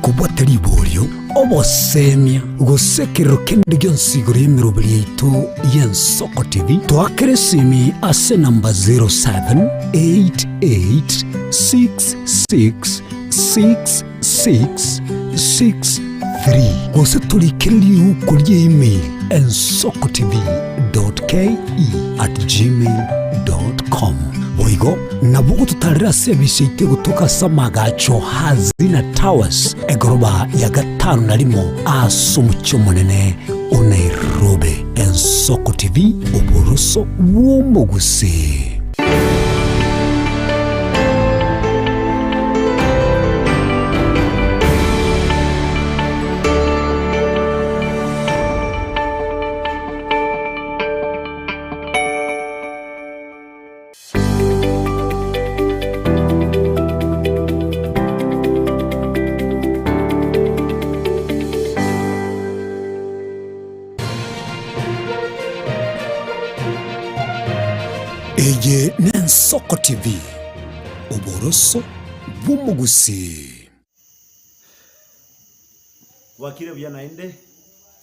Kobwate riborio, obosemia, gose ekerero kende gionsi igoro y'emeroberi yaito y'Ensoko TV, toakere esimi ase enamba 0788666663 gose torikere riuko rie email ensokotv.ke@gmail.com. Boigo nabo ogototarera ase ebisi yaito egotoka ase amagacho Hazina Towers, egoroba ya gatano na rimo ase omochie omonene o Nairobi. Ensoko TV, oboroso bw'omogusii. Eye n'Ensoko TV, oboroso bw'omogusii. Bwakire buya naende,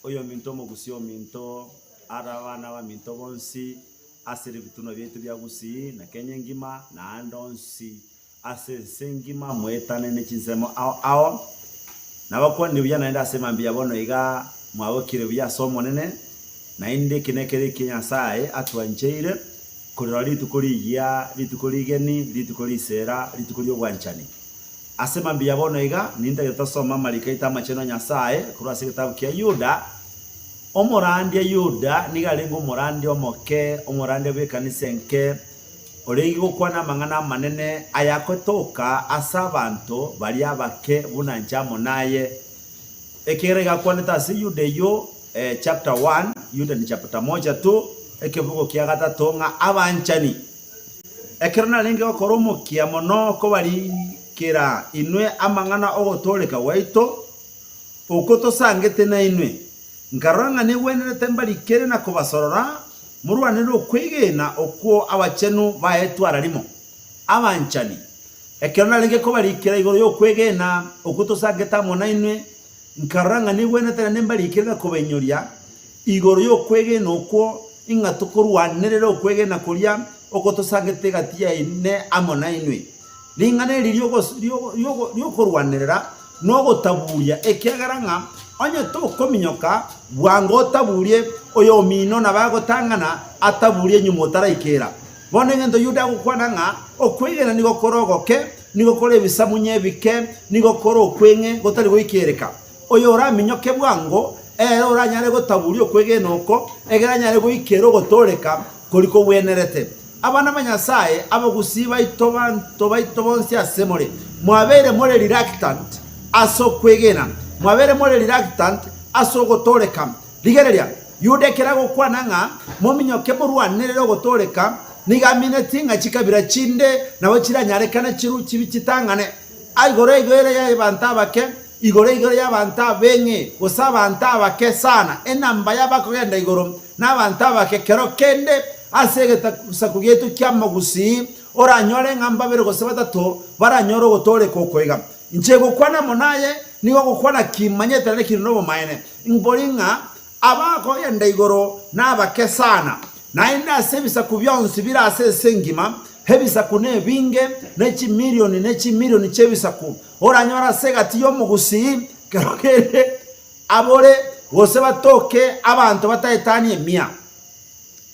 oyominto omogusii ominto, ara abana baminto bonsi, ase ebitunwa biaito bia Gusii na Kenya engima, na aande onsi ase ense engima moetane ne chinsemo ao ao. Nabakwanire buya naende ase mambia ya bono iga mwabokire buya ase Omonene, naende eki nekero ekia Nyasae atwancheire korora rituko rigiya, rituko rigeni, rituko risera, rituko ri'obwanchani. Ase mambia ya bono iga nintagete tosome amariko aito amachenu a Nyasae korwa ase egetabu kia Yuda, Omorandia Yuda nigo arenge omorandia omoke, omorandia bw'ekanisa enke, orenge gokwana amang'ana amanene ayagotoka ase abanto baria abake buna inche amo naye. Ekiagera iga akwanete ase Yuda eyio, chapter one, Yuda ni chapter moja tu, ekebugo kia gatato ng'a abanchani. Ekero narenge gokora omokia mono kobarikera inwe amang'ana ogotooreka gwaito, Okwo tosangete nainwe, nkarora ng'a negwenerete mbarikere na kobasorora, morwanere okwegena okwo abachenu baetwe ara rimo. Abanchani, ekero narenge kobarikera igoro y'okwegena okwo tosangete amo nainwe, nkarora ng'a negwenerete naende mbarikere na kobainyoria igoro y'okwegena okwo, ing'a tokorwanerera okwegena koria okwo tosangete egati yaine amo nainwe. Ring'ana eri ri'okorwanerera nogotaburia, ekiagera ng'a onye tokominyoka bwango otaburie oyomino nabo agotang'ana ataburie nyuma otaraikera. Bono egento Yuda agokwana ng'a okwegena nigo kore ogoke, nigo kore ebisamunye ebike, nigo kore okweng'e gotari goikereka. Oyo oraminyoke bwango, ere oranyare gotaburia okwegena oko, egere anyare goikera ogotooreka koria kogwenerete. Abana ba Nyasae, abagusii baito, banto baito bonsi ase more, mwabeire more reluctant ase okwegena, mwabeire more reluctant ase ogotooreka. Rigereria, Yuda ekero agokwana ng'a mominyoke morwanerere ogotooreka, nigo aminetie ng'a chikabira chinde nabo chiranyarekane chiru chibi chitang'ane. Igoro igo ere y'abanto abake, igoro igo ere y'abanto abeng'e, gose abanto abake sana, enamba y'abakogenda igoro nabanto abake. Kero kende ase egesaku giaito ki'amagusii oranyore ng'a mbabere gose batato baranyore ogotooreka oko iga. Inche gokwana amo naye nigo gokwana kimanyete naende kire nobomaene, mbori ng'a Abakogenda igoro nabake sana, naende ase ebisaku bionsi bire ase ense engima, ebisaku nebinge, ne chimilioni ne chimilioni chi'ebisaku. Oranyore ase egati y'omogusii kero kere abore gose batoke abanto bataetanie emia.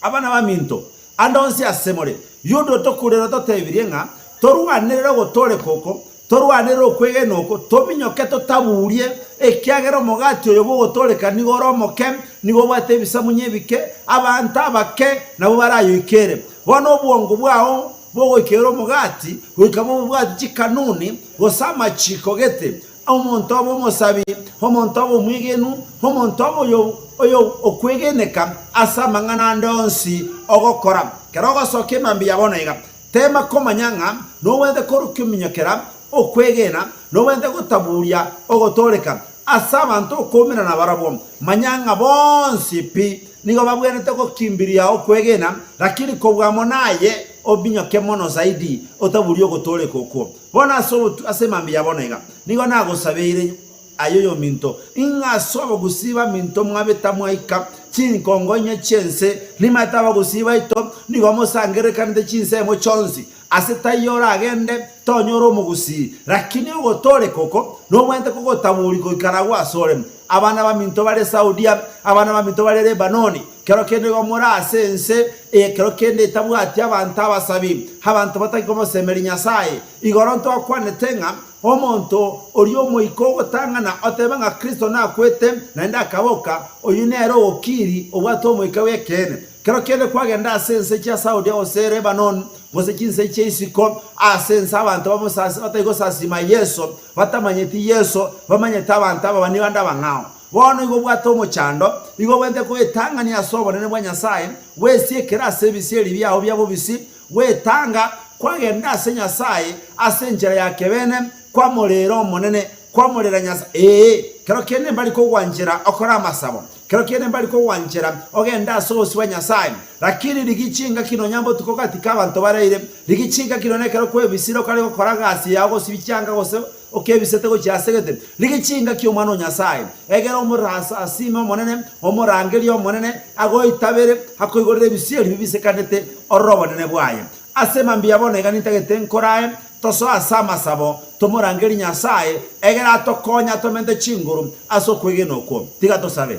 Abana baminto, ande onsi ase more, Yuda otokurera ototebirie ng'a torwanerere ogotooreka oko, torwanerere okwegena oko, tominyoke totaburie, ekiagera omogati oyo bw'ogotooreka nigo ore omoke, nigo obwate ebisamunye ebike, abanto abake nabwo barayoikere. Bono obwongo bwao bogoikera omogati goika bobwate chikanuni gose amachiko gete, Omonto obe omosabi, omonto obe omwegenu, omonto obe oyo oyo okwegeneka ase amang'ana ande onsi ogokora. Ekero ogosoka emambia ya bono iga, tema komanya ng'a nobwenerete korokiominyokera okwegena, nobwenerete gotaburia ogotooreka ase abanto okoumerana nabarabwo. Manya ng'a bonsi pi nigo babwenerete gokimbiria okwegena, lakini kobua mono aye ominyoke mono zaidi otaburie ogotooreka okwo. Bono ase obotu ase mambia ya bono iga, nigo nagosabeire. Aye oyominto, ing'a ase abagusii baminto mwabe tamwaika chinkongo inye chi'ense, nimaete abagusii baito nigo mosangererekanete chinsemo chionsi, ase taiyo oragende tonyore omogusii. Rakini ogotooreka oko nobwenerete kogotaboria goika agwo asore. Abana baminto bare Saudia, abana baminto bare Lebanoni, kero kende igo more ase ense eye kero kende etabwati abanto abasabi, abanto batari komosemeria Nyasae. Igoro ntwakwanete ng'a Omonto oria omoika ogotang'ana otebe ng'a Kristo nakwete naende akaboka, oyio nere ogokiri obwate omoika bw'ekeene. Kero kende kwagenda ase ense chia Saudia gose Lebanon gose chinse chia isiko ase ense abanto batari gosasima Yeso, batamanyeti Yeso, bamanyete abanto ababani bande abang'ao. Bono igo obwate omochando, igo obwenerete koetang'ania ase obonene bwa Nyasae, bwesiekere ase ebisieri biao bia bobisi, Gwetanga kwagenda ase Nyasae ase enchera ya kebene, kwamorera Omonene, kwamorera Nyasae, ee, kero kende mbari kogwanchera okore amasabo, kero kende mbari kogwanchera ogende ase obosio bwa Nyasae. Lakini rigia chingaki nonya mbotuko gati k'abanto bareire, rigia chingaki nonya ekero kwebisire okare gokora gasi yao gosibia chianga gose okebisete gochia ase gete, rigia chingaki Omwana o Nyasae, egere omorasasime Omonene, omorangerie Omonene, agoitabere, akoigorere ebisieri bibisekanete orore obonene bwaye. Ase mambia bono iga nintagete nkorae, tosoe ase amasabo, tomorangerie Nyasae, egere atokonye atomente chinguru ase okwegena okwo. Tiga tosabe.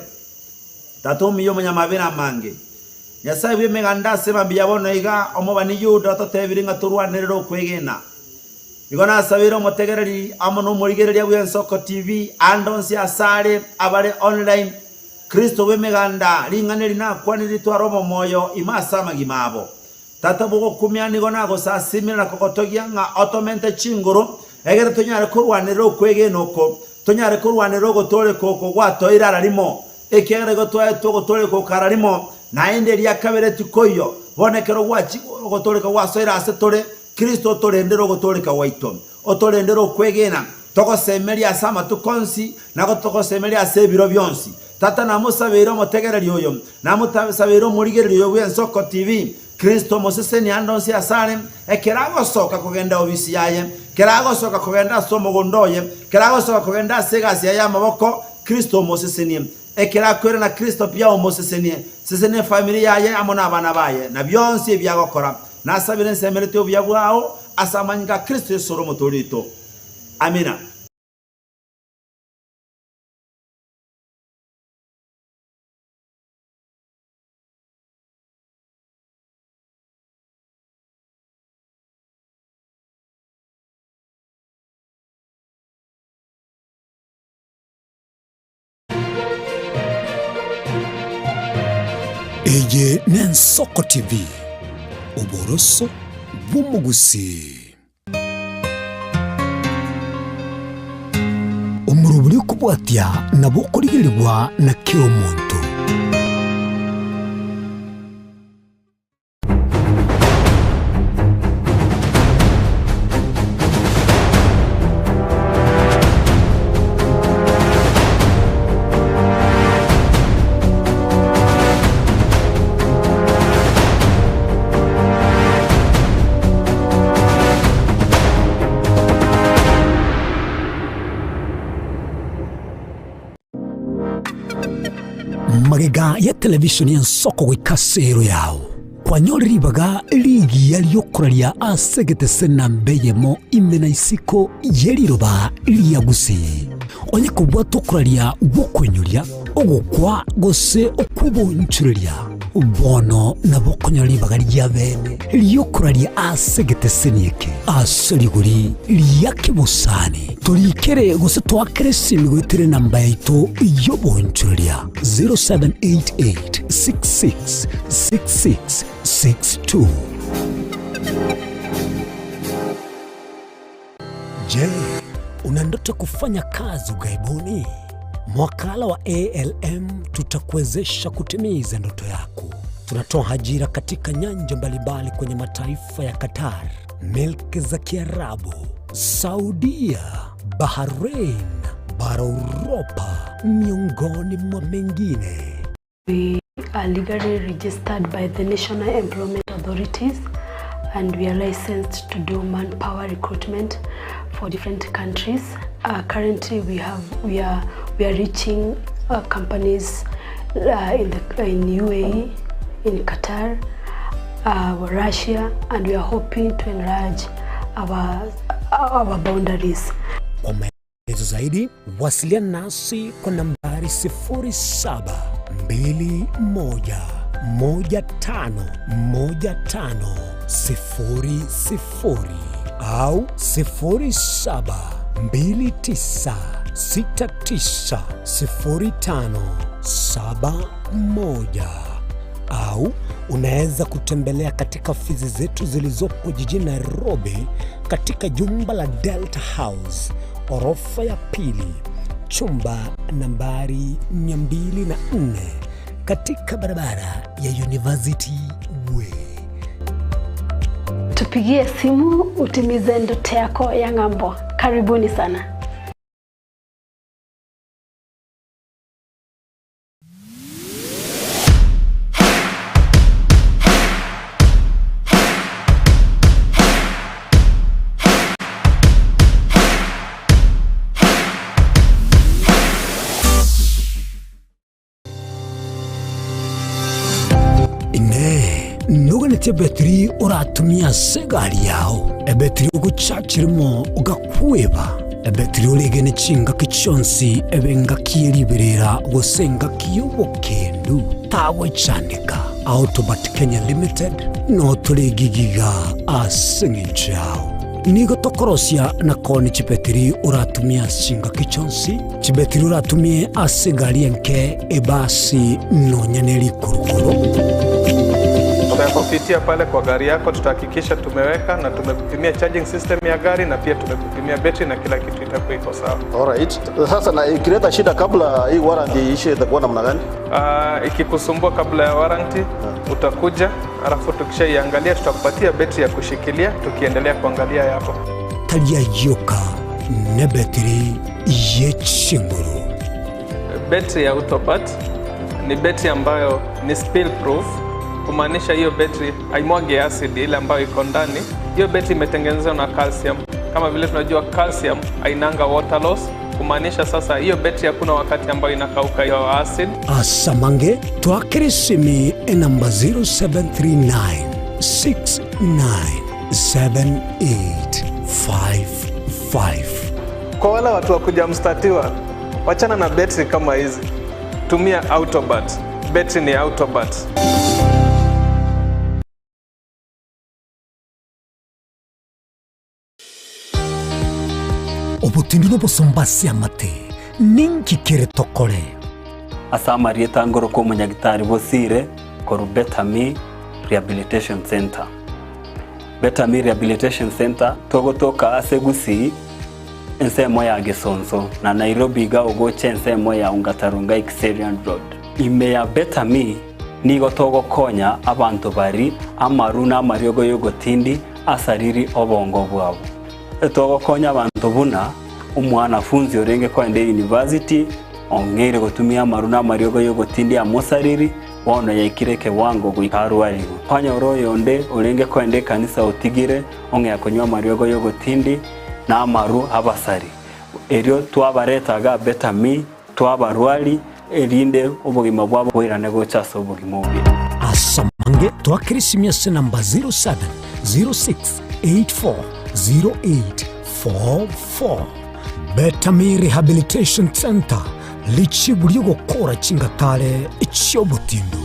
Tata omuya omonyamabera amange, Nyasae bw'emeganda ase mambia bono iga omobani Yuda ototebirie ng'a torwanerere okwegena. Igo nasabeire omotegereri amo nomorigereria bw'Ensoko TV ande onsi asare abare online, Kristo bw'emeganda, ring'ana eri nakwanire ritware obomoyo ime ase amagima abo. Tata bw'ogokumia, nigo nagosasimire na kogotogia ng'a otomente chinguru, egere tonyare korwanerera okwegena oko, tonyare korwanerera ogotooreka oko gwatoeire ara rimo, ekiagera igo twaetwe ogotooreka oko ara rimo, naende eria kabere tikoiyo. Bono ekero gwachi ogotooreka gwasoire ase tore, Kristo otorendere ogotooreka gwaito, otorendere okwegena, togosemerie ase amatuko onsi, na gotogosemeria ase ebiro bionsi. Tata namosabeire omotegereri oyo, namosabeire omorigereria oyo bw'Ensoko TV, Kristo omosesenie ande onsi asare, ekero agosoka kogenda obisi yaye, ekero agosoka kogenda ase omogondo oye, ekero agosoka kogenda ase egasi yaye y'amaboko, Kristo omosesenie. Ekero akoirana Kristo pia omosesenie, sesenia efamiri yaye amo nabana baye, na bionsi ebiagokora. Nasabire nsemeretie obuya bwao ase amanyinga a Kristo Yeso ore Omotoori oito. Amina. Eye n'Ensoko TV, oboroso bw'omogusii. Omorobori okobwatia nabo okorigerigwa na kera omonto. Magega ya televisheni y'ensoko goika ase ero yao, kwanyore ribaga rigiya ri'okoraria ase egetese namba eyemo ime na isiko ye riroba ria Gusii. Onye kobwate okoraria gw'okoinyoria, ogokwa gose okw'obonchoreria, bono nabo okonyora ribaga ri'abeene ri'okoraria ase egeteseni eke ase rigori ria kebosani. Torikere gose toakere esimi goetera enamba yaito y'obonchoreria 0788 66 66 62. Je, una ndoto kufanya kazi ughaibuni? Mwakala wa ALM tutakuwezesha kutimiza ndoto yako. Tunatoa ajira katika nyanja mbalimbali kwenye mataifa ya Qatar, milki za Kiarabu, Saudia, Bahrain, bara Uropa, miongoni mwa mengine. We are legally registered by the National Employment Authorities and we are licensed to do manpower recruitment. for different countries. Currently we have we are we are reaching companies in the in UAE, in Qatar, Russia and we are hoping to enlarge our our boundaries. Kwa maelezo zaidi wasiliana nasi kwa nambari 0721151500 au 0729690571 au unaweza kutembelea katika ofisi zetu zilizopo jijini Nairobi katika jumba la Delta House orofa ya pili chumba nambari 204 katika barabara ya University Way. Tupigie simu utimize ndoto yako ya ng'ambo. Karibuni sana. Inee! Noganetie ebetiri oratumie ase egari yao, ebetiri ogochachirimo ogakweba, ebetiri oregene chingaki chionsi ebe engaki ye riberera gose engaki y'obokendu? Tagwechandeka. Autobat Kenya Limited no tore gigiga ase eng'encho yao. Nigo tokorosia na koonia chibetiri oratumie ase chingaki chionsi, chibetiri oratumie ase egari enke, ebasi, nonya ne rikurukuru. Tutakupitia pale kwa gari yako, tutahakikisha tumeweka na tumekupimia charging system ya gari na pia tumekupimia betri na kila kitu itakuwa iko sawa. Alright. Sasa na ikileta shida kabla hii warranty iishe itakuwa namna gani? Ikikusumbua kabla ya warranty utakuja, alafu tukishaiangalia tutakupatia betri ya kushikilia tukiendelea kuangalia yako. Tari ayioka nebetiri ye chinguru. Betri ya Autobat ni betri ambayo ni spill proof, kumaanisha hiyo betri haimwagi acid ile ambayo iko ndani. Hiyo betri imetengenezwa na calcium. Kama vile tunajua calcium hainanga water loss, kumaanisha sasa hiyo betri hakuna wakati ambayo inakauka hiyo acid. Asamange twakere esimi enamba 0739 697855. Kwa wale watu wa kuja mstatiwa, wachana na betri kama hizi, tumia Autobat. Betri ni Autobat. Obotindi nobosomba ase amate, ninki kere tokore? Ase amarieta ngorokwa omonyagitari Bosire korwa Better Me Rehabilitation Centre. Better Me Rehabilitation Centre togotoka ase Gusii ensemo ya Gesonso na Nairobi iga ogocha ensemo ya Ongata Rongai Kiserian Road. Ime ya Better Me nigo togokonya abanto bari amaru na amariogo y'ogotindi asariri obongo bwabo. Togokonya abanto buna omwanafunzi orenge koenda university ong'eire gotumia amaru na amariogo y'ogotindi amosariri bono yaikire ekewango goika arwarigwe. Kwanyora oyonde orenge koenda ekanisa otigire ong'ea konywa amariogo y'ogotindi na amaru abasari. Erio twabaretaga Better Me twabarwari erinde obogima bwabo boirane gocha ase obogima obuya. Asamange twakire ase namba 0706840844. Better Me Rehabilitation Centre richibu ri'ogokora chingatare chi'obotindu.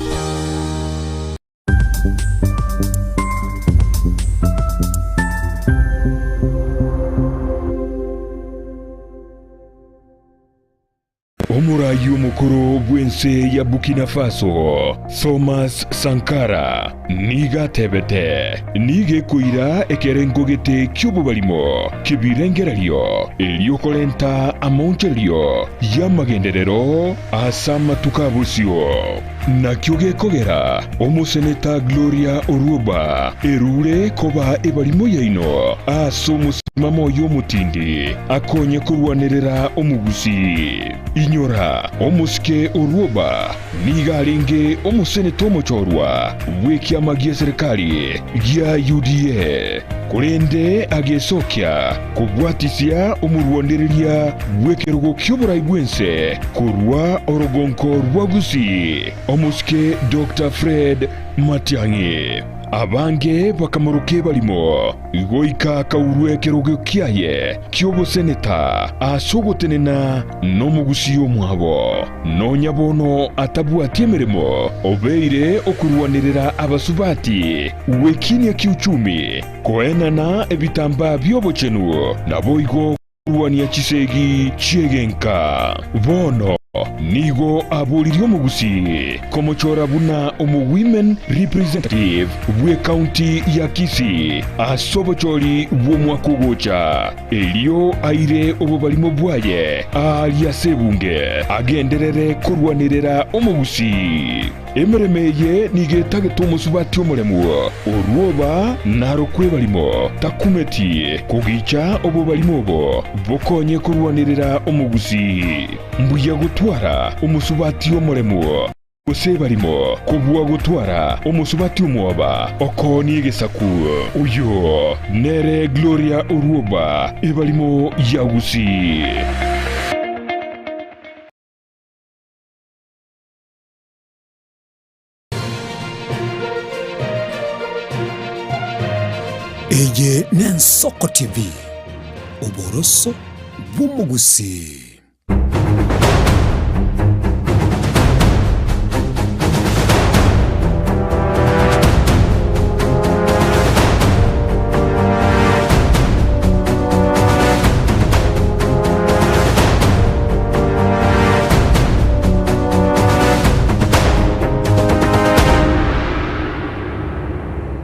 Omoraai omokoro bw'ense ya Burkina Faso, Thomas Sankara, nigo atebete, Nigo ekoira ekerengo gete ki'obobarimo ki'ebirengererio, erio korenta amaonchorerio y'amagenderero ase amatuko a bosio. Nakio gekogera omoseneta Gloria Oruoba erure koba ebarimo yaino ase omosi. Mama oyio omotindi akonye korwanerera omogusii. Inyora, omosike orwoba nigo arenge omoseneta omochorwa bw'ekiama gi'eserekari gia UDA, korende agesokia kobwatisia omorwanereria bw'ekerogo ki'oborai bw'ense korwa orogonko rwa Gusii, omosike Doctor Fred Matiang'i. Abange bakamoroka ebarimo, goika akaurwa ekerogo kiaye ki'oboseneta ase ogotenena nomogusii omwabo. Nonya bono atabwati emeremo, obeire okorwanerera abasubati gwekinia kiuchumi, koenana ebitambaa bi'obochenu, naboigo Korwania chisegi chi'egenka. Bono nigo aboririe omogusii komochora buna omo-women representative bw'ecounty ya Kisii ase obochori bw'omwaka ogocha, erio aire obobarimo bwaye aaria ase ebunge agenderere korwanerera omogusii. Emeremo eye nigo etagete omosubati omoremu, orwoba narokwe ebarimo, takumeti kogicha obobarimo obo bokonye korwanerera omogusii. Mbuya gotwara omosubati omoremu gose ebarimo kobua gotwara omosubati omwoba okoonia egesaku. Oyo nere Gloria Orwoba, ebarimo ya Gusii. Eye n'Ensoko TV, oboroso bw'omogusii.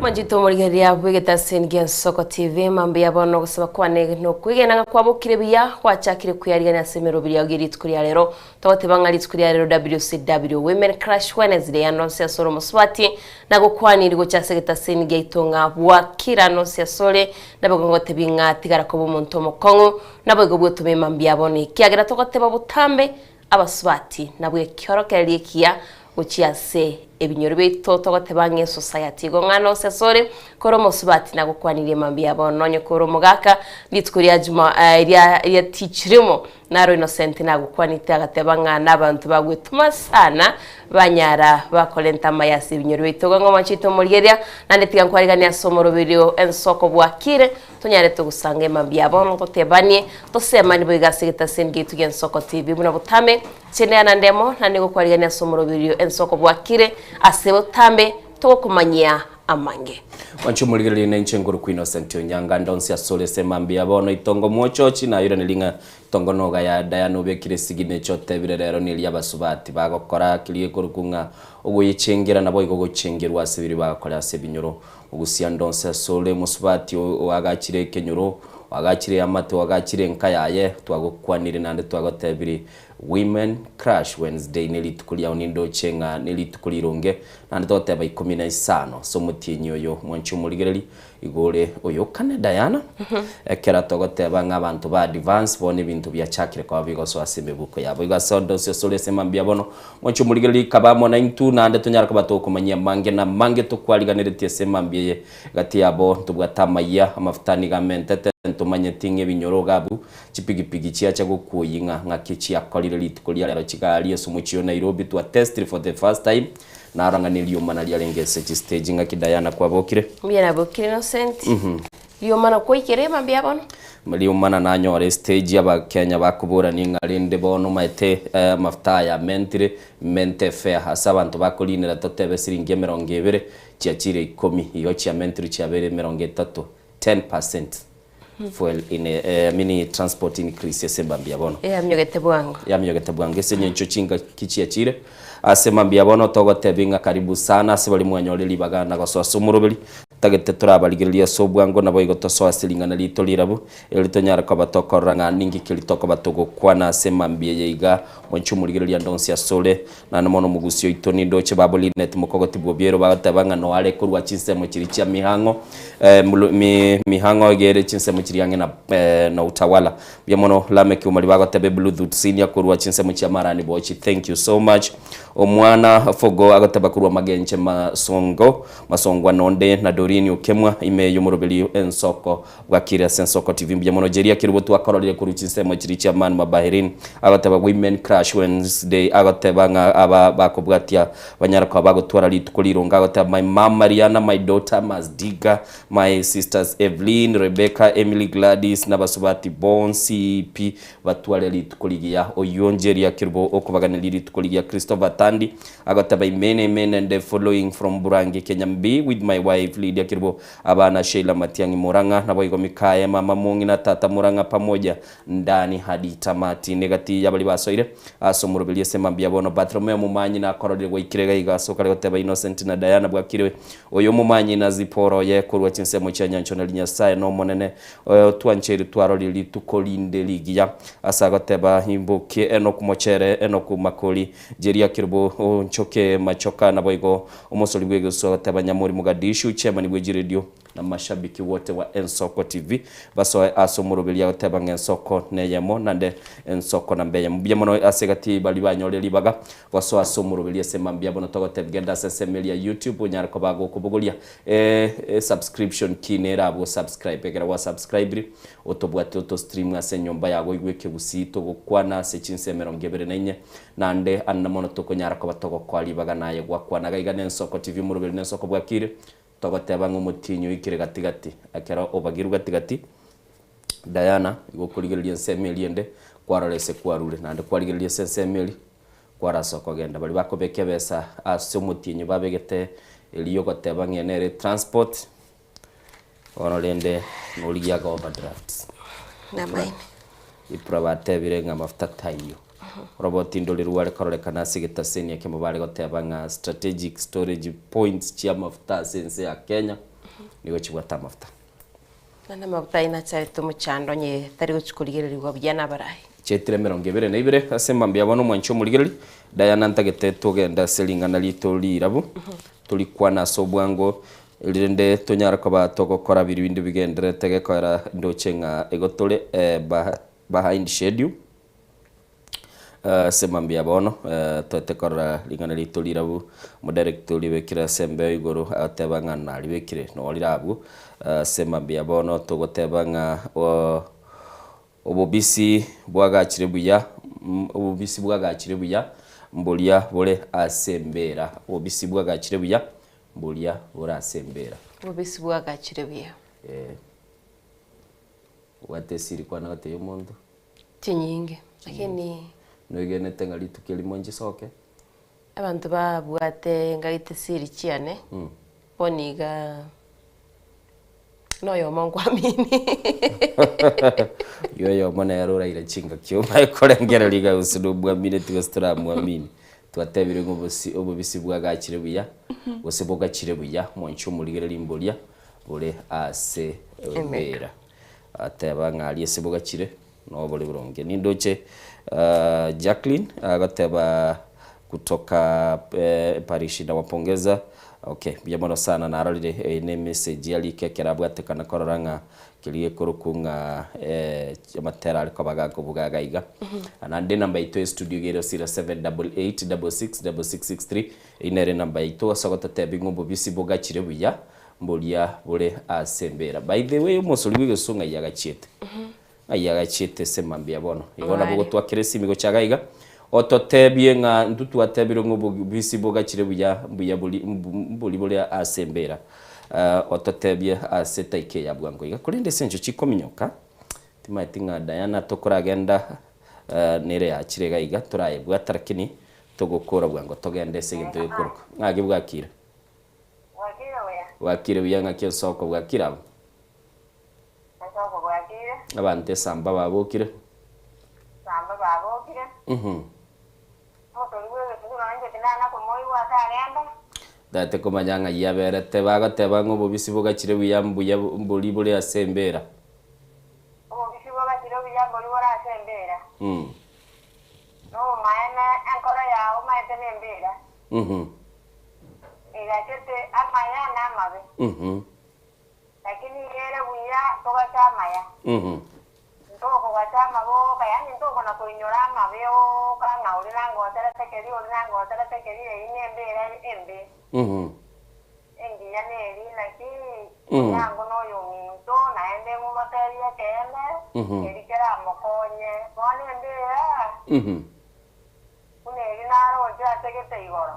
Mwanchete omorigereria bw'egetaseni gia Nsoko TV, mambia bono ogosaba kwane nokwegena ng'a kwabokire buya, gwachakire kweyarigania ase emeroberi yao gie rituko ria rero. Togoteba ng'a rituko ria rero WCW, Women Crush Wednesday, ande onsi asore omosubati, nagokwaniri gocha ase egetaseni giaito ng'a bwakire ande onsi asore, Naboigo ngotebie ng'a tigara koba omonto omokong'u, naboigo bwetome mambia bono, ekiagera togoteba botambe abasubati nabwo ekiorokererio ekiya gochia ase ebinyoro biaito, togoteba ng'a esociety igo ng'a nonsi asore kore omosubati nagokwanirie mambia bono, onye kore omogaka rituko ria juma ria ria tichirimo Naro Innocent nagokwanete agateba ng'a nabanto bagwetoma sana banyara bakorenta amaya ase ebinyoro biaito. Igo ng'a mwanchete omorigereria naende tiga nkwariganie ase omoroberio ensoko bwakire tonyare togosanga emambia bono totebanie tosemanie boigo ase egetaseni giaito gia Ensoko TV buna botame chendeana naende amo naende gokwarigania ase omoroberio ensoko bwakire ase botambe togokomanyia amange. Mwanche omorigereria na inche nkorokwa Innocent Onyanga ndonsi asore ase mambia bono itongo mwochochi nairaneria ng'a itongo noga ya Diana obekire signature otebire rero neria abasubati bagokora keria gekorokwa ng'a ogoyechengera naboigo gochengerwa ase biria bagokora ase ebinyoro ogusia ndonsi asore mosubati oagachire ekenyoro oagachire eamate oagachire enka yaye twagokwanire naende twagotebiri Women Crush Wednesday ne rituko riao nindoche ng'a ne rituko rironge, naende togoteba ikomi na isano ase omotienyi oyo mwanche omorigereri igo ore oyo kane Diana ekero togoteba ng'a abanto ba advance bono ebinto biachakire koba bigosoa ase emebuko yabo igo ase onde onsi osore ase mambia bono mwanche omorigereri kaba amo naintwe naende tonyare koba tokomanyia amange na amange tokwariganeretie ase mambia eye gati yabo ntobwate amayia amafuta nigo amentete ntomanyeti ng'a ebinyoro iga abwo Chipigipigi chiacha gokwoying'a ng'aki chiakorire rituko ria rero chigari ase omochie o Nairobi twa tested for the first time naro ng'a neriomana riarenge ase chistage ng'aki Diana kwabokire. Mbuya nabokire Innocent. Riomana kwaikire mambia bono. Riomana nanyore estage abakenya bakoborania ng'a rende bono omanyete amafuta aya amentire mente fare ase abanto bakorinera totebe siringi emerongo ebere chiachire ikomi igo chiamentirwe chiabeire emerongo etato 10%. Fuel in eh, mini transport increase ase mambia bono. Yamiogete bwango. Yamiogete bwango ase eng'encho chingaki chiachire ase mambia bono togotebi ng'a karibu sana ase baria mwanyore ribaga na gosoa ase omoroberi. Ntagete torabarigererie ase obwango, naboigo tosoe ase ring'ana riaito rirabu, erio tonyare koba tokorora ng'a ninki keria tokoba togokwana ase mambia eye iga. Mwanche omorigereria ande onsi asore, naende mono omogusi oito nindoche babo Linet mokogoti bw'obiero bagoteba ng'a noare korwa chinsemo chiria chia Mihang'o, mi, Mihang'o iga ere chinsemo chiria ang'e na, na Utawala. Mbuya mono Lameck Omari bagoteba Ebluthut Senior korwa chinsemo chia Marani Bochi thank you so much. Omwana Fogo agoteba korwa Magenche Masongo Masongwa nonde na Doreen Okemwa ime y'omoroberi ensoko bwakire ase Ensoko TV mbuya mono Jeria Kerubo twakororire korwa chinsemo chiria chia Man Mabahirin agoteba Women Crush Wednesday agoteba ng'a aba bakobwatia banyare koba bagotwara rituko rironge agoteba my mum Mariana my daughter Masdiga My sisters Evelyn, Rebecca, Emily, Gladys na abasubati bonsi pi batware rituko rigiya. Oyio Njeria Kerubo okobaganeria rituko rigiya. Christopher Tandi agoteba Amen amen and following from Burangi Kenya mbi with my wife Lydia Kerubo, abana Sheila Matiang'i Murang'a naboigo Mikaye mama Mong'ina tata Murang'a pamoja ndani hadi tamati. Negati yabaria basoire ase omoroberi ase mambia bono Bartholomeo Momanyi nakororire gwaikire iga iga ase okare goteba Innocent na Diana bwakire Oyo omomanyi na Zipora oye korwa chinsemo chia nyanchwa nari Nyasae n'Omonene, otwancheire twarorire rituko rinde rigiya. Ase agoteba, Imbokie Enoku mochere, Enoku makori, Jeria Kerubo, onchoke machoka, naboigo omosori bw'egesu agoteba Nyamori Mogadishu, chairman bwe chiredio na mashabiki wote wa Ensoko TV basoe ase omoroberi agoteba ng'a Ensoko neyemo nande Ensoko namba eyemo. Mbuya mono ase egati baria banyorire ribaga Gosoa ase omoroberi ase mambia bono togotebia genda ase ensemo eria ya YouTube onyare koba gokobogoria e subscription key nere abwo subscribe ekero gwa subscribire otobwate oto stream ase enyomba yago oigwe ekegusii togokwana ase chinsa emerongo ebere na inye naende ande mono tokonyara koba togokoa ribaga naye gwakwana iga iga na Ensoko TV omoroberi na Ensoko bwakire togoteba ng'a omotienyi oikire gatigati ekero obagirwe gatigati Diana igo okorigereria ensemo eria ende kwarora ase kwarure naende kwarigereria ase ensemo eria Kwarasa okogenda. Baria bakobeka ebesa ase omotienyi babegete erio ogoteba ng'a nere transport, bono rende norigia aga overdraft. Namaene. Ipura batebire ng'a mafuta taiyo. Roboti ndori rware kororekana ase egetaseni ekemo bare goteba ng'a strategic storage points chia amafuta ase ense ya Kenya nigo chibwate amafuta. Naende amaguta aye nacharete omochando onye tari gochia korigererigwa buya nabarai. Chiaitire emerongo ebere na ibere ase mambia bono omwanchi omorigereri, Diana ntagete togende ase ring'ana riaito rirabu, torikwane ase obwango, erinde tonyare koba togokora biria binde bigendererete gekoera ndoche ng'a igo tore behind schedule. Ase mambia bono, toete korora ring'ana riaito rirabu, omodirector oribekire ase embeo igoro agoteba ng'a naribekire noo rire abwo. Ase mambia bono togoteba ng'a obobisi bwagachire buya, obobisi bwagachire buya mboria bore ase embera, obobisi bwagachire buya mboria bore ase embera. Obobisi bwagachire buya. Eh. Obwate esiri kwana gotebia omonto. Chinyinge, lakini. Noegenete ng'a rituko erimo nchisoke? Abanto babwate ngaite siri chiane, bono iga noyomo nkwamini. Oyio oyomo nere oraire chingaki omae korengereria iga gose nomwamineti gose toramwamini. Twatebire ng'a obosi obobisi bwagachire buya, gose bogachire buya, mwanche omorigereria mboria bore ase embera. Ateba ng'a aria ase bogachire nobore boronge. Nindoche Jacqueline agoteba kutoka Parish nawapongeza. Okay, mbuya mono sana narorire eye ne message yarika ekero abwatekana korora ng'a keria gekorokwa ng'a amatera are koba gakobuga iga iga. Naende enamba yaito ya studio iga ere 0788666663 eyio nere enamba yaito ase ogototebia ng'a obobisi bogachire buya Mboria bore ase embera. By the way omosori bw'egesusu ng'ai agachiete? Ng'ai agachiete ase mambia bono? Igo nabo gotwakera esimi gocha iga iga, ototebie ng'a intwe twatebire ng'a obobisi bogachire buya mbuya bori mbori bore ase embera. Ototebie ase etaika eye ya bwango iga. Korende ase engencho chikominyoka, timanyeti ng'a Diana tokoragenda nere yachire iga iga torayebwate lakini togokora bwango togende ase egento gekorokwa ng'aki bwakire. Bwakire buya. Bwakire buya ng'aki ensoko bwakire abwo. Ensoko bwakire. Abanto esamba babokire. Esamba babokire. Omotori bw'egesusu nonya inche tinana komoigwa ase agenda. Ntagete komanya ng'ai aberete. Bagoteba ng'a obobisi bogachire buya mbuya mbori bore ase embera. Obobisi bogachire buya mbori bore ase embera. Nobomaene enkoro yao omaete nembera. Egachete amaya na amabe. Lakini iga ere buya togache amaya. Ntokogacha amabe oka, yaani ntokona koinyora amabe oka ng'a oria nangocherete keria, oria nangocherete keria, eyio nembera embe. Engiya neri, naki onyango noyominto, naende ng'omotebie ekeene, keria keramokonye. Bono embera buna eria naroche ase gete igoro.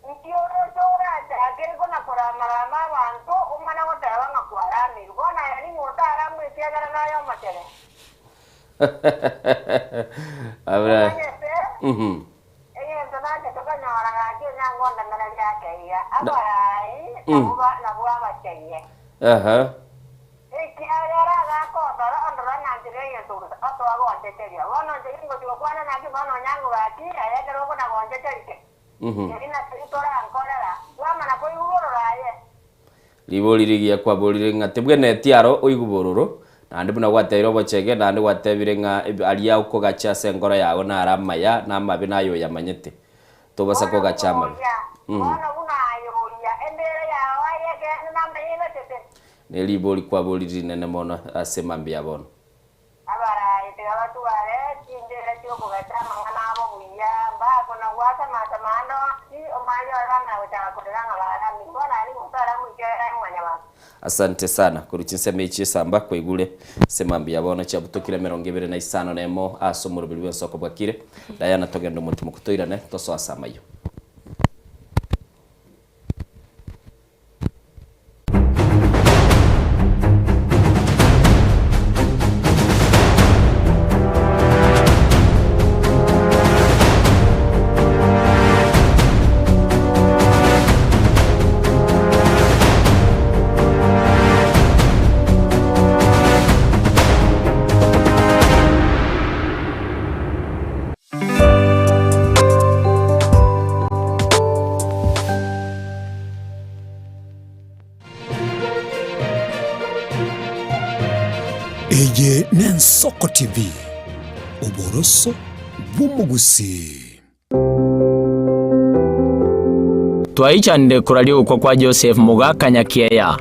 Inki oroche orachake kona-koramarama abanto, omanye goteba ng'a kwaramirwe? Bono aye ning'o otaramwe ekiagera naye omochere? Omanyete, egento nache tokanyora gaki onyango ondemererie ake iga, abarai nabwo nabwo abachege. Ekiagera agakondora, ondora nanchire egento gose osoa gonchecheria. Bono inche ningochia gokwana naki bono onyango gaki, aye ekero okona-gonchecheria, Eri nasio torankorera, kwamana koigwa bororo aye. Ribori rigiya kwaborire ng'a tibwenereti aro oigwe bororo, naende buna gwateire obochege, naende gwatebire ng'a aria okogacha ase enkoro yao naro amaya, na amabe naye oyamanyete. Tobasa Bono kogacha amabe. buna oria, bono buna aye oria, embeera yao aye ekeene namaya egachete. Ne ribori kwaborire rinene mono ase mambia ya bono. Abarai tiga batware chinchera chi'okogacha amang'ana abo buya, mbakona gwasama-sama ande onsi, omwanya oye bamanya gochaka korera ng'a baramirwe. Bono aye nigo otaramwikere aye Mwanyabanto. Asante sana korwa chinsemo echi esamba kwaigure ase mambia bono chiabutokire 21 ase omoroberi bw'ensoko bwakire. Diana togende omotimoku toirane tosoe ase amayio. Eye n'Ensoko TV, oboroso bw'omogusii. Twaichanire koraria ogokwa kwa Joseph mogaka Nyakiea.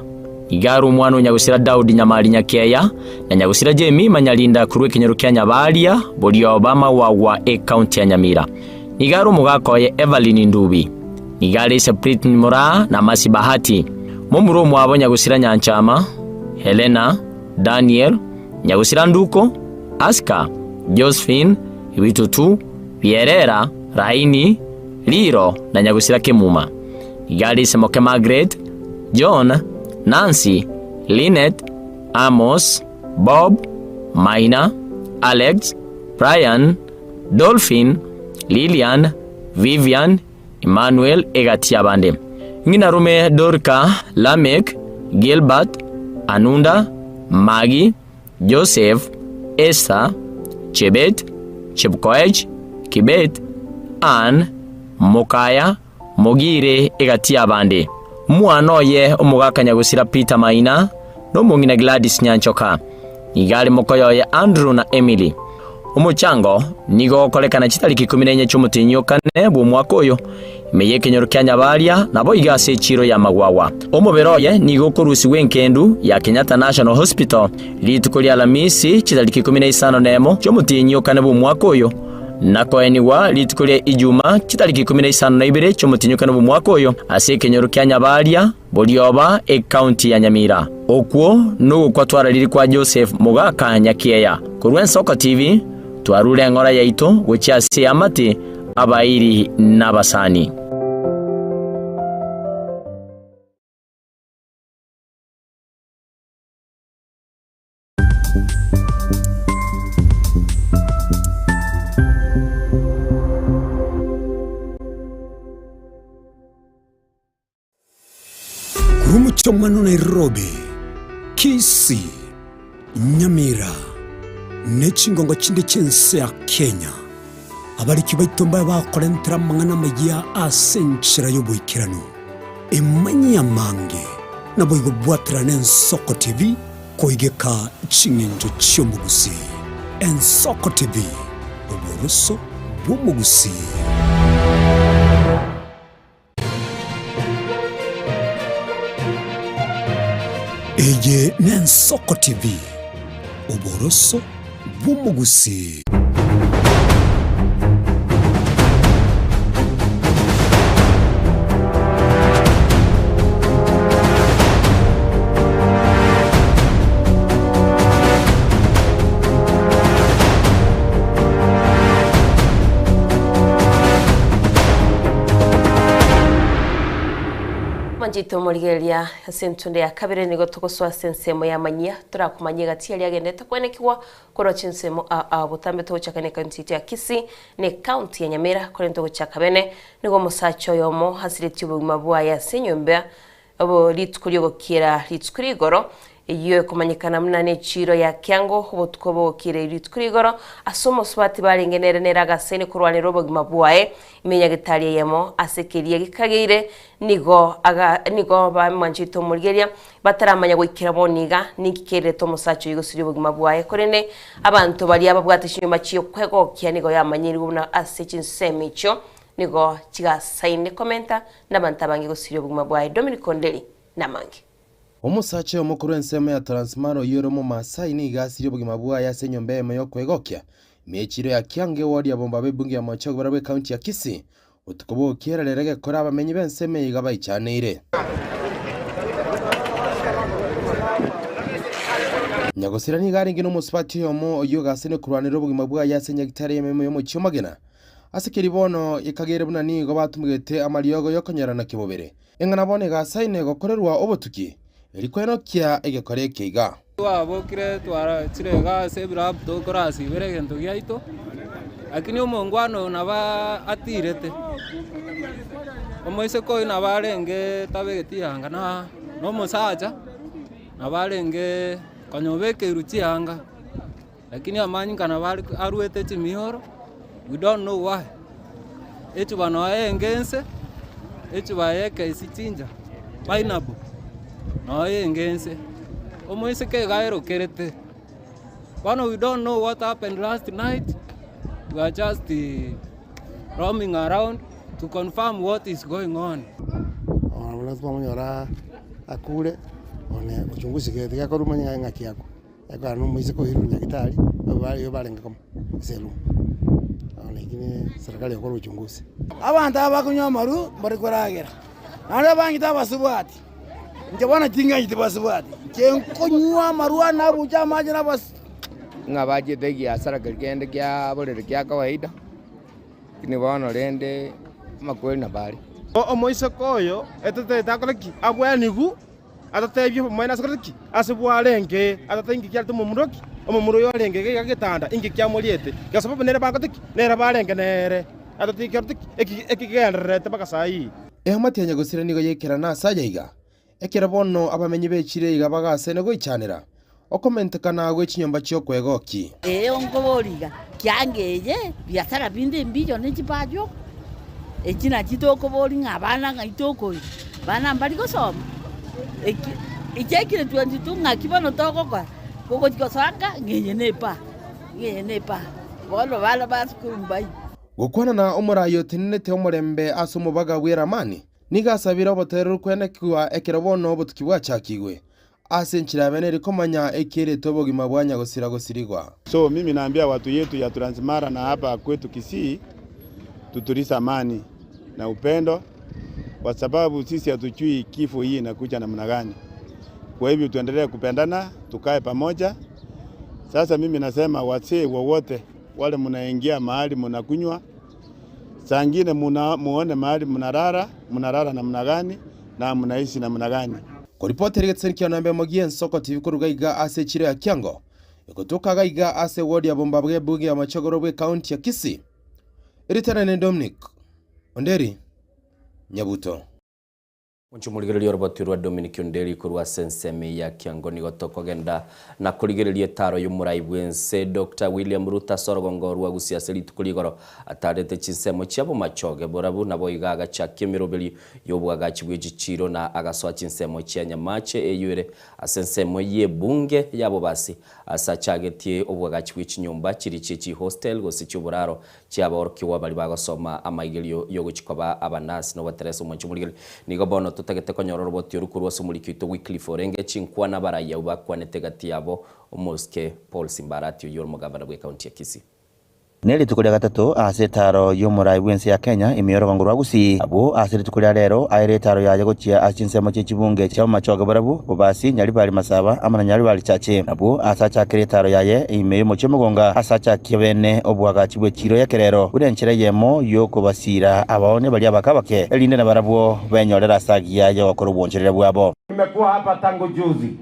Iga are omwana o nyagusira Daudi Nyamari Nyakiea, na nyagusira Jemima Nyarinda korwa ekenyoro kia Nyabaria, Borioba Magwagwa ekaunti ya Nyamira. Nigo are omogaka oye Evelyn Ndubi. Nigo are ise Britney Moraa na Mercy Bahati. Momura omwabo nyagusira Nyanchama, Helena, Daniel, nyagusira Nduko, Aska, Josephine, Bitutu, Bierera, Raini, Riro na nyagusira Kemuma. Nigo are ise moke Margaret, John, Nancy, Linet, Amos, Bob, Maina, Alex, Brian, Dolphin, Lilian, Vivian, Emmanuel egati y'abande. Ng'ina rume Dorika, Lamek, Gilbert, Anunda, Maggie, Joseph, Esther, Chebet, Chepkoech, Kibet, Ann, Mokaya, Mogire egati y'abande. Omwana oye omogaka nyagosira Peter Maina, na omong'ina Gladys Nyanchoka. Nigo are mokoyo oye Andrew na Emily. Omochango nigo ogokorekana chitariki ikomi na inye chi'omotienyi o kane bw'omwaka oyo, ime y'ekenyoro kia Nyabaria, naboigo ase echiiro y'amagwagwa. Omobere oye nigo okorusigwa enkendu ya Kenyatta National Hospital rituko ria Alamisi chitariki ikomi na isano nemo chi'omotienyi o kane bw'omwaka oyo, na koenigwa rituko ria Ijuma chitariki ikomi na isano na ibere chi'omotienyi o kane bw'omwaka oyo ase ekenyoro kia Nyabaria, Borioba, ekaunti ya Nyamira. Okwo nogokwa twarariri kwa Joseph Mogaka Nyakiea. Korwa Ensoko TV, twarure eng'ora yaito gochia ase eamate, abairi na abasani. Korwa omochie Nairobi, Kisii, Nyamira, ne chingongo chinde chi'ense ya Kenya. Abariki baito mbabe bakorentera amang'ana amayia ase enchera y'oboikeranu. Emanyie amange, naboigo bwaterane Ensoko TV koigeka ching'encho chi'omogusii. Ensoko TV, oboroso bw'omogusii. Eye n'Ensoko TV, oboroso bw'omogusii. Mwanchete omorigereria ase entunde ya kabere nigo togosoa ase ensemo y'amanyia torakomanyia egati aria agendete kwenekigwa korwa chinsemo aa aa botambe togochaka ne ekaunti yaito ya Kisii na ekaunti ya Nyamira korende togochaka bene nigo omosacha oyomo asiretie obogima bwaye ase enyomba Obo rituko ri'ogokiera rituko rigoro, eyio ekomanyekana buna nechiiro ya kiango, obotuko bogokiera rituko rigoro, ase omosubati barenge nere nere agasaine korwanera obogima bwaye, ime nyagetari eyemo ase keria gekageire, nigo aga nigo bamwanchete omorigeria, bataramanya goikera bono iga ninki kererete omosacha oyio gosiria obogima bwaye. Korende abanto baria babwate chinyomba chi'okwegokia nigo yamanyirwe buna ase chinsemo echio nigo chigasaine komenta Nabanto abange gosiria obogima bwaye. Dominic Onderi namange. Omosacha oyomo korwa ensemo ya Transmara oyio ore Omomaasai nigo asirie obogima bwaye ase enyomba eyemo y'okwegokia ime y'echiiro ya Kiange eward ya Bombaba ebunge ya Mocha obobera bw'ecounty ya Kisii. Botuko bw'ogokiera rero egekora abamenyi b'ensemo eye iga baichaneire. Nyagosira nigo arenge nomosubati oyomo oyio ogasene korwanera obogima bwaye ase enyagitari eyemo y'omochie o Magena. Ase keria bono ekagere buna nigo batumegete amariogo y'okonyorana kemobere, eng'ana bono egasaine gokorerwa obotuki, erio kwenokia egekora eke iga. Twabokire twarachire iga ase ebirabu tokorasibera egento giaito, lakini omongwana oyo nabo atirete, omoiseke oyio nabo arenge tabegeti yanga na na omosacha, nabo arenge konya obekeirwe chianga. Lakini amanyinga nabo are aruete chimioro, we don't know why. Echuba noyo enge ense, echuba ya ekesi chinja, pineapple, noyo enge ense. Omoiseke iga aerokerete, bono we don't know what happened last night, we are just roaming around to confirm what is going on. Bono twamonyora akure, bono uchunguzi gete gekorwa omanye ng'aki akwa. Ekero nomoiseke oirwe nyagetari, abwo barenge komo ase eroom. Bono lakini serikali egokora uchunguzi. Abanto aba bakonywa amaru mbare koragera, naende abang'iti abasubati, inche bono ting'ancheti basubati, inche nkonywa amarwa ane nabuche amache na abas. Ng'a bachete egiasara keria kende kia borere kia kawaida, lakini bono rende amakweri nabo are. Omoiseke oyo etataete akore ki? Abwenigwe. Atatebie obomaene ase korende ki? Ase bwarenge, atatebie inki kiarete omomura ki? Omomura oyo orenge iga iga getanda, inki kiamoriete? Gesababu nere bagote ki? Nere barenge nere. Atatebie kerete ki? Eki ekigendererete mpaka saa ii. Eamate ya nyagosira nigo yaikerana ase aya iga, ekero bono abamenyi b'echiro iga bagasene goichanera okomentekana gwe chinyomba chi'okwegoki. Ee, onkobori iga, kianga eye, biasara binde mbiyo ne chipacho, echi nachi tokobori ng'a abana ng'ai tokoira, abana mbari gosoma. Eki echiakire 22 ng'aki bono togokora, kogochi gosoa nka ng'a eye na epaa, ng'a eye na epaa, bono bana ba sukuru mbaino. Gokwana na omoraai otenenete omorembe ase omobaga bw'eramani, nigo asabire obotoereru kwenekigwa ekero bono obotuki bwachakigwe, Ase enchera ya bene eri komanya ekierete obogima bwa nyagosira gosirigwa. So mimi naambia watu yetu ya Transmara na hapa kwetu Kisii tutulize amani na upendo kwa sababu sisi hatujui kifo hii inakuja namna gani. Kwa hivyo tuendelee kupendana, tukae pamoja. Sasa mimi nasema wasee wowote wale mnaingia mahali mnakunywa, saa ingine muna, muone mahali mnalala, mnalala namna gani na mnaishi namna gani. Koripotera egeteseni kia Namba Emo gi'Ensoko TV koruga iga ase echiro ya Kiango, egotoka iga iga ase eward ya Bombaba bw'ebunge ya Machagoro bw'ecounty ya Kisii. Erieta riane Dominic Onderi Nyabuto. Monche omorigereria oroboti rwa Dominic Onderi korwa ase ensemo eye ya Kiango nigo tokogenda na korigereria etaro y'omorai bw'ense Doctor William Ruto ase orogongo rwa Gusii ase rituko rigoro atarete chinsemo chia Bomachoge Borabu naboigo agachakia emeroberi y'obwagachi bwe chichiiro na agasoa chinsemo chia Nyamache eyio ere ase ensemo y'ebunge ya Bobasi ase achagetie obwagachi bwe chinyomba chiria chie chihostel gose chi'oboraro Chiaborokigwa baria bagosoma amaigerio y'ogochia koba abanasi na oboteresa omwancho omorigeri. Nigo bono totagete konyora oroboti oru korwa ase omoriki oito Wycliffe orenge chinkwana abarai abwo bakwanete egati yabo omosike Paul Simbarati oyio ore omogavana bw'ekaunti ya Kisii. Ne rituko ria gatato ase etaaro y'omorai bw'ense ya Kenya ime y'orogongo rwa Gusii, abwo ase rituko ria rero aire etaaro yaye gochia ase chinsemo chie chibunge chia Bomachoge Borabu, Bobasi, Nyaribari Masaba, amo na Nyaribari Chache. Nabwo aase achakire etaaro yaye ime y'omochie omogonga, ase achakia bene oboagachi bwe chiiro y'ekerero, buna enchera eyemo y'okobasiira abaonia baria abake abake, erinde nabarabwo benyorere ase agiya y'ogokora obwonchoreria bwabo. Nimekuwa hapa tangu juzi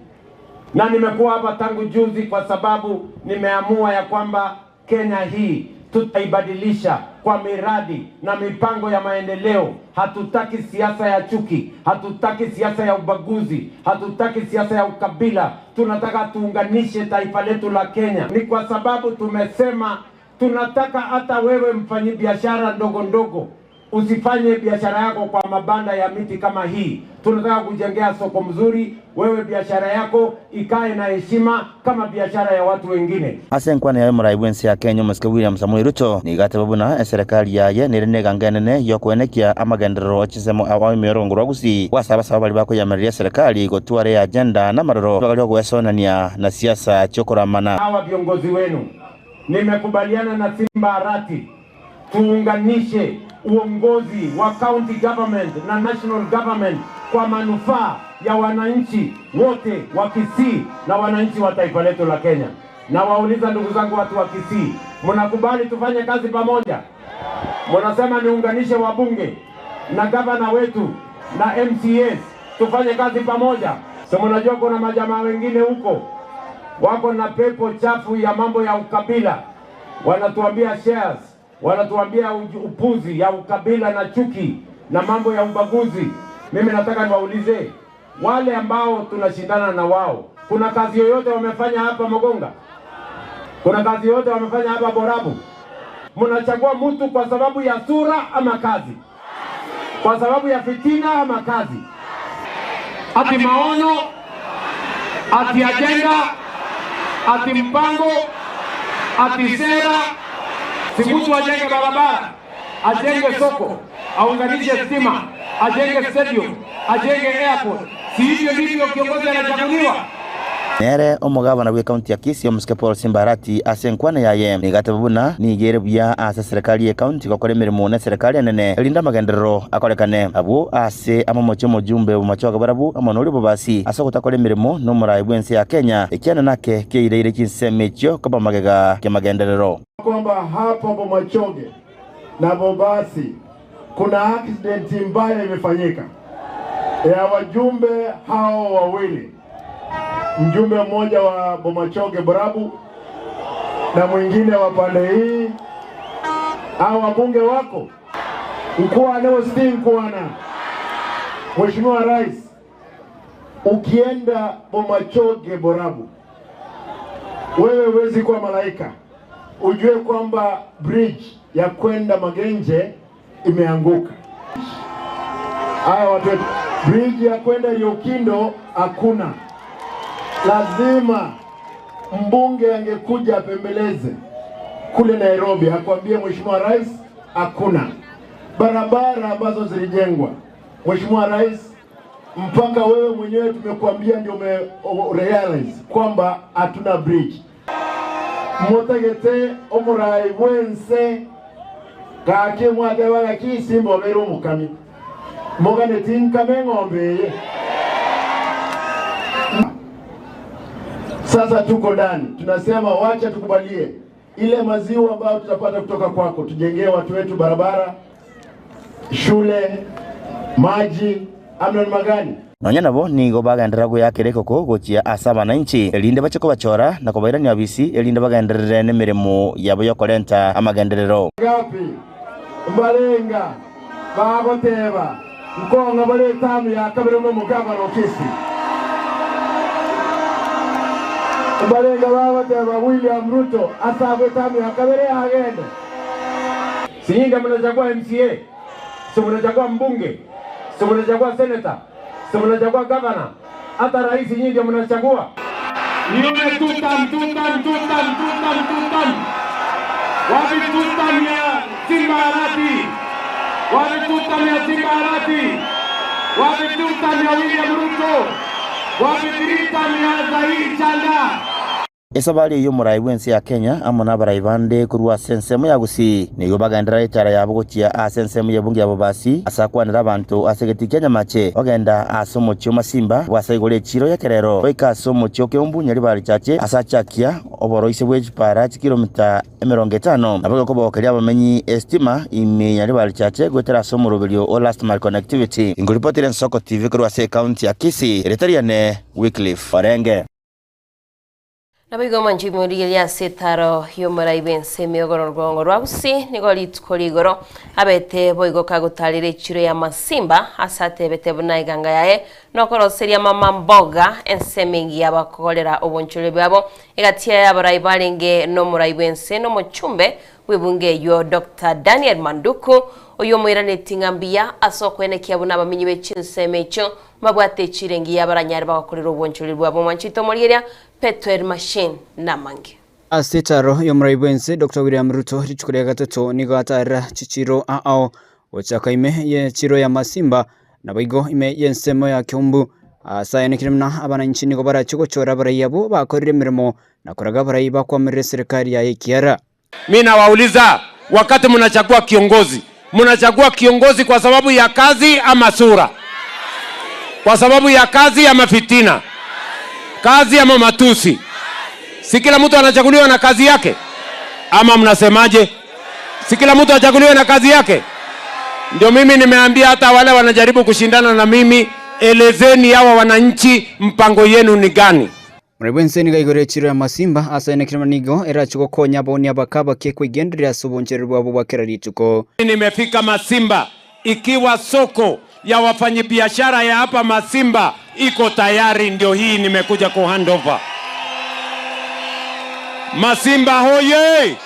na nimekuwa hapa tangu juzi kwa sababu nimeamua ya kwamba Kenya hii tutaibadilisha kwa miradi na mipango ya maendeleo. Hatutaki siasa ya chuki, hatutaki siasa ya ubaguzi, hatutaki siasa ya ukabila. Tunataka tuunganishe taifa letu la Kenya. Ni kwa sababu tumesema tunataka hata wewe mfanyibiashara ndogo ndogo usifanye biashara yako kwa mabanda ya miti kama hii. Tunataka kujengea soko mzuri, wewe biashara yako ikae na heshima kama biashara ya watu wengine. Ase enkwana yaye omorai bw'ense ya Kenya omosike William Samoei Ruto nigo ateba buna eserekari yaye nere negango enene y'okoenekia amagenderero e chinsemo ao ime y'orogongo rwa Gusii gwase abasabo baria bakoyamereria eserekari gotwara eagenda na amaroro ribaga ri'ogoesonania na siasa chi'okoramana. Hawa viongozi wenu, nimekubaliana na Simba Arati tuunganishe uongozi wa county government na national government kwa manufaa ya wananchi wote wa Kisii na wananchi wa taifa letu la Kenya. Na wauliza ndugu zangu watu wa Kisii, mnakubali tufanye kazi pamoja? Mnasema niunganishe wabunge na gavana wetu na MCAs tufanye kazi pamoja? So mnajua kuna majamaa wengine huko wako na pepo chafu ya mambo ya ukabila, wanatuambia shares, wanatuambia upuzi ya ukabila na chuki na mambo ya ubaguzi. Mimi nataka niwaulize wale ambao tunashindana na wao, kuna kazi yoyote wamefanya hapa Mogonga? Kuna kazi yoyote wamefanya hapa Borabu? Mnachagua mtu kwa sababu ya sura ama kazi? Kwa sababu ya fitina ama kazi? Ati maono, ati ajenda, ati mpango, ati sera. Si mtu ajenge barabara, ajenge soko, aunganishe stima, ajenge stadium, ajenge airport. Si hivyo ndivyo kiongozi anachaguliwa? Nere omogabana bw'ekaunti ya Kisii omosike Paul Simba Arati ase enkwana yaye nigo ateba buna nigo ere buya ase eserekari y'ekaunti gokora emeremo na eserekari enene erinde amagenderero akorekane abwo ase amamochi omojumbe bw'amachoge barabwo amo noria obobasi ase ogotakora emeremo na omorai bw'ense ya Kenya ekiana nake kiaireire chinsemo echio koba magega ki'amagenderero. Kwamba hapo Bomachoge na Bobasi kuna accident mbaya imefanyika ya wajumbe hao wawili, mjumbe mmoja wa Bomachoge Borabu na mwingine wa pande hii. Hao wabunge wako Mkwana si Mkwana. Mheshimiwa Rais, ukienda Bomachoge Borabu, wewe huwezi kuwa malaika, ujue kwamba bridge ya kwenda Magenje imeanguka. Haya watu wetu, bridge ya kwenda Yokindo hakuna. Lazima mbunge angekuja apembeleze kule Nairobi, akwambie Mheshimiwa Rais, hakuna barabara ambazo zilijengwa. Mheshimiwa Rais, mpaka wewe mwenyewe tumekuambia ndio ume realize kwamba hatuna bridge. Motagete omurai bwense gake mwatebaga kisimba obeire omukami mogane tinkame eng'ombe eye. Sasa tuko ndani tunasema wacha tukubalie ile maziwa ambayo tutapata kutoka kwako, tujengee watu wetu barabara, shule, maji, amna ni magani Nonya nabo nigo bagenderera goyakera ekoko gochia ase abananchi, erinde bache kobachora na kobairania obisi, erinde bagenderere nemeremo yabo y'okorenta amagenderero. Ngapi? Mbarenga bagoteba. Nkong'a bare etamu ya kabere nomogabana o Kisii. Mbarenge bagoteba William Ruto asabwe etamu ya kabere agende. Si nyinyi ndio mnachagua MCA? Si mnachagua mbunge? Si mnachagua senator? Si mnachagua governor? Hata rais nyinyi ndio mnachagua. Nione tutam tutam tutam tutam tutam. Wapi tutam ya Simba Arati? Wapi tutam ya Simba Arati? Wapi tutam ya William Ruto? Wapi tutam ya Zaid Chanda? Esabari eyio omorai bw'ense ya Kenya amo nabarai bande korwa ase ensemo ya Gusii nigo bagenderera echara yabo gochia ase ensemo y'ebunge ya Bobasi ase akwanera abanto ase egetii kia Nyamache bagenda ase omochie o Masimba bwase igoro echiiro y'ekerero goika ase omochie o Keumbu Nyaribari Chache ase achakia oboroisia bwe chipara chikilomita 50 nabo gekobokeria abamenyi esitima ime Nyaribari Chache goetera ase omoroberio o Last Mile Connectivity. Inkoripotera Ensoko TV korwa ase ekaunti ya Kisii, erieta riane Wycliffe Orenge. Naboigo omonto imorigereria ase etaro y'omorai bw'ense emiogoro orwongo rwa Gusii nigo rituko rigoro abete boigo kagotarera echiro ya Masimba ase atebete buna eganga yaye nokoroseria mama mboga ensemo engiya bakogorera obonchoreri bwabo egati yaye abarai barenge nomorai bw'ense nomochumbe bw'ebunge eyio Doctor Daniel Manduku oyio omoiranetie ng'a mbuya ase okoenekia buna abamenyi be chinsemo echio Mbabwate echira engiya abaranyare bagokorera obwanchoreri bwabo omwanchete omorigereria Petuel Machine namange. Ase etaro y'omorai bw'ense Doctor William Ruto rituko ria gatato nigo atarera chichiro ao gochaka ime y'echiro ya Masimba naboigo ime y'ensemo ya Kiambu. Ase aya nekire buna abananchi nigo barache gochora abarai abwo bakorire emeremo na koraga abarai bakwamerera eserekari yaye ekiara. Mi nawauliza, wakati mnachagua kiongozi, mnachagua kiongozi kwa sababu ya kazi ama sura? Kwa sababu ya kazi ama fitina? Kazi ama matusi? Si kila mtu anachaguliwa na kazi yake? Ama mnasemaje? Si kila mtu achaguliwe na kazi yake? Ndio mimi nimeambia hata wale wanajaribu kushindana na mimi, elezeni hawa wananchi mpango yenu ni gani? More bwense nigo aigoro echiro ya masimba ase aine nigo erache gokonya abaonia abake abake kwegendereria ase obonchereri bwabo bwa kera rituko. Nimefika Masimba ikiwa soko ya wafanyibiashara ya hapa Masimba iko tayari, ndio hii nimekuja ku hand over. Masimba hoye!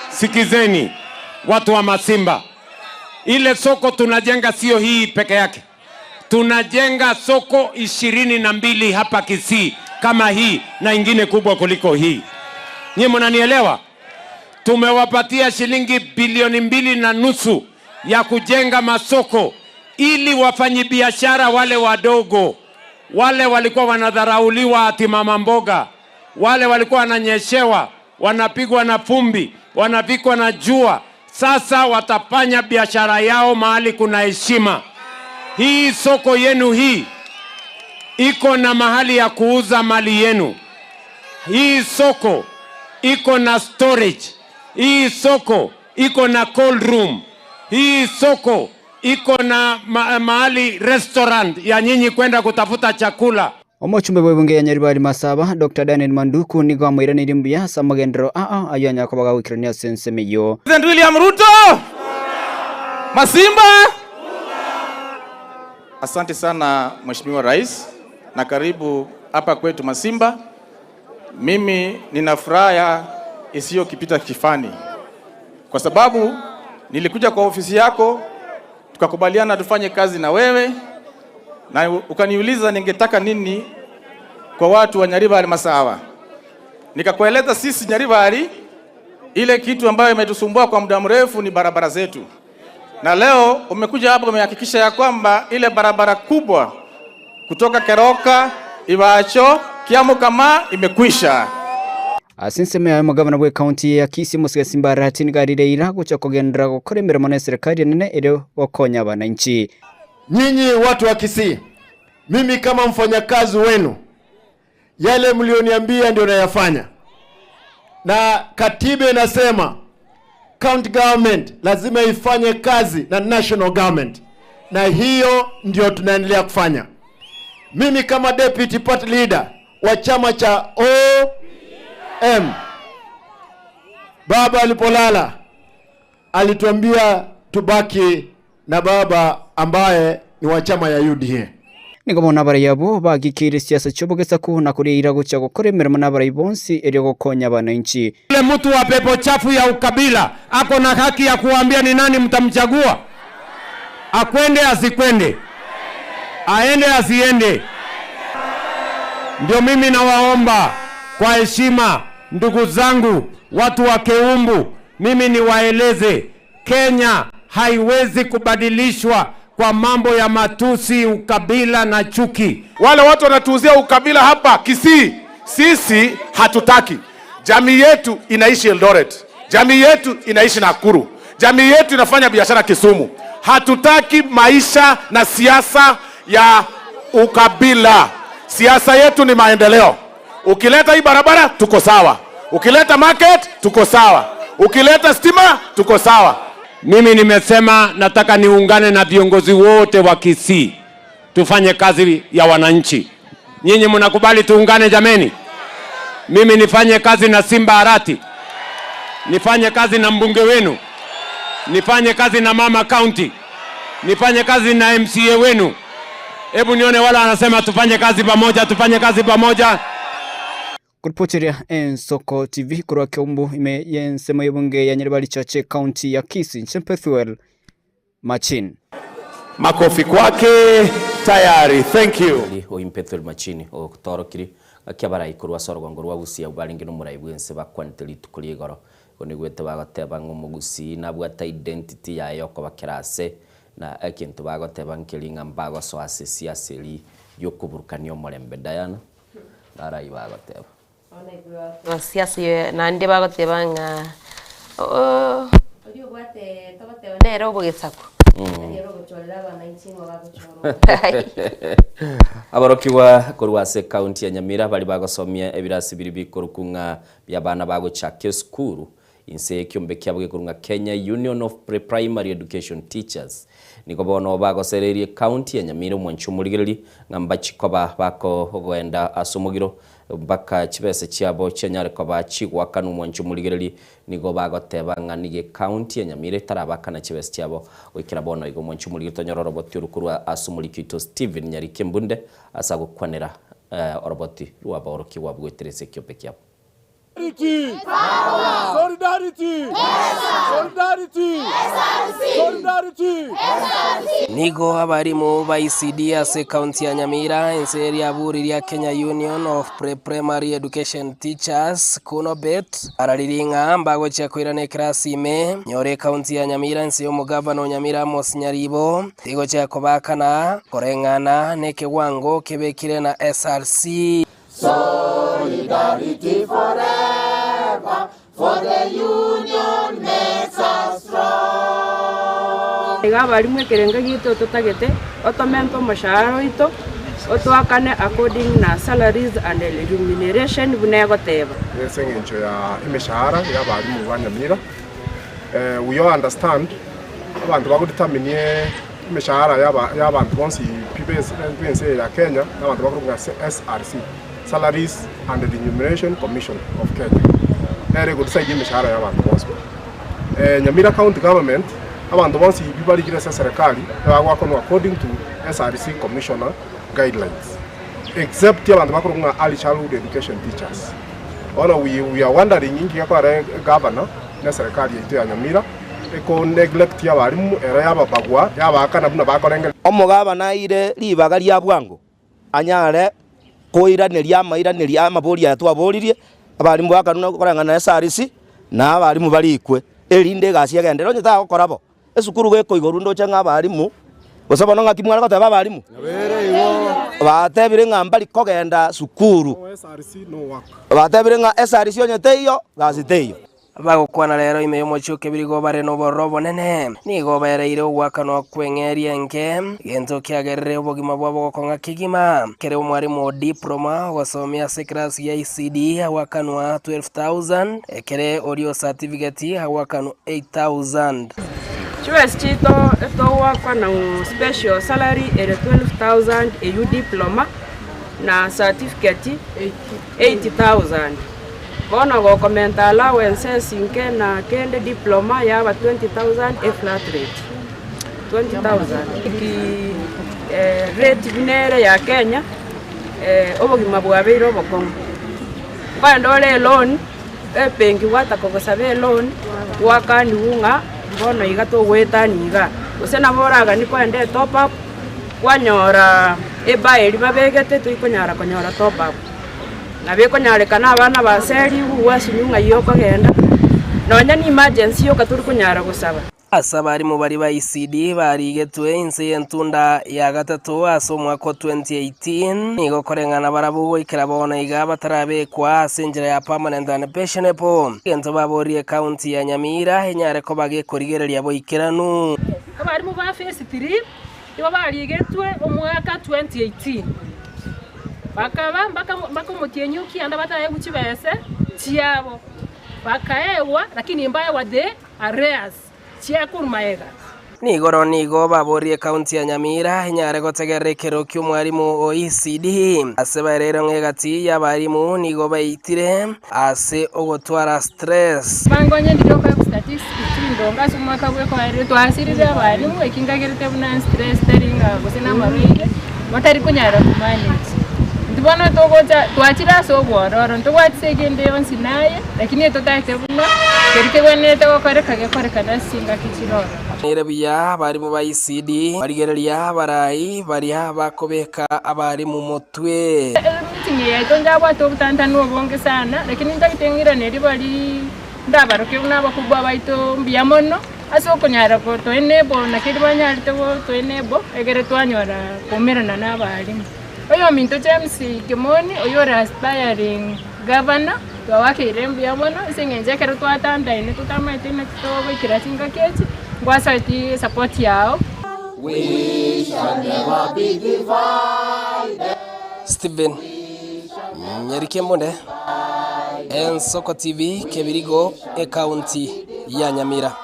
Sikizeni watu wa Masimba, ile soko tunajenga sio hii peke yake, tunajenga soko 22 hapa Kisii kama hii na ingine kubwa kuliko hii. Nyie mnanielewa? Tumewapatia shilingi bilioni 2.5 ya kujenga masoko ili wafanyibiashara wale wadogo, wale walikuwa wanadharauliwa ati mama mboga, wale walikuwa wananyeshewa, wanapigwa na fumbi, wanapikwa na jua, sasa watafanya biashara yao mahali kuna heshima. Hii soko yenu hii iko na mahali ya kuuza mali yenu. Hii soko iko na storage. Hii soko iko na cold room. Hii soko iko na mahali restaurant ya nyinyi kwenda kutafuta chakula. Omochumbe bw'ebunge ya Nyaribari Masaba Doctor Daniel Manduku nigo amoiraneirie mbuya ase amagenderero aa ayio anyare koba gagoikerania ase ensemo eyio. President William Ruto! Masimba! Asante sana Mheshimiwa Rais na karibu hapa kwetu Masimba. Mimi nina furaha isiyokipita kifani kwa sababu nilikuja kwa ofisi yako tukakubaliana tufanye kazi na wewe na ukaniuliza ningetaka nini kwa watu wa Nyaribari Masawa. Nikakueleza sisi Nyaribari ile kitu ambayo imetusumbua kwa muda mrefu ni barabara zetu, na leo umekuja hapa umehakikisha ya kwamba ile barabara kubwa kutoka Keroka Ibacho Kiamukama imekwisha. Ase ensemo yaye omogabana bwe county ya Kisii Mosike Simba Arati nigo arire ira gocha kogenderera gokora emeremo na eserekari enene ere gokonya abananchi. Nyinyi watu wa Kisii, mimi kama mfanyakazi wenu, yale mlioniambia ndio nayafanya, na katiba inasema county government lazima ifanye kazi na national government, na hiyo ndio tunaendelea kufanya. Mimi kama deputy party leader wa chama cha OM, baba alipolala alituambia tubaki na baba ambaye ni wa chama ya UDA. Nigo bono abarai abwo bagikeire siasa chi'obogesaku na koria eira gochia gokora emeremo nabarai bonsi erio gokonya abananchi. Yule mtu wa pepo chafu ya ukabila ako na haki ya kuambia ni nani mtamchagua, akwende asikwende, aende asiende. Ndio mimi nawaomba kwa heshima, ndugu zangu, watu wa Keumbu, mimi niwaeleze, Kenya haiwezi kubadilishwa kwa mambo ya matusi, ukabila na chuki. Wale watu wanatuuzia ukabila hapa Kisii, sisi hatutaki. Jamii yetu inaishi Eldoret, jamii yetu inaishi Nakuru, jamii yetu inafanya biashara Kisumu. Hatutaki maisha na siasa ya ukabila. Siasa yetu ni maendeleo. Ukileta hii barabara tuko sawa, ukileta market tuko sawa, ukileta stima tuko sawa. Mimi nimesema nataka niungane na viongozi wote wa Kisii tufanye kazi ya wananchi. Nyinyi mnakubali tuungane jameni? Mimi nifanye kazi na Simba Arati, nifanye kazi na mbunge wenu, nifanye kazi na mama county, nifanye kazi na MCA wenu. Hebu nione wala wanasema tufanye kazi pamoja, tufanye kazi pamoja. Kuripoteria Ensoko TV korwa Keumbu ime yensemo y'ebunge ya Nyaribari Chache county ya Kisii Nchempethuel Machin. Makofi kwake tayari. Thank you. Oimpethuel Machini otorokiri akiabarai korwa ase orogongo rwa Gusii abwo barenge na omorai bwense bakwanete rituko ria igoro. Igo nigwete bagoteba ng'a omogusii nabwate identity yaye yokobakera ase na egento bagoteba nkeri ng'a mbagosoa ase esiasa eria ya okoburukania omorembe Diana, narai bagoteba. Siasa eye naende bagoteba ng'a oria obwate togoteba nere obogesaku, tari ere ogochorera abananchi ng'a bagochora oborai. Aborokigwa korwa ase ekaunti ya Nyamira baria bagosomia ebirasi biria bikorokwa ng'a bi'abana bagochaka esukuru Inse y'ekiombe kiabo gekorwa ng'a Kenya Union of Pre-Primary Education Teachers nigo bono bagosereirie ekaunti ya Nyamira omwanchi omorigereria ng'a mbachi koba bakogoenda ase omogiro mpaka chibesa chiabo chianyare koba chigoakanwa omwanchi omorigereria nigo bagoteba ng'a nigo ekaunti ya Nyamira etarabakana chibesa chiabo goikera bono igo omwanchi omorigereria tonyore oroboti oru korwa ase omoriki oito Stephen Nyariki Embunde ase agokwanera oroboti rw'abaorokigwa abwo goetera ase ekiombe kiabo. Nigo abarimu ba ECD ase ekaunti ya Nyamira, ense eria buri ria Kenya Union of Pre-Primary Education Teachers, KUNOBET, bararirie ng'a mbagochia koirana ekerasi ime. Nyore ekaunti ya Nyamira ense y'omogavana o Nyamira Amos Nyaribo tigochia kobaakana koreng'ana nekewango kebekire na SRC. Solidarity forever, for the union makes us strong. Iga abarimu ekerengo giaito totagete otomente omoshahara oito, otoakane according na salaries and remuneration buna egoteba. Ase eng'encho ya emeshahara ya abarimu ba Nyamira, we all understand abanto bago determine Emeshahara y'abanto bonsi pi b'ense eye ya Kenya n'abanto bakorokwa ng'a SRC, Salaries and Remuneration Commission of Kenya, nere ego decide emeshahara y'abanto bonsi pi. Nyamira County Government, abanto bonsi pi barikire ase eserekari ebagoakanwa according to SRC Commissioner guidelines, except abanto bakorokwa ng'a Early Childhood Education Teachers. Bono we are wondering inki gekogera Governor na eserekari yaito ya Nyamira Eko neglect y'abalimu ero yababagua yabaakana buna bakorengereria. Omogabana aire ribaga ria bwango anyare koiraneria amairanerio a'amabori aya twaboririe, abalimu bakanwa koreng'ana na SRC, na abalimu barikwe, erinde egasi egenderere. Onye tagokora bo, esukuru gekoigorwa ndoche ng'a abalimu, gose bono ng'aki mware goteba abalimu? Batebire ng'a mbari kogenda sukuru, batebire ng'a SRC onye teiyo, gasi teiyo. Bagokwana rero ime y'omochie o Kebirigo bare nobororo obonene, nigo baereire ogoakanwa kw'eng'eria enke, egento kiagerire obogima bwabo gokong'a kegima. Kere omwarimu o diploma ogosomia ase ekerasi gia ECD agoakanwa 12,000, ekere oria o certificate agoakanwa 8,000. Chibesa chiaito etogoakana special salary ere 12,000 eyio diploma na certificate 8,000. Bono gokomenta allowances inke na kende diploma yaba 20,000 e flat rate. 20000. Ki rate buna ere ya Kenya, obogima bwabeire obokong'u. Nkoenda ore eloan, ebenki gwataka gosaba eloan, gwakaniwu ng'a bono iga togoetania igaa. Gose nabo oraganie koenda etop up, kwanyora ebar eria babegete toikonyara konyora top up. Nabo ekonyarekana abana baserigwe gwasinywa ng'ai okogenda, nonya ne emergency yoka tori konyara gosaba. Ase abarimu baria ba ECD barigetwe inse y'entunda ya gatato ase omwaka o 2018, nigo koreng'ana barabwo goikera bono iga batarabekwa ase enchera ya permanent and pensionable, egento baborie ekaunti ya Nyamira enyare koba gekorigereria boikeranu. Abarimu ba phase 3 igo barigetwe omwaka 2018, bakaba mpaka omotienyi o kianda bataegwe chibese chiabo, bakaegwa lakini mbaegwa the arrears chia korwa magega. Nigoro nigo baborie ekaunti ya Nyamira enyare gotegerera ekero ki'omwarimu o ECD. Ase baereire ng'a egati y'abarimu nigo baitire ase ogotwara stress. Bangonye ndire okoegwa statistics chindonge ase omwaka bw'ekoerire twasirire abalimu eki nkagerete buna stress tari ng'a gose namarwaire batari konyara ko manage. Intwe bono togocha twachire ase obwororo ntobwati ase egende yonsi naye lakini etotagete buna keri kegwenerete gokoreka gekorekane ase chingaki chire ororo. Nere buya abarimu ba ECD barigereria abarai baria bakobeka abarimu motwe. Emeeting eye yaito njabwate obotantanu obonge sana, lakini ntagete ng'iranerie baria ndabaroke buna abakubwa baito mbuya mono ase okonyara goto enable naki erio banyarete goto enable egere twanyora koumerana na abalimu. Oyominto James Kimoni oyio ore aspiring governor, twabakeire mbuya mono ase eng'encho ekero twatandaine totamaete naki togoikera chingaki echi, ngwasaeti esupport yao. We shall never be divided. Stephen Nyarikembonde, Ensoko TV, Kebirigo, Ekaunti ya Nyamira.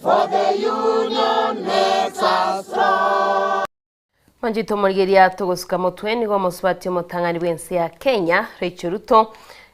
For the union makes us strong. Mwanchete omorigereria togosuka motwe nigo omosubati omotang'ani bw'ense ya Kenya Rachel Ruto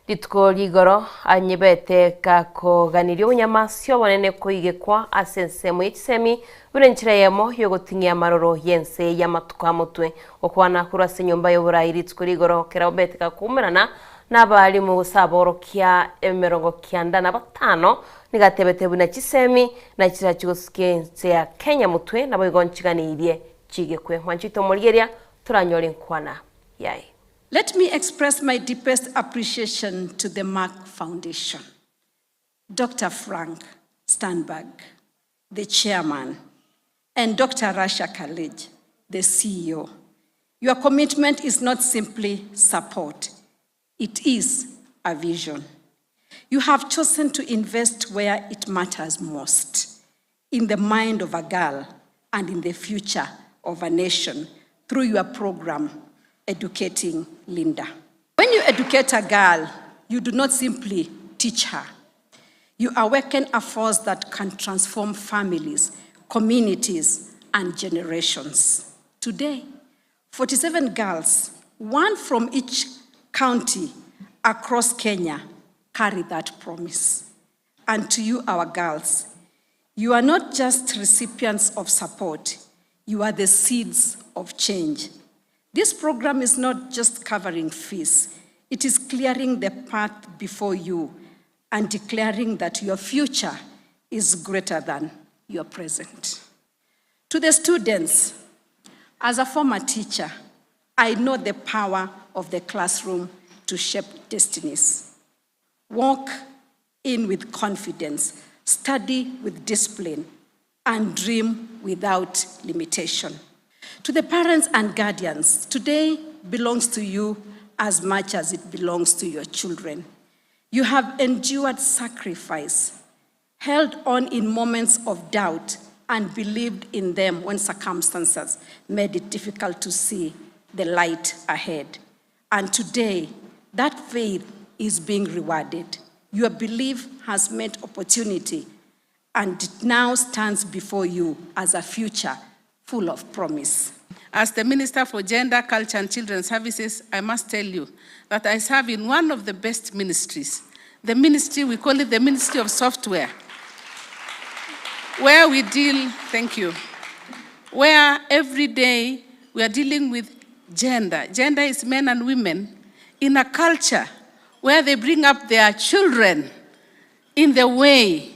rituko rigoro anyebete gakoganiria obonyamasio obonene koigekwa ase ensemo ye chisemi buna enchera eyemo yogoting'ia amaroro y'ense y'amatuko a motwe. Gokwana korwa ase enyomba y'oborai rituko rigoro kera obete gakoumerana nabalimu gose aborokia emerongo kianda na batano nigo atebete buna chisemi nachirachi gosukia ense ya Kenya motwe naboigo nchiganeirie chigekwe. Mwanchete omorigereria toranyore enkwana yaye. Let me express my deepest appreciation to the Merck Foundation, Doctor Frank Sternberg, the chairman, and Doctor Rasha Kelej, the CEO. Your commitment is not simply support, it is a vision. You have chosen to invest where it matters most, in the mind of a girl and in the future of a nation through your program, Educating Linda. When you educate a girl, you do not simply teach her. You awaken a force that can transform families, communities, and generations. Today, 47 girls, one from each county across Kenya, carry that promise. And to you, our girls, you are not just recipients of support, you are the seeds of change. This program is not just covering fees, it is clearing the path before you and declaring that your future is greater than your present. To the students, as a former teacher, I know the power of the classroom to shape destinies. Walk in with confidence, study with discipline, and dream without limitation. To the parents and guardians, today belongs to you as much as it belongs to your children. You have endured sacrifice, held on in moments of doubt, and believed in them when circumstances made it difficult to see the light ahead. And today, that faith is being rewarded. Your belief has met opportunity, and it now stands before you as a future full of promise. As the Minister for Gender, Culture and Children's Services, I must tell you that I serve in one of the best ministries. The ministry, we call it the Ministry of Software, where we deal, thank you, where every day we are dealing with gender. Gender is men and women in a culture where they bring up their children in the way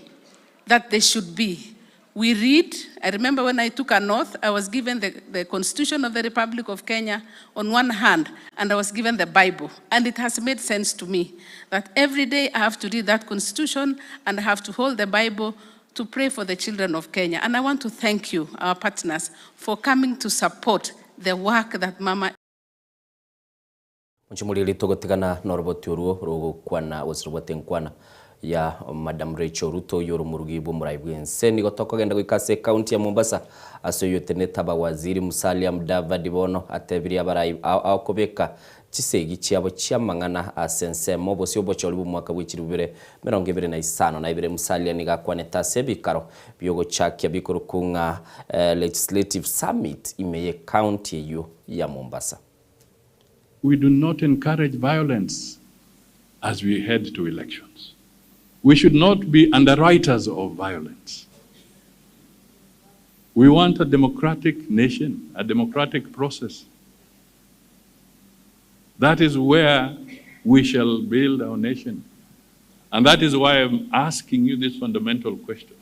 that they should be. We read, I remember when I took an oath, I was given the, the Constitution of the Republic of Kenya on one hand, and I was given the Bible. And it has made sense to me that every day I have to read that Constitution and I have to hold the Bible to pray for the children of Kenya. And I want to thank you, our partners, for coming to support the work that Mama Mochimoriri togotigana noroboti orwo rogokwana gose robwate enkwana ya Madam Rachel Ruto oyio ore omorugi bw'omorai bw'ense. Nigo tokogenda goika ase ekaunti ya Mombasa ase oyio otenete abawaziri Musalia Mudavadi bono atebirie abarai ao ao kobeka chisegi chiabo chi'amang'ana ase ensemo bosio obochori bw'omwaka bwe chilifu bibere 25 Musalia nigo akwanete ase ebikaro biogochakia bikorokwa ng'a Legislative Summit ime y'ekaunti eyio ya Mombasa. We do not encourage violence as we head to elections. We should not be underwriters of violence. We want a democratic nation, a democratic process. That is where we shall build our nation. And that is why I'm asking you this fundamental question.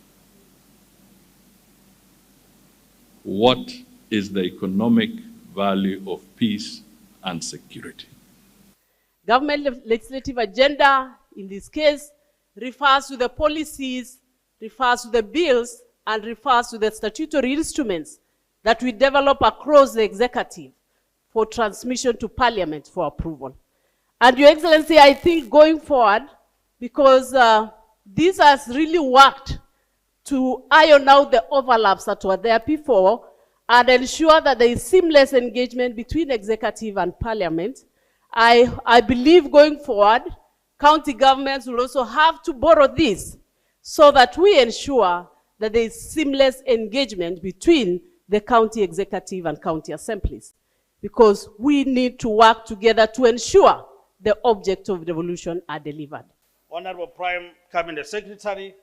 What is the economic value of peace and security? Government legislative agenda, in this case, refers to the policies, refers to the bills, and refers to the statutory instruments that we develop across the executive for transmission to Parliament for approval. And Your Excellency, I think going forward, because uh, this has really worked to iron out the overlaps that were there before and ensure that there is seamless engagement between executive and parliament. I, I believe going forward, county governments will also have to borrow this so that we ensure that there is seamless engagement between the county executive and county assemblies because we need to work together to ensure the objects of devolution are delivered. Honorable Prime Cabinet Secretary,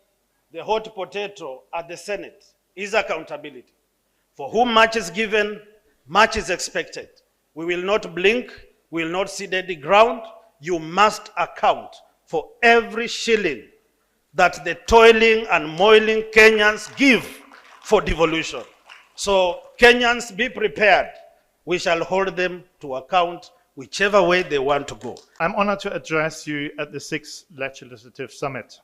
the hot potato at the Senate is accountability. For whom much is given, much is expected. We will not blink, we will not cede any ground. You must account for every shilling that the toiling and moiling Kenyans give for devolution. So, Kenyans, be prepared. We shall hold them to account whichever way they want to go. I'm honored to address you at the sixth Legislative Summit.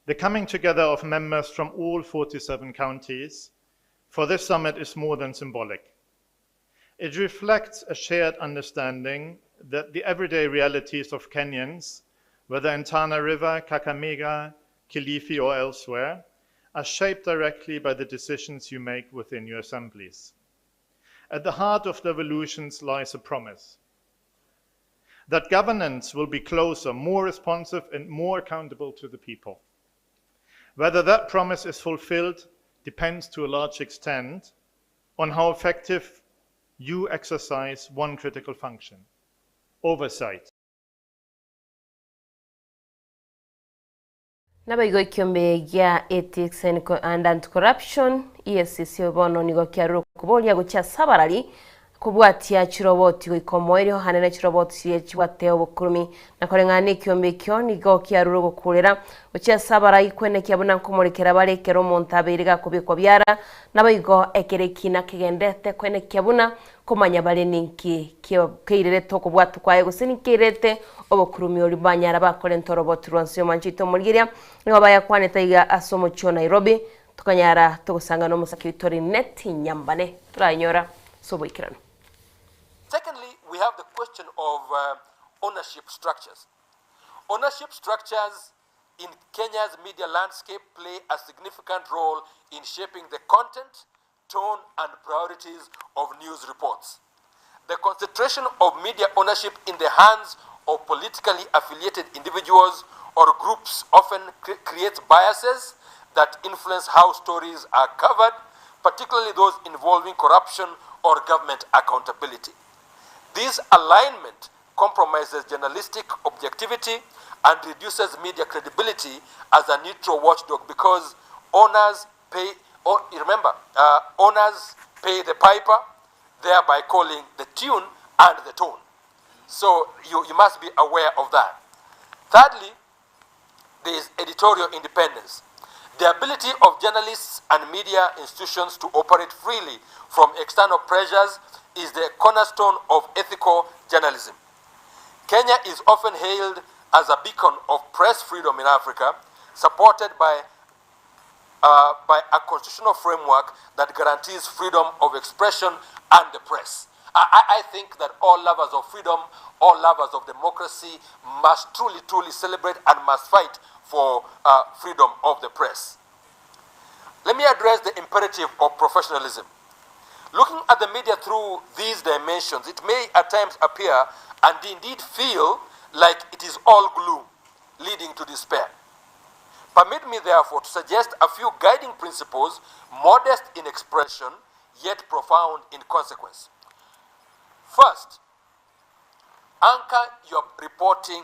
The coming together of members from all 47 counties for this summit is more than symbolic. It reflects a shared understanding that the everyday realities of Kenyans, whether in Tana River, Kakamega, Kilifi, or elsewhere, are shaped directly by the decisions you make within your assemblies. At the heart of devolutions lies a promise that governance will be closer, more responsive, and more accountable to the people. Whether that promise is fulfilled depends to a large extent on how effective you exercise one critical function oversight. Naboigo ekiombe gia Ethics and Anti-Corruption, EACC, bono nigo kiarure okoboria gochia ase abarari kobwatia chiroboti goika omoerio hanene chiroboti chiria chibwate obokurumi. Na koreng'ana na ekiombe ekio nigo kiarure ogokurera gochia ase abarai kwenekia buna nkomorekera bare ekero omonto abeire gakobekwa biara naboigo ekero ekina kegendete kwenekia buna Komanya bare ninki keirerete okobwatwa kwaye, gose ninki keirerete obokurumi oria banyara bakorenta oroboti rwa nse y'omwanchete omorigeria, nigo bayakwanete aiga ase omochie o Nairobi, tokanyara togosanga nomosake oito Lynette Nyambane toranyora ase oboikeranu. Secondly, we have the question of ownership structures. Ownership structures in Kenya's media landscape play a significant role in shaping the content, tone, and priorities of news reports. The concentration of media ownership in the hands of politically affiliated individuals or groups often cre creates biases that influence how stories are covered, particularly those involving corruption or government accountability. This alignment compromises journalistic objectivity and reduces media credibility as a neutral watchdog because owners pay, or remember, uh, owners Pay the piper, thereby calling the tune and the tone. So you, you must be aware of that. Thirdly, there is editorial independence. The ability of journalists and media institutions to operate freely from external pressures is the cornerstone of ethical journalism. Kenya is often hailed as a beacon of press freedom in Africa, supported by, uh, by a constitutional framework that guarantees freedom of expression and the press. I, I think that all lovers of freedom, all lovers of democracy must truly, truly celebrate and must fight for uh, freedom of the press. Let me address the imperative of professionalism. Looking at the media through these dimensions, it may at times appear and indeed feel like it is all gloom, leading to despair. Permit me, therefore, to suggest a few guiding principles, modest in expression, yet profound in consequence. First, anchor your reporting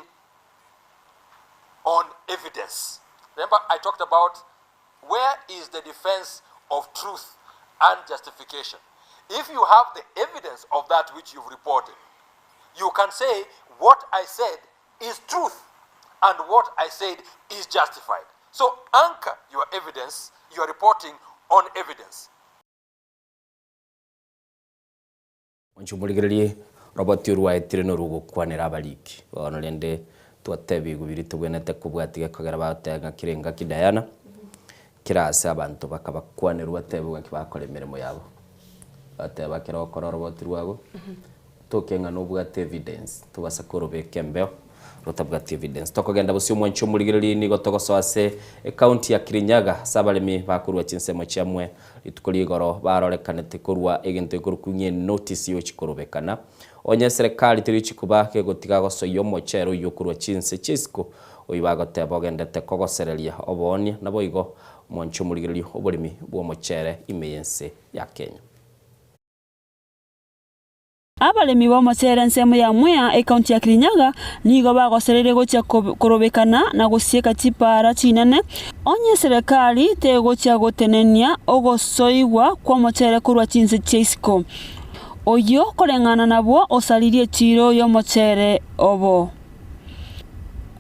on evidence. Remember, I talked about where is the defense of truth and justification. If you have the evidence of that which you've reported, you can say, What I said is truth, and what I said is justified. So anchor your evidence, your reporting on evidence. Mwanche omorigererie Robert orwaetire norogokwanera abariki. Bono rende twatebigwe biria tobwenerete kobwatia gekogera bagoteba ng'a kera engaki Diana, kera ase abanto bakabakwanerwa batebigwe ng'aki bagokora emeremo yabo. Bateba ekero ogokora oroboti rwago, toke ng'a nobwate evidence, tobasa korobeka embeo rotabwati evidence. Tokogenda bosio omwanche omorigereria nigo togosoa ase ecounty ya Kirinyaga ase abaremi bakorwa chinsemo chiamwe rituko ria igoro barorekanete korwa egento ekorokwa ng'a enotice yochi korobekana. Onye eserekari terichi koba kegotiga gosoyia omochere oyio korwa chinse chia isiko oyio bagoteba ogendete kogosereria oboonia naboigo omwanche omorigereria oboremi bw'omochere ime y'ense ya Kenya. Abaremi b'omochere ensemo ya Mwea, ekaunti ya Kirinyaga, nigo bagosereire gochia korobekana na gosieka chipaara chinene, onye serekari tegochia gotenenia ogosoigwa kw'omochere korwa chinse chia isiko, oyio koreng'ana nabwo osaririe echiiro y'omochere obo.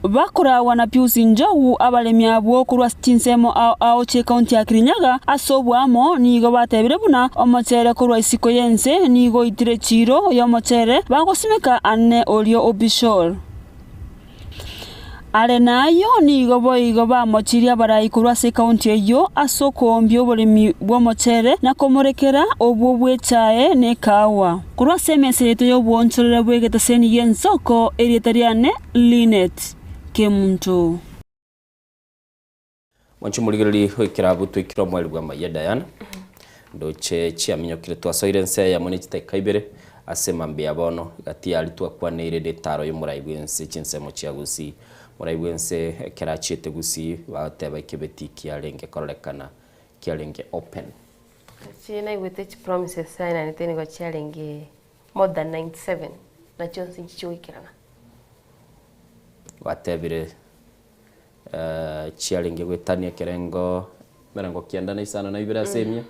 Bakoragwa na Pius Njogu, abaremi abwo korwa chinsemo ao ao chi'ecounty ya Kirinyaga ase oboamo nigo batebire buna omochere korwa isiko y'ense nigo oitire chiiro y'omochere bagosimeka ane orio Obishor. Are nayio nigo boigo bamochirie abarai korwa ase ecounty eyio ase okoombia oboremi bw'omochere na komorekera obwo bw'echae na ekahawa. Korwa ase emesa yaito y'obwoonchorere bw'egetaseni gi'ensoko, erieta riane Linet Kemunto. Mwanche omorigereria goikera abwo twaikire omoerio bw'amayia Diana. Ndoche chiaminyokire twasoire ense eyemo ne chidakika ibere ase mambia ya bono gati yaria twakwaneire netaro y'omorai bw'ense chinsemo chia Gusii. Morai bw'ense ekero achiete Gusii bagoteba ekebeti kiarenge kororekana kiarenge open. Inche naigwete chipromises aenanete nigo chiarenge more than 97 na chionsi nchichigoikerana. Gwatebire chiarenge goetania ekerengo emerongo kianda na isano na ibere ase emia,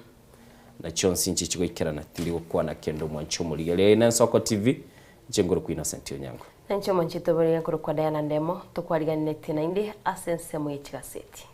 na chionsi nchichi goikerana, tindi gokwana kende omwanche omorigereria. Eye nensoko TV, inche nkorokwa Innocent Onyango. Na inche omwanchete oborere nkorokwa Diana Ndemo, tokwariganetie naende ase ensemo ye chigaseti.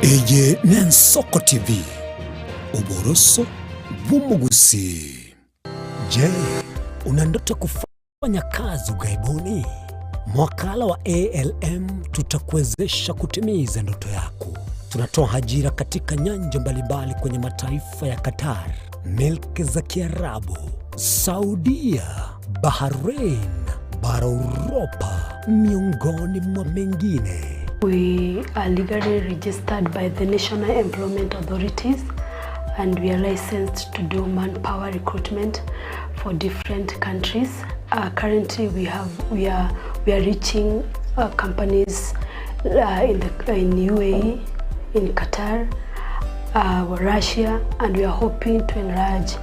Eye n'Ensoko TV, oboroso bw'omogusii. Je, una ndoto kufanya kazi ughaibuni? Mwakala wa ALM tutakuwezesha kutimiza ndoto yako. Tunatoa ajira katika nyanja mbalimbali kwenye mataifa ya Qatar, milki za Kiarabu, Saudia, Bahrain, bara Uropa, miongoni mwa mengine. We are legally registered by the National Employment Authorities. and we are licensed to do manpower recruitment for different countries. Uh, currently we have we are we are reaching uh, companies uh, in the in UAE, in Qatar, uh, Russia and we are hoping to enlarge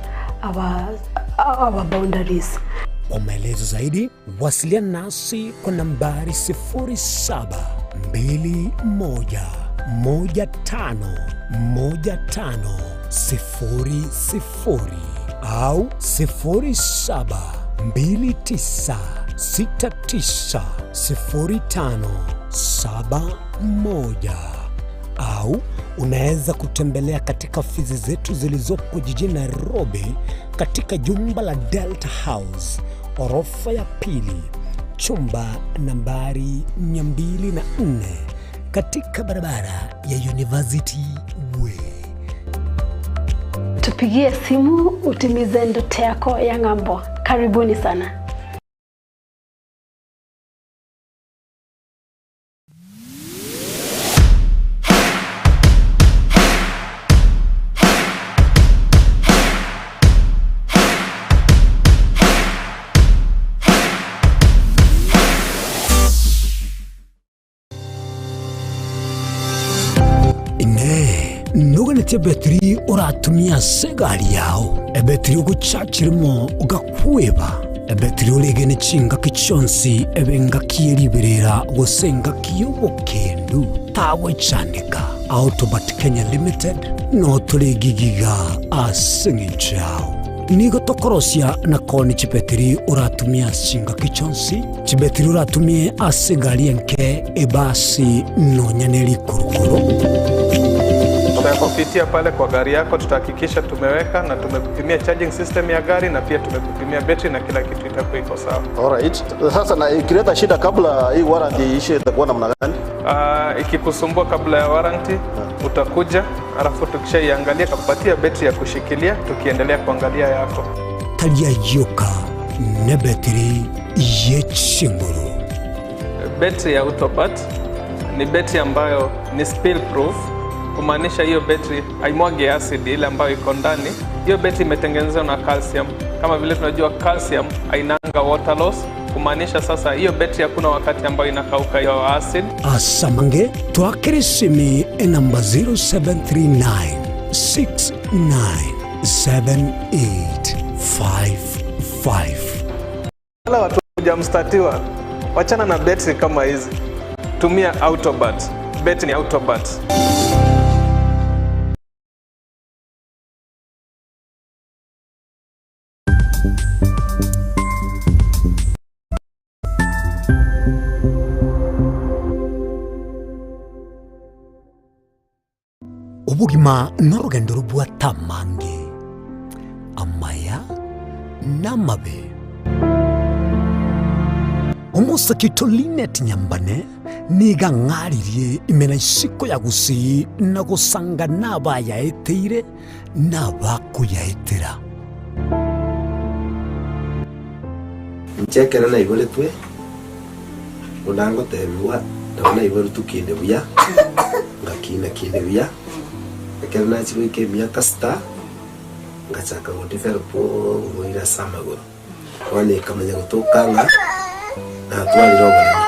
our our boundaries. Kwa maelezo zaidi wasiliana nasi kwa nambari 0721151500 au 0729690571 au unaweza kutembelea katika ofisi zetu zilizopo jijini Nairobi katika jumba la Delta House orofa ya pili chumba nambari 204 katika barabara ya University Way. Tupigie simu utimize ndoto yako ya ng'ambo. Karibuni sana. Inee! Noganetie ebetiri oratumie ase egari yao, ebetiri ogochachirimo ogakweba, ebetiri oregene chingaki chionsi ebe engaki ye riberera gose engaki y'obokendu? Tagwechandeka. Autobat Kenya Limited notore gigiga ase eng'encho yao. Nigo tokorosia na koonia chibetiri oratumie ase chingaki chionsi, chibetiri oratumie ase egari enke, ebasi, nonya ne rikurukuru. Tutakupitia pale kwa gari yako, tutahakikisha tumeweka na tumekupimia charging system ya gari na pia tumekupimia betri na kila kitu itakuwa iko sawa. Alright. Sasa na ikileta shida kabla hii warranty iishe itakuwa namna gani? Uh, ikikusumbua kabla ya warranty utakuja, alafu tukishaiangalia tutakupatia betri ya kushikilia tukiendelea kuangalia yako. Tari ayio ka nebetiri ye chinguru. Betri ya Autopat ni betri ambayo ni spill proof, kumaanisha hiyo betri haimwagi acid ile ambayo iko ndani. Hiyo betri imetengenezwa na calcium. Kama vile tunajua calcium hainanga water loss, kumaanisha sasa hiyo betri hakuna wakati ambayo inakauka hiyo acid. Asamange twakere esimi enamba 0739 697855. Wala watu hujamstatiwa, wachana na betri kama hizi, tumia Autobat. Betri ni Autobat. Obogima norogendo robwate amange, amaya na amabe. Omosake oito Linet Nyambane nigo ang'aririe ime na isiko ya Gusii na gosanga nabayaeteire na abakoyaetera. Inche ekero naiboretwe, buna ngotebigwa, nabo naiboretwe kinde buya, ngakina kinde buya, ekero nachia goika emiaka sita, ngachaka go develop oboira ase amagoro. Bono ekamanya gotoka ng'a natwarire oboremo,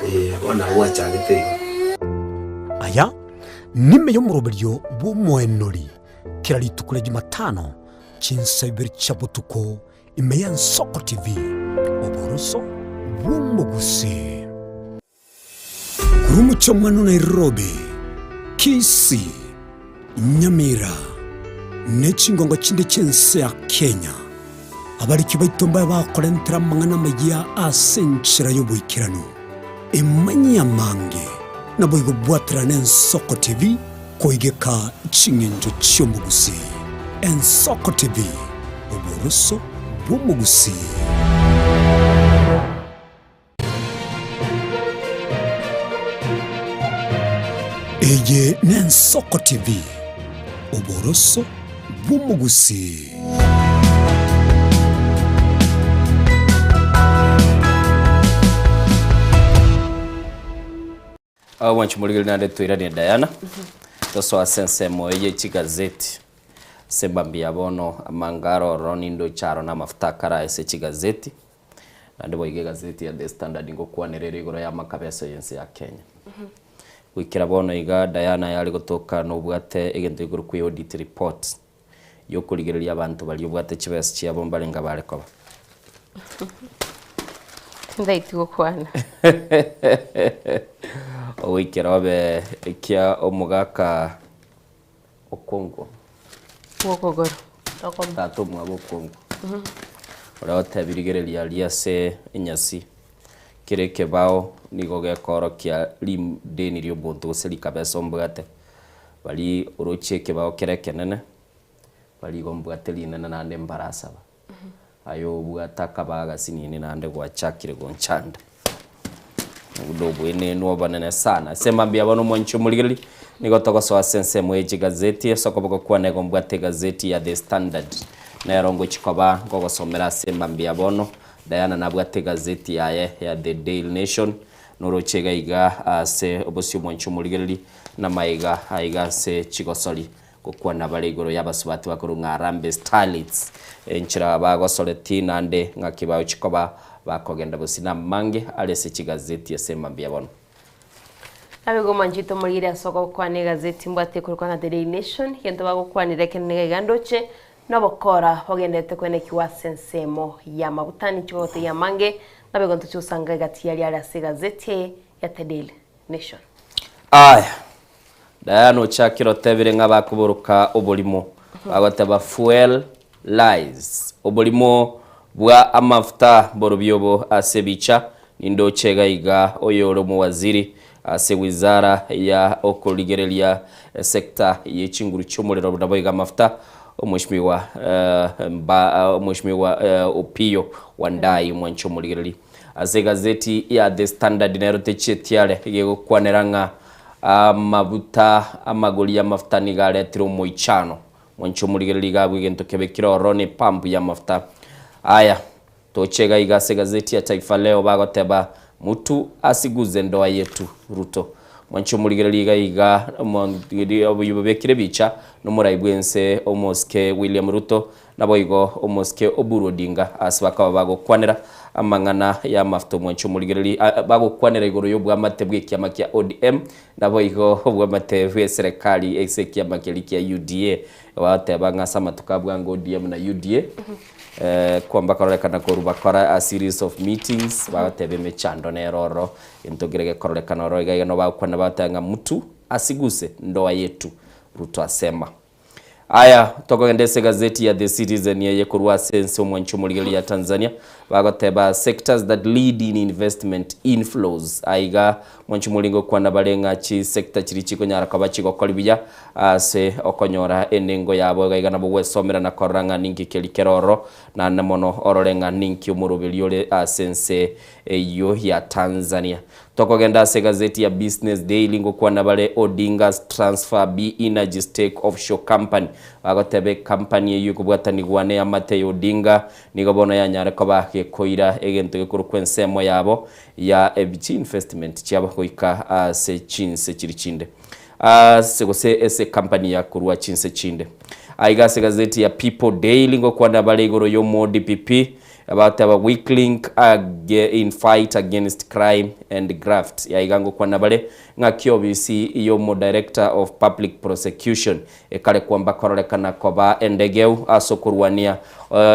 eh, bono nabo gwachagete igo. Aya nime y'omoroberio bw'omoenori kera rituko ria Jumatano chinsa ibere chia botuko ime y'Ensoko TV, oboroso bw'omogusii. Korwa omochie omwana o Nairobi, Kisii, Nyamira, ne chingongo chinde chi'ense ya Kenya, abariki baito mbabe bakorentera amang'ana amayia ase enchera y'oboikeranu. Emanyie amange, naboigo bwaterane Ensoko TV koigeka ching'encho chi'omogusii. Ensoko TV, oboroso bw'omogusii. Eye n'Ensoko TV, oboroso bw'omogusii. Mwanchi morigereria naende toiranie Diana, tosoe ase ensemo eye ye chigazeti. Ase mambia bono amanga aroro nindoche aro namafuta akare ase chigazeti, naende boigo egazeti ya The Standard ngokwanera ere igoro y'amakabeso y'ense ya Kenya. Goikera bono iga Diana yare gotoka nobwate egento gekorokwa audit report yokorigereria abanto baria obwate chibesa chiabo mbarenge bare koba. Tindaiti gokwana. Ogoikera obe ekia omogaka Okongo. Gw'okogoro okomo. Tata omwabo okongo. Oria otebi rigereria aria ase enyasi, kera ekebao nigo gekoorokia rideni ri'obonto gose rikabesa ombwate. Baria oroche ekebao kere ekenene, baria igo mbwate rinene naende mbarasaba. Aye obwate akabao agasinini naende gwachakire gonchanda. Obuda obwenenu obonene sana. Ase mambia bono omwanchi omorigereria, nigo togosoa ase ensemo ye chigazeti, ase okoboko kwane igo mbwate egazeti ya The Standard, nero ngochia koba nkogosomera ase mambia bono. Diana nabwate egazeti yaye ya The Daily Nation, noroche iga iga ase obosio omwanchi omorigereria, namaiga aiga ase chigosori. Gokwana bare igoro y'abasubati bakorwa ng'a Harambee Starlets, enchera bagosoretie naende ng'aki bagochia koba bakogenda bosio namange are ase chigazeti ase mambia bono. Naboigo mwanchete omoriri ase ogokwana egazeti mbwate ekorokwa ng'a The Daily Nation, egento bagokwanera ekenene iga iga ndoche, nobokora bogenderete koenekiwa ase ensemo y'amaguta ninche gogotebia amange, naboigo ntoche gosanga egati yaria are ase egazeti eye ya The Daily Nation. Aya, Diana ochakire otebire ng'a bakoboroka oborimo, bagoteba fuel lies, oborimo bwa amafuta borobio obo ase ebicha, nindoche iga iga oyore omowaziri ase wizara ya okorigereria esector ye chinguru chiomorero naboigo amafuta, omweshimiwa mba omweshimiwa Opiyo Wandayi omwanche omorigereri. Ase egazeti ya The Standard nero techieti are gegokwanera ng'a Amabuta, amagori y'amafuta nigo aretire omoichano. Mwanche omorigereria iga abwo egento kebekire ororo ne pump y'amafuta. Aya, toche iga iga ase egazeti ya Taifa Leo bagoteba, Mutu asiguze ndoa yetu, Ruto. Mwanche omorigereria iga iga oboyio bobekire ebicha nomorai bwense omosike William Ruto Naboigo omosike Oburu Odinga ase bakaba bagokwanera amang'ana y'amafuta omwanchi omorigereri bagokwanera igoro y'obwamate bw'ekiama kia ODM naboigo obwamate bw'eserekari ase ekiama keria kia UDA bagoteba ng'a ase amatuko a bwango ODM na UDA kwamba kororekana korwa bakora a series of meetings bagoteba emechando nere ororo egento kere gekororekana ororo iga iga nabo bagokwana bagoteba ng'a mtu asiguse ndoa yetu Ruto asema. Aya, tokogenda ase egazeti ya The Citizen eye korwa ase ense omwancho omorigereria ya Tanzania, bagoteba sectors that lead in investment inflows. Aiga mwancho moringo okwana bare ng'a chisector chiria chikonyara koba chigokori buya ase okonyora enengo yabo iga iga nabo gwesomera na korora ng'a ninki keri kere ororo naende mono orore ng'a ninki omoroberi ore ase ense eyio ya Tanzania. Tokogenda ase egazeti ya Business Daily ngokwana bare Odinga's transfer Be Energy stake offshore company. Bagoteba ecompany eyio ekobwatanigwa neamate ya Odinga nigo bono yanyare koba gekoira egento gekorokwa ensemo yabo ya chiinvestment chiabo goika ase chinse chiri chinde ase gose ase ecompany ya korwa chinse chinde. Aiga ase egazeti ya People Daily ngokwana bare igoro yomo DPP Abateba weak link age in fight against crime and graft yaiga ngokwana bare ng'aki obisi y'omo director of public prosecution ekare kwamba kororekana koba endegeu ase okorwania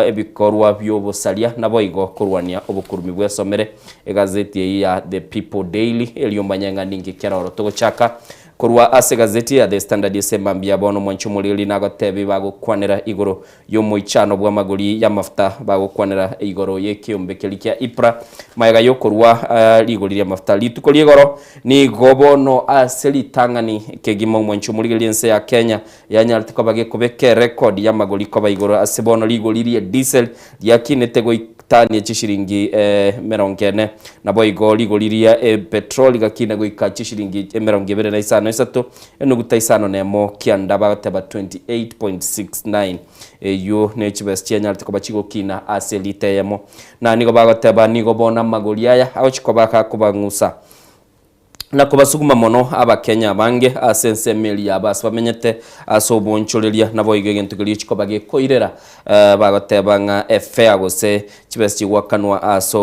ebikorwa biobosaria naboigo korwania obokurumi bwesomere egazeti eyio ya The People Daily erio omanye ng'a ninki keroro togochaka korwa ase egazeti ya The Standard ase mambia bono mwanche omoriri nagotebi bagokwanera igoro y'omoichano bw'amagori y'amafuta bagokwanera igoro y'ekeombe keria kia Ipra, magega y'okorua rigori ri'amafuta rituko ri'igoro. Nigo bono ase ritang'ani kegima omwanchi omorigereria ense ya Kenya yanyarete koba gekobeka erekodi y'amagori koba igoro ase bono rigori rie diesel riakinete goitania chishiringi emerongo ene. Naboigo rigori ria epetroli gakina goika chishiringi emerongo ebere na isano isato Enuguta isano nemo kianda bagoteba 28.69 eyio ne chibesa chianyarete koba chigokina ase elita eyemo. Na nigo bagoteba nigo bono amagori aya agochia koba gakobang'usa. Na kobasuguma mono Abakenya abange ase ensemo eria yabo ase bamenyete ase obonchoreria, naboigo egento keria chikoba gekoirera bagoteba ng'a efare gose chibesa chigoakanwa ase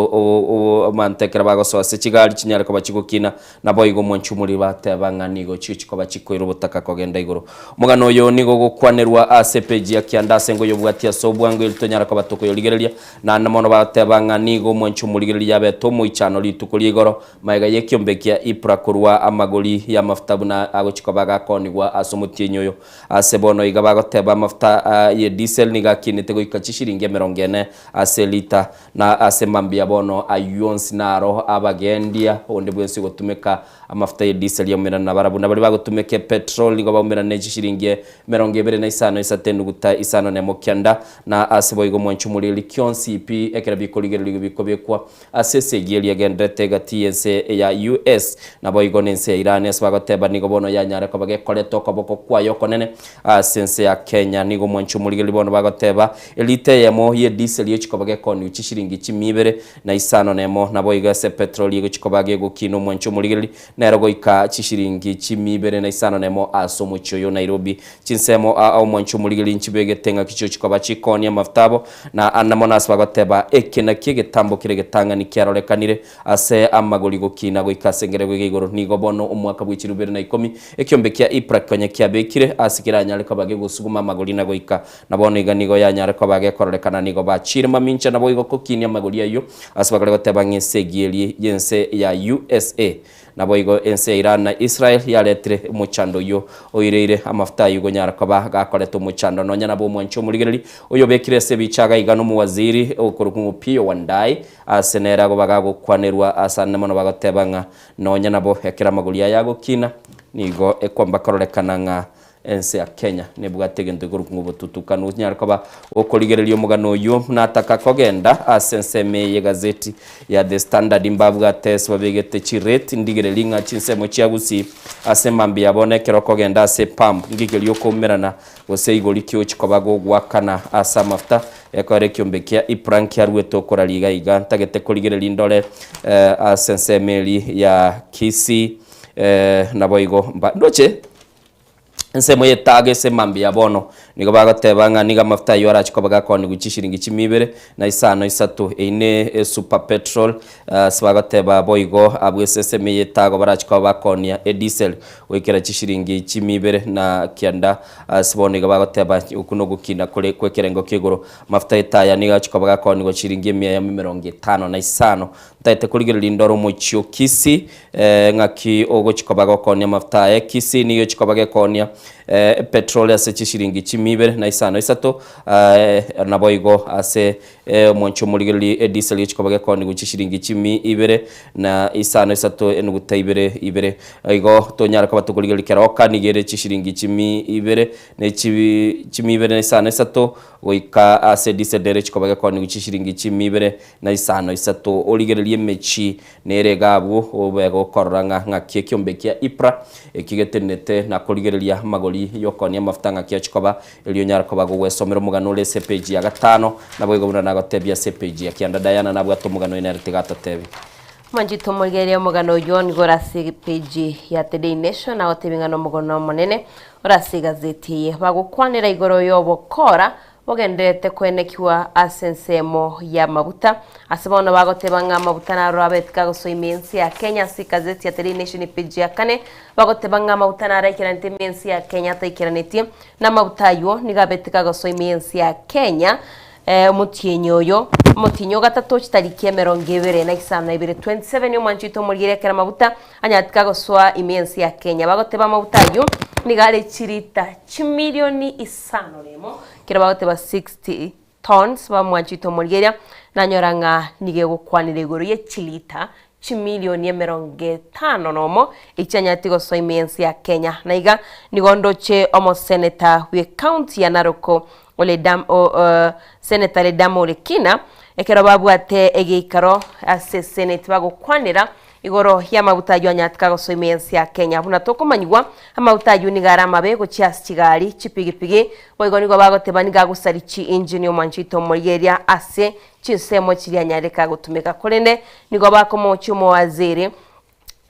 abanto ekero bagosoa ase chigari chinyare koba chigokina, naboigo omwanchi omoriri bateba ng'a nigo chio chikoba chikoira obotaka kogenda igoro. Omogano oyo nigo ogokwanerwa ase epeji ya kianda ase ngoyobwatia ase obwango eri tonyare koba tokoyorigereria, naende mono bagoteba ng'a nigo omwanchi omorigereria yabete omoichano rituko ria igoro Magega y'ekiombe kia Ipra korwa amagori y'amafuta buna agochia koba agakoonigwa ase omotienyi oyo. Ase bono iga bagoteba amafuta ye diesel nigo akinete goika chishiringi emerongo ene ase elita, na ase mambia bono ayio onsi naro abagendia onde bwensi ogotumeka amafuta ye diesel yaumerana nabarabwo. Na baria bagotumeka epetrol nigo baumerana ne chishiringi emerongo ebere na isano isato enuguta isano nemo kianda, na ase boigo mwanche omoreri kionsi pi ekero bikorigererigwa bikobekwa Ase esegi eria egendererete egati y'ense ya US naboigo nense ya Iran ase bagoteba nigo bono yanyare koba gekoreta okoboko kwaye okonene ase ense ya Kenya. Nigo omwanchi omorigereria bono bagoteba elita eyemo ye diesel egochi koba gekooniwa chishiringi chimia ibere na isano nemo naboigo ase petroli egochi koba gegokina omwanchi omorigereria nero goika chishiringi chimia ibere na isano nemo ase omochie oyo Nairobi. Chinsemo aa omwanchi omorigereria nchibegete ng'aki chiochi koba chikoonia amafuta abo Na ande mono ase bagoteba, Eke nakio egetambo kere egetang'ani kiarorekanire ase amagori gokina goika ase engerego iga igoro. Nigo bono omwaka bwe chilifu ibere na ikomi, ekiombe kia Ipra konya kiabekire ase keranyare koba gegosuguma amagori na goika. Na bono iga nigo yanyare koba gekororekana nigo bachiire mamincha naboigo kokinia amagori ayio ase bakare goteba ng'a esegi eria y'ense ya usa Naboigo ense ya Iran na Israel yaretire omochando oyio oireire amafuta ayio gonyara koba gakoreta omochando nonya nabo omwanchi omorigereri oyobekire ase ebichaga iga nomowaziri okorokwa ng'a Opiyo Wandayi ase nere agoba gagokwanerwa ase ande mono bagoteba ng'a nonya nabo ekero amagori aya agokina nigo ekwamba kororekana ng'a Ense ya Kenya nebwate egento gekorokwa ng'a obotutukanu. Onyare koba gokorigereria omogano oyio nataka kogenda ase ensemo eye y'egazeti ya The Standard mbabwate ase babegete chirate ndigererie ng'a chinsemo chia Gusii ase mambia ya bono ekero okogenda ase epump ngigeria okoumerana gose igori ki ochi koba gogoakana ase amafuta ekore ekiombe kia Ipra nkiaruete okoraria iga iga ntagete korigereria ndore ase ensemo eria ya Kisii naboigo mba ndoche. Ensemo y'etaago ase mambia ya bono nigo bagoteba ng'a nigo amafuta ayio arache koba gakoonigwa chishiringi chimia ibere na isano isato. Eyio ne esuper petrol ase bagoteba boigo abwo ase ensemo eye y'etaago barache koba bakoonia ediesel goikera chishiringi chimia ibere na kianda. Ase bono iga bagoteba okwo nogokina kore kw'ekerengo kia igoro. Amafuta y'etaya nigo agochia koba gakoonigwa chiringi emia eyemo emerongo etano na isano. Ntaete korigereria ndore omochie o Kisii Ng'aki ogochia koba gokoonia amafuta aye? Kisii nigo egochia koba gekoonia epetroli ase chishiringi chimia ibere na isano isato, naboigo ase omwancho omorigereria ediseli egochia koba gekoonigwa chishiringi chimia ibere na isano isato enuguta ibere ibere. Igo tonyare koba tokorigereria keroka nigo ere chishiringi chimia ibere ne chimia ibere na isano isato goika ase ediseli nere egochia koba gekoonigwa chishiringi chimia ibere na isano isato. Origererie emechie Nere iga abwo obe gokorora ng'a ng'aki ekiombe kia Ipra ekio getenenete na korigereria amagori y'okoonia amafuta ng'aki achia koba, erio onyare koba gogwesomera omogano ore ase epeji ya gatano, naboigo buna nagotebia ase epeji ya kianda. Diana nabwate omogano oyo nere tiga atotebie. Mwanchete omorigereria omogano oyio nigo ore ase epeji ya The Daily Nation agotebia ng'a nomogano omonene ore ase egazeti eye. Bagokwanera igoro y'obokora Bogendererete koenekigwa ase ensemo y'amaguta. Ase bono bagoteba ng'a amaguta naro abetike agosoa ime y'ense ya Kenya ase egazeti ya The Daily Nation epage ya kane, bagoteba ng'a amaguta naro aikeranete ime y'ense ya Kenya ataikeranetie, na amaguta aywo nigo abetike agosoa ime y'ense ya Kenya omotienyi oyo, omotienyi o gatato chitariki emerongo ebere na isano na ibere, 27 omwancho oito omorigeri ekero amaguta anyarete agosoa ime y'ense ya Kenya. Bagoteba amaguta aywo nigo are chirita chimilioni isano nemo, ekero bagoteba 60 tons bamwanchete omorigereria, nanyora ng'a nigo egokwanera igoro ye chilita chimilioni emerongo etano nomo, echi anyarete gosoa ime y'ense ya Kenya. Na iga nigo ndoche omoseneta bw'ecounty ya Narok Ole o Senator Ledama Olekina, ekero babwate egeikaro ase esenate bagokwanera Igoro y'amaguta ayio anyatika gosoa ime y'ense ya Kenya. Buna tokomanyigwa, amaguta ayio nigo are amabe gochia ase chigari, chipigipigi, boigo nigo bagoteba nigo agosari chiinjini omwancho oito omorigereria ase chinsemo chiria anyareka gotumeka. Korende nigo bakomochia omowaziri.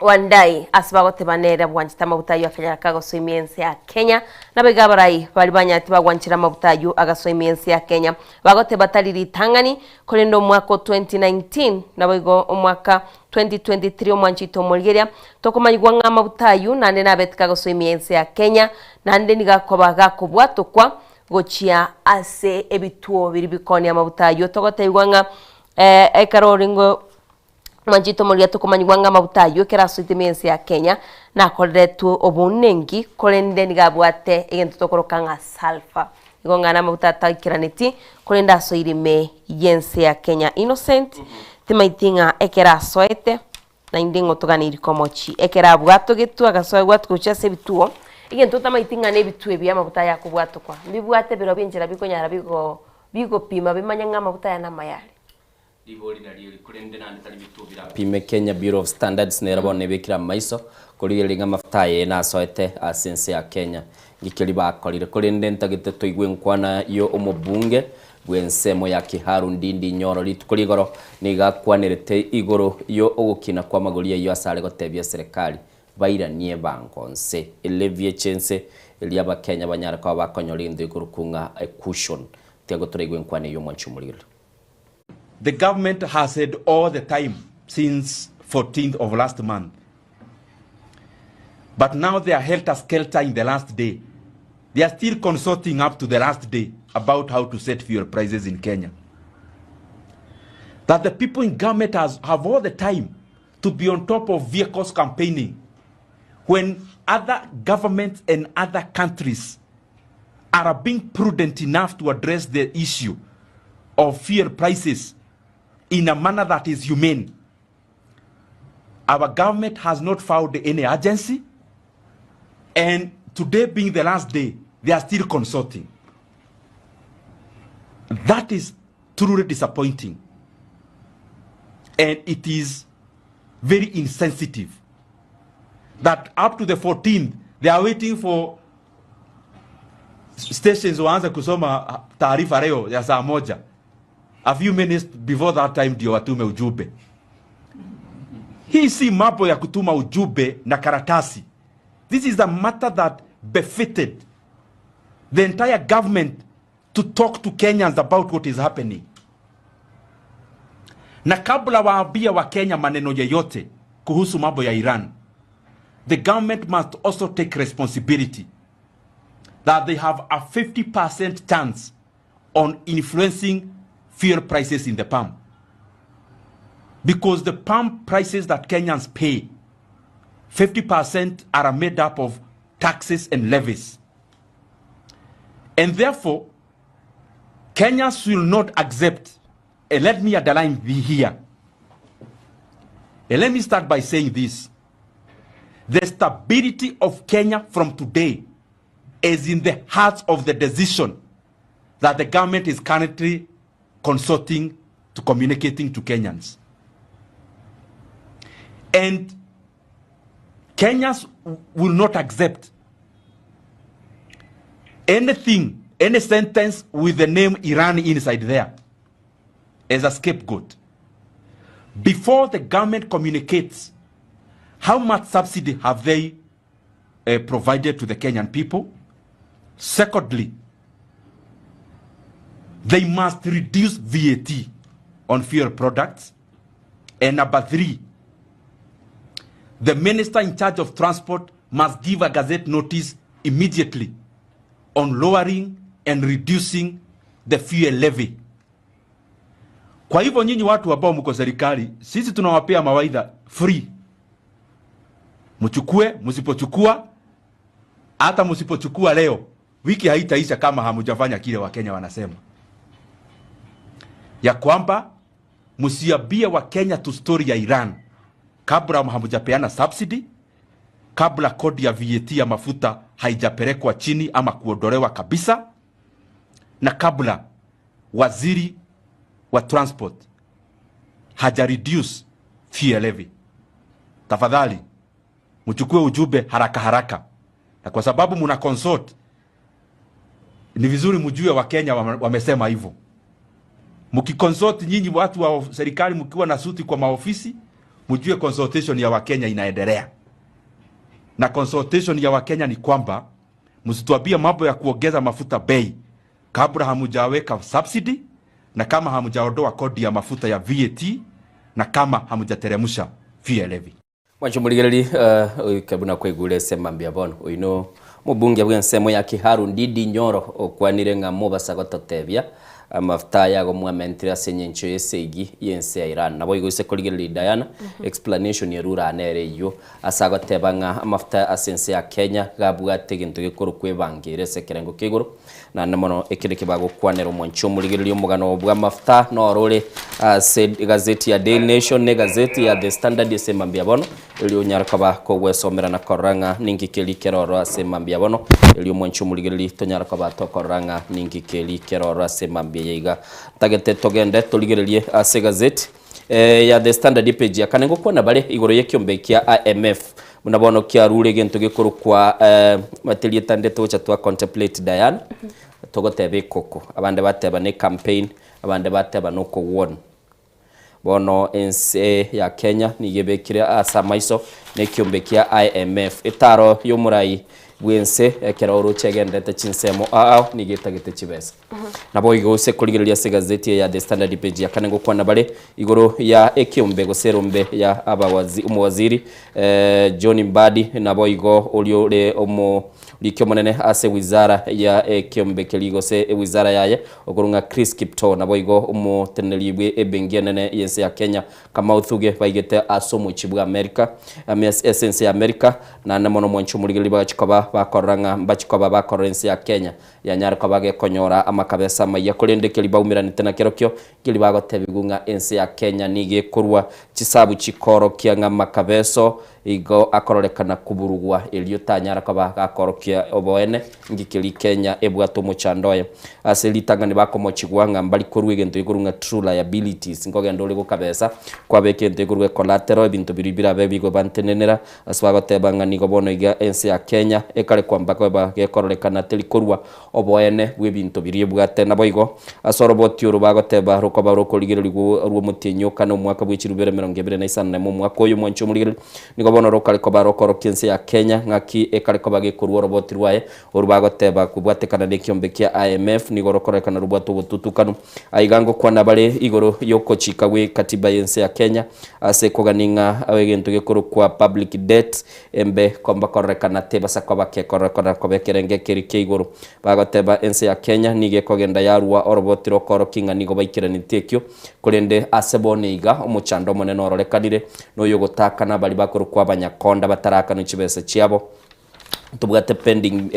Wandayi ase bagoteba nere bwanchete amaguta ayio akanyara kagosoimia ense ya Kenya. Nabo iga abarai baria banyarete bagwanchera amaguta ayio agasoimia ense ya Kenya. Bagoteba tari ritang'ani korende omwaka o 2019 naboigo omwaka 2023 omwanchete omorigeria tokomanyigwa ng'a amaguta ayio naende nabete kagosoimia ense ya Kenya naende nigo akoba gakobwatokwa gochia ase ebituo biria bikoonia amaguta ayio. Togotebiwa ng'a ekero orenge Mwanchete omoria tokomanyigwa ng'a amaguta ayio ekero asoete ime ense ya Kenya nakoreretwe obounenki korende nigo abwate egento tokoroka ng'a sulphur. Igo ng'a namaguta ataikeraneti korende asoire ime y'ense ya Kenya. Innocent timaeti ng'a ekero asoete naende ng'o toganeiri komochi ekero abwatogetwe agasoegwa gochia ase ebituo, egento otamaeti ng'a na ebituo ebi amaguta aya akobwatokwa mbibwate birobio enchera bikonyara bigo bigopima bimanye ng'a amaguta aya namaya are. Ribori nario eri, korende naende tari bituo birapime. Kenya Bureau of Standards nero bono ebekire amaiso korigereria ng'a amafuta aye nasoete ase ense ya Kenya. Ng'iki erio bakorire, korende ntagete toigwe enkwana yo omobunge bw'ensemo ya Kiharu Ndindi Nyoro rituko rigoro nigo akwanerete igoro yo ogokina kw'amagori ayio ase are gotebia eserekari bairanie bango nse elevy echense eria abakenya banyare koba bakonyora egento gekorokwa ng'a ecushion. Tiga toraigwe enkwana eyio omwanchi omorigereria. The government has said all the time since 14th of last month. But now they are helter-skelter in the last day. They are still consulting up to the last day about how to set fuel prices in Kenya. That the people in government has, have all the time to be on top of vehicles campaigning when other governments and other countries are being prudent enough to address the issue of fuel prices in a manner that is humane. Our government has not found any urgency, and today being the last day, they are still consulting. That is truly disappointing. And it is very insensitive that up to the 14th, they are waiting for stations waanze kusoma taarifa leo ya saa moja. A few minutes before that time ndio watume ujumbe. Hii si mambo ya kutuma ujumbe na karatasi. This is a matter that befitted the entire government to talk to Kenyans about what is happening. Na kabla waambie Wakenya maneno yeyote kuhusu mambo ya Iran, the government must also take responsibility that they have a 50% chance on influencing fuel prices in the pump. Because the pump prices that Kenyans pay, 50% are made up of taxes and levies. And therefore, Kenyans will not accept, and let me underline the here. And let me start by saying this. The stability of Kenya from today is in the heart of the decision that the government is currently consulting to communicating to Kenyans. And Kenyans will not accept anything, any sentence with the name Iran inside there as a scapegoat. Before the government communicates how much subsidy have they uh, provided to the Kenyan people? Secondly, they must reduce VAT on fuel products. And number three, the minister in charge of transport must give a gazette notice immediately on lowering and reducing the fuel levy. Kwa hivyo nyinyi watu ambao mko serikali, sisi tunawapea mawaidha free, mchukue, msipochukua, hata msipochukua leo, wiki haitaisha kama hamujafanya kile Wakenya wanasema ya kwamba msiambie Wakenya tu story ya Iran kabla hamujapeana subsidy, kabla kodi ya VAT ya mafuta haijapelekwa chini ama kuondolewa kabisa, na kabla waziri wa transport haja reduce fuel levy. Tafadhali mchukue ujumbe haraka haraka, na kwa sababu muna consult, ni vizuri mjue Wakenya wamesema hivyo. Mkiconsult nyinyi watu wa serikali mkiwa na suti kwa maofisi, Mjue consultation ya Wakenya inaendelea, na consultation ya Wakenya ni kwamba msituambie mambo ya kuongeza mafuta bei kabla hamujaweka subsidy na kama hamjaondoa kodi ya mafuta ya VAT na kama hamjateremsha fuel levy. Mwancho morigereri uh, kebuna kwaigure ase mambia bono oino mobunge bw'ensemo ya Kiharu Ndindi Nyoro okwanire ng'a mobasa gototebia amafuta aya ago mwamentire ase engencho y'esegi y'ense ya Iran. Nabo igo ase korigereria Diana explanation erure nere eyio ase agoteba ng'a amafuta ase ense ya Kenya gabwate egento gekorokwa ebangere ase ekerengo kia igoro Naende mono ekero eke bagokwanera omwanchi omorigereria omogano bw'amafuta noro ore ase egazeti ya Daily Nation na egazeti ya The Standard ase mambia bono, erio onyare koba kogwesomera na korora ng'a ninki keria kere ororo ase mambia bono, erio omwanchi omorigereria tonyare koba tokorora ng'a ninki keria kere ororo ase mambia eye iga. Ntagete togende torigererie ase egazeti ya The Standard epage ya kane ngokwana bare igoro y'ekiombe kia IMF buna bono kiarure egento gekorokwa omanyete erieta rinde togocha twa contemplate Diana, togoteba ekoko, abande bateba ne campaign, abande bateba na okowon. Bono ense ya Kenya nigo ebekire ase amaiso na ekiombe kia IMF. Etaro y'omorai bw'ense ekero oroche egenderete chinsemo ao nigo etagete chibesa. Naboigo gose korigereria ase egazeti eye ya The Standard page ya kane ngokwana bare igoro ya ekeombe gose erombe ya abawazi omowaziri John Mbadi naboigo oria ore omoriki omonene ase wizara ya ekeombe keria gose ewizara yaye okorwa ng'a Chris Kiptoo naboigo omoteneneri bwe ebenki enene y'ense ya Kenya Kamau Thuge baigete ase omochie bwa Amerika ase ense ya Amerika naende mono omwanchi omorigereria bagachia koba bakorora ng'a mbachia koba bakorora ense ya Kenya Yanyare koba gekonyora amakabesa amayia, korende keria baumeranete nakerokio, nkeria bagotebigwa ng'a ense ya Kenya nigo ekorwa chisabu chikoorokia ng'a amakabeso igo akororekana koburugwa, erio tanyara koba gakorokia oboene nki keria Kenya ebwate omochando oye. Ase ritang'ani bakomochigwa ng'a mbari korwa egento gekorwa ng'a true liabilities, nkogenda ore gokabesa kwabeka egento gekorwa ecollateral, ebinto biria birabe bigobantenenera Ase bagoteba ng'a nigo bono iga ense ya Kenya ekare kwamba koba gekororekana teri korwa oboene bw'ebinto biria ebwate. Naboigo ase oroboti oro bagoteba rokoba rokorigererigwa rw'omotienyi o kane omwaka bwe chirubere emerongo ebere na isano na emo omwaka oyo omwanchi omorigereria nigo bono rokare koba rokorokia ense ya Kenya ng'aki ekare koba gekorwa oroboti rwaye oru bagoteba kobwatekana nekiombe kia IMF nigo rokororekana robwate obotutukanu. Aiga ngokwana bare igoro yokochika gwe katiba y'ense ya Kenya Ase kogania ng'a egento gekorokwa public debt embe komba kororekana tebasa koba kekororekana koba ekerengo ekeri kia igoro. Bagoteba ense ya Kenya nigo ekogenda yarua oroboti rokorokia ng'a nigo baikeranetie ekio, korende ase bono iga omochando omonene ororekanire noyogotakana baria bakorokwa abanyakonda batarakanwe chibesa chiabo. Tobwate pending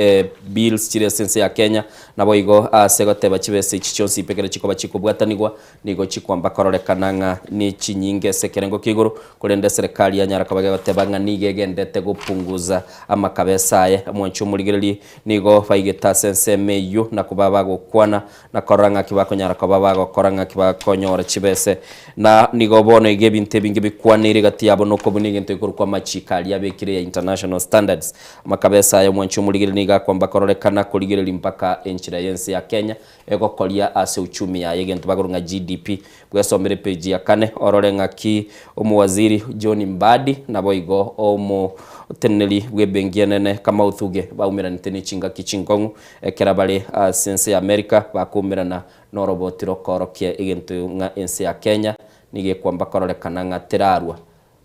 bills chire ase ense ya Kenya, naboigo ase goteba chibesa echi chionsi pi ekero chikoba chikobwatanigwa, nigo chikwamba kororekana ng'a ne chinyinge ase ekerengo kia igoro, korende eserekari yanyara koba gegoteba ng'a nigo egendete gopunguza amakabesa aye. Omwanchi omorigereria nigo baigete ase ensemo eyio na koba bagokwana na korora ng'aki bakonyara koba bagokora ng'aki bakonyora chibese. Na nigo bono iga ebinto ebinge bikwaneire egati yabo nokobuna egento gekorokwa amachiko aria abekire ya international standards. Amakabesa aya omwanchi omorigereria nigo akwamba kororekana korigereria mpaka enchera y'ense ya Kenya egokoria ase uchumi yaye egento bakorwa ng'a GDP. Bwesomere epage ya kane orore ng'aki omowaziri John Mbadi naboigo omoteneneri bw'ebenki enene Kamau Thuge baumeranete nechingaki chinkong'u Ekero bare ase ense ya Amerika bakoumerana noroboti rokoorokia egento ng'a ense ya Kenya nigo ekwamba kororekana ng'a terarwa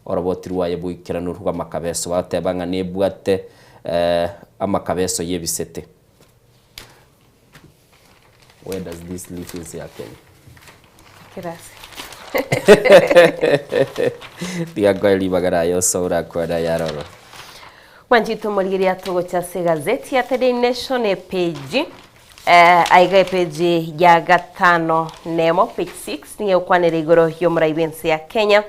oroboti rwaye boikeranu rw'amakabeso, bagoteba ng'a nebwate amakabeso y'ebisete. Where does this leave ense ya Kenya? Kirasi. Tiga nkoe ribaga raye osore akwane ayaroro. Mwanchete omorigereria togocha ase egazeti ya The Daily Nation epage eh, aiga epage ya gatano nemo page 6 nigo egokwanera igoro y'omorai bw'ense ya Kenya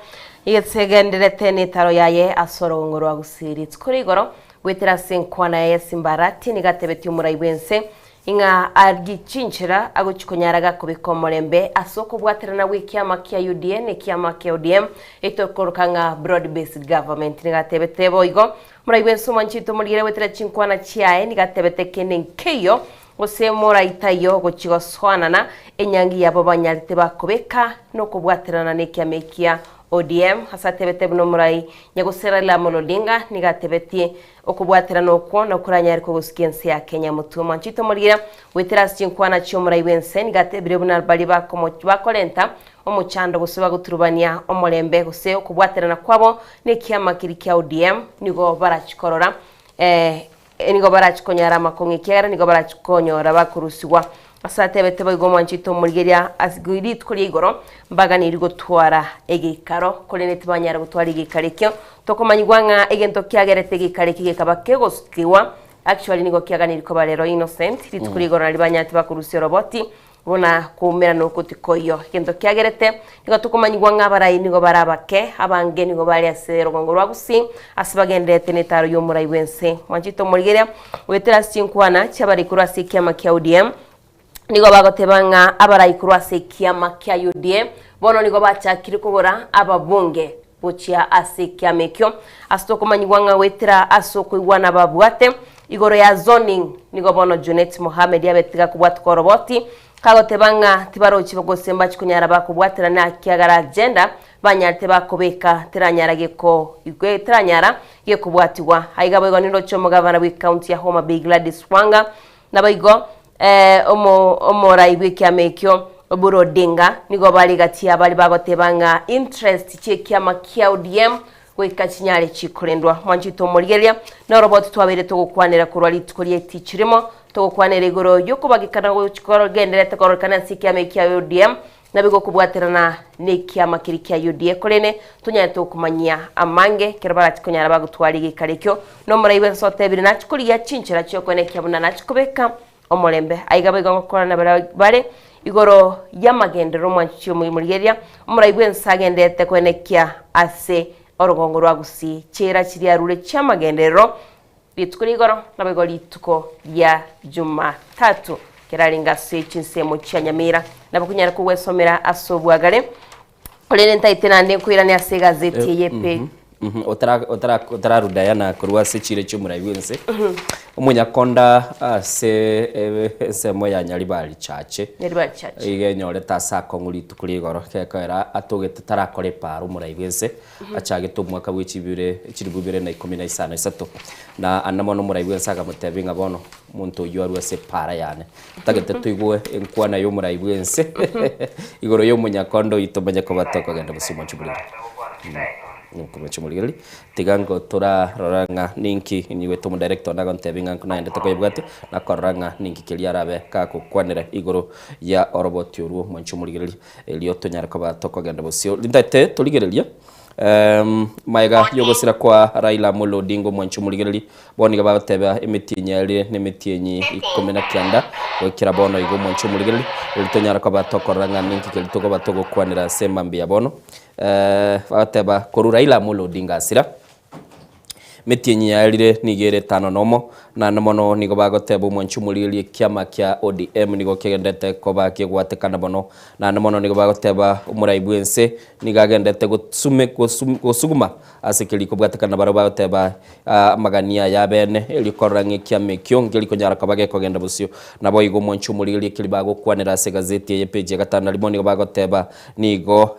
egegendererete netaro yaye ase orogongo rwa Gusii rituko ria igoro goetera ase enkwana yaye Simba Arati nigo atebetie omorai bw'ense Ing'a arie chinchera agochia konyara gakobeka omorembe ase okobwaterana gw'ekiama kia UDA na ekiama kia ODM etokoroka ng'a Broad Based Government. Nigo atebete boigo morai bwense omwanchete omorigere goetera chinkwana chiaye nigo atebete kende nkeiyo gose morai taiyo gochia gosoanana enyangi yabo banyarete bakobeka nokobwaterana nekiama ekia ODM ase atebete buna omorai Nyagusera Raila Amolo Odinga nigo atebetie okobwaterana okwo nakoranyare kogosukia ense ya Kenya motwe. Mwanchete omorigia goetera ase chinkwana chi'omorai bw'ense nigo atebire buna baria bakorenta omochando gose bagoturubania omorembe gose okobwaterana kwabo nekiama keria kia ODM nigo barachikorora nigo barachikonyara amakong'u ekiagera nigo barachikonyora bakorusigwa. Ase atebete boigo omwanchete omorigeria ase rituko ria igoro mbaganiri gotwara egeikaro, korende tibanyara gotwara egeikaro ekio. Tokomanyigwa ng'a egento kiagerete egeikaro eki gekaba kegosukigwa actually nigo kiaganiri koba rero Innocent, rituko ria igoro nario banyarete bakorusia oroboti Buna koumerana oko tikoiyo. Egento kiagerete nigo tokomanyigwa ng'a abarai nigo bare abake, abange nigo bare ase rogongo rwa Gusii, ase bagendererete netaro y'omorai bw'ense. Mwanchete omorigereria goetera ase chinkwana chi'abarai korwa ase ekiama kia ODM, nigo bagoteba ng'a abarai korwa ase ekiama kia UDA bono nigo bachakire kogora ababunge gochia ase ekiama ekio. Ase tokomanyigwa ng'a goetera ase okoigwana babwate igoro ya zoning, nigo bono Junet Mohamed abete gakobwatuka oroboti, kagoteba ng'a tibarochi gose mbachi konyara bakobwaterana ekiagera agenda banyarete bakobeka teranyara geko teranyara gekobwatigwa. Aiga boigo nindoche omogavana bwe county ya Homa Bay Gladys Wanga naboigo omo omorai bw'ekiama ekio Oburu Odinga nigo bare gati y'abare bagoteba ng'a interest chi'ekiama kia ODM goika chinyare chikorendwa. Mwanchete omorigereria, noroboti twabeire togokwanera korwa rituko ria etichi rimo, togokwanera igoro y'okobagekana gochi gendererete kororekana ase ekiama eki kia ODM, Nabe gokobwaterana nekiama keria kia UDA korende tonyarete gokomanyia amange ekero barachi konyara bagotwara egeikaro ekio. Nomorai bwense otebire nachi korigia chinchera chiokoenekia buna nachi kobeka omorembe. Aiga boigo ngokorana baria bare igoro yamagenderero omwanchi omorigereria omorai bwense agendererete koenekia ase orogongo rwa Gusii chiira chiria arure chiamagenderero Rituko ria igoro naboigo rituko ria Jumatatu kerarenge ase chinsemo chia Nyamira. Nabo konyara kogwesomera ase obwagare. Korende ntaete naende nkoirane ase egazeti eye pe. Otara Diana korwa ase chire chi'omorai bw'ense omonyakonda ase ensemo ya Nyaribari Church Nyaribari Church. iga enyorete ase akong'u rituko ria igoro gekoera atogete tarakora epaaro omorai bw'ense Achagete omwaka bwe chibire chilifu ibere na ikomi na isano isato, na ande mono omorai bw'ense akamotebia ng'a bono omonto oyio arue ase epaara yane. Ntagete toigwe enkwana y'omorai bw'ense igoro y'omonyakondo oyio tomanye koba tokogenda bosio omochie omoriri. Omochie omorigereria, tiga ngo torarora ng'a ninki inyigwete omodirector one agontebia ng'a naendete koyebwatia, nakorora ng'a ninki keria arabe gagokwanera igoro ya oroboti orwo omochie omorigereria. Erio tonyare koba tokogenda bosio. Rintete torigererie maega y'ogosira kwa Raila Amolo Odinga omwanchi omorigereri, bono nigo bagoteba emetienyi ere nemetienyi ikomi na kianda goikera bono igo omwanchi omorigereri, erio tonyare koba tokorora ng'a ninki keria tokoba togokwanera ase mambia bono. Bagoteba korwa Raila Amolo Odinga asira. Metienyi yaerire nigo ere etano nomo, naende mono nigo bagoteba omwanchi omorigereria ekiama kia ODM nigo kegenderete koba kegwatekana mono. Naende mono nigo bagoteba omorai bw'ense nigo agenderete gosume gosuguma ase keria kobwatekana barabwo bagoteba amagani aya abene erio korora ng'a ekiama ekio nkeri konyara koba gekogenda bosio. Naboigo omwanchi omorigereria ekeri bagokwanera ase egazeti eye page ya gatano na rimo nigo bagoteba nigo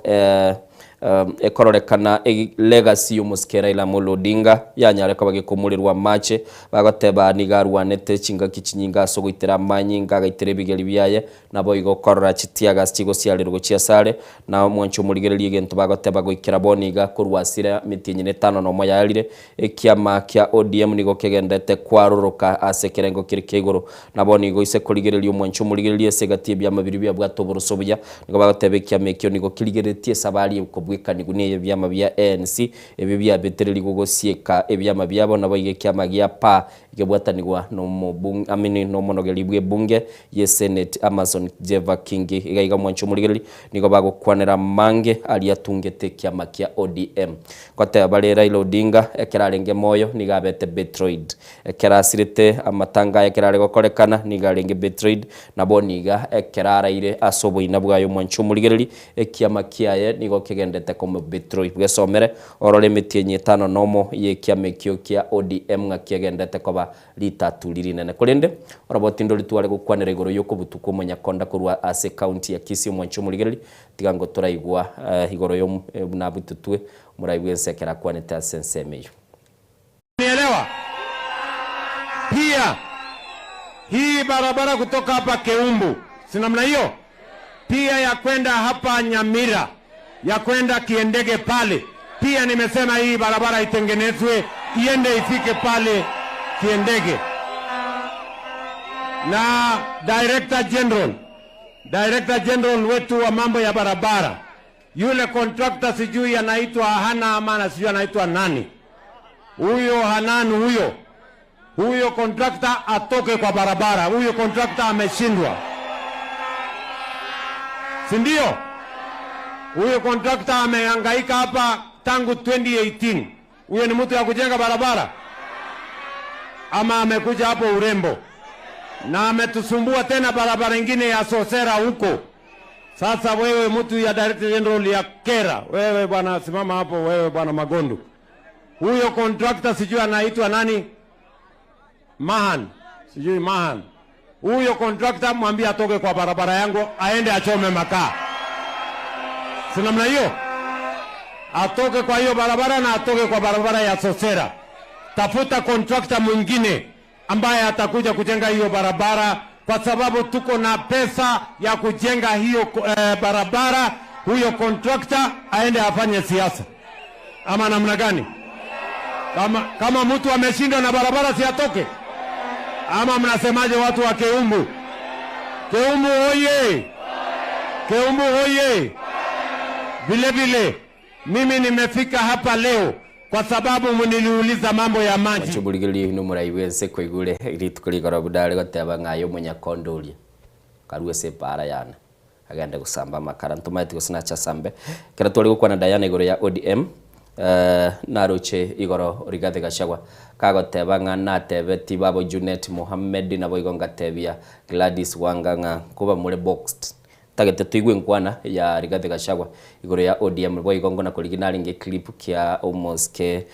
Ekororekana legacy y'omosike Raila Amolo Odinga yanyare koba gekoumorerwa amache, bagoteba nigo arwanete chingaki chinyinge ase ogoitera amanyinga agaitera ebigeri biaye, naboigo korora chitiagas chigosiarerwa gochia asare, na omwancho omorigereria egento bagoteba goikera bono iga korwa asire emetienyi na etano nomo yaerire, ekiama kia ODM nigo kegenderete kwaroroka ase ekerengo kere kia igoro. Na bono igo ise korigereria omwancho omorigereria ase egati y'ebiama biria biabwate oboroso obuya, nigo bagoteba ekiama ekio nigo kerigereretie esabari y'okobwekanigwa ney'ebiama bia ANC, ebio biabetererigwe gosieka ebiama biabo, naboigo ekiama gia PAA ekebwatanigwa nomobung I mean nomonogeri bw'ebunge ye Senate Amason Jeva Kingi. Iga iga omwancho omorigereria nigo bagokwanera amange aria atungete ekiama kia ODM. Goteba bare Raila Odinga ekero arenge moyo nigo abete betrayed. Ekero asirete amatanga aye ekero are gokorekana nigo arenge betrayed, na bono iga ekero araire ase oboina bwaye omwanchi omorigereri, ekiama kiaye nigo kegenderete. bagendete komobetroi. Bwesomere orore emetienyi etano nomo y'ekiama ekio kia ODM ng'a kiagendete koba ritaturi rinene. Korende oroboti ndori tware gokwanera igoro y'okobutu kw'omonyakonda korwa ase ekaunti ya Kisii omwanchi omorigereria, tiga ngo toraigwa igoro yo buna abututwe omorai bw'ense ekero akwanete ase ensemo eyio. Nielewa pia hii barabara kutoka hapa Keumbu, si namna hiyo? Pia ya kwenda hapa Nyamira, ya kwenda Kiendege pale, pia nimesema hii barabara itengenezwe iende ifike pale Kiendege. Na Director General, Director General wetu wa mambo ya barabara, yule contractor sijui anaitwa Hana ama na sijui anaitwa nani, huyo Hanan huyo huyo contractor atoke kwa barabara. Huyo contractor ameshindwa, si ndio? Huyo contractor amehangaika hapa tangu 2018. Huyo ni mtu ya kujenga barabara ama amekuja hapo urembo? Na ametusumbua tena barabara ingine ya Sosera huko. Sasa wewe mtu ya Director General ya Kera, wewe bwana, simama hapo wewe bwana Magondu. Huyo contractor sijui anaitwa nani, Mahan, sijui Mahan. Huyo contractor mwambie atoke kwa barabara yangu aende achome makaa, si namna hiyo? Atoke kwa hiyo barabara na atoke kwa barabara ya Sosera. Tafuta contractor mwingine ambaye atakuja kujenga hiyo barabara, kwa sababu tuko na pesa ya kujenga hiyo eh, barabara. Huyo contractor aende afanye siasa ama namna gani? Kama, kama mtu ameshindwa na barabara si atoke? Ama mnasemaje watu wa Keumbu? Keumbu oye! Keumbu oye! Vile vile mimi nimefika hapa leo kwa sababu mniliuliza mambo ya maji. Mwanchi nomorai bwense kwaigure rituko rigoro buna are goteba ng'a aye omonyakonda oria karue ase epaara yane agende gosamba amakara ntomaeti gose nache asambe. Ekero tware gokwana Diana igoro ya ODM naroche igoro Rigathi Gachagua kagoteba ng'a natebeti babo Junet Mohammed naboigo ngatebia Gladys Wanga ng'a nkoba more boxed Ntagete toigwe enkwana ya Rigathi Gachagua igoro ya ODM boigo ngona korigia narenge eclip kia omosike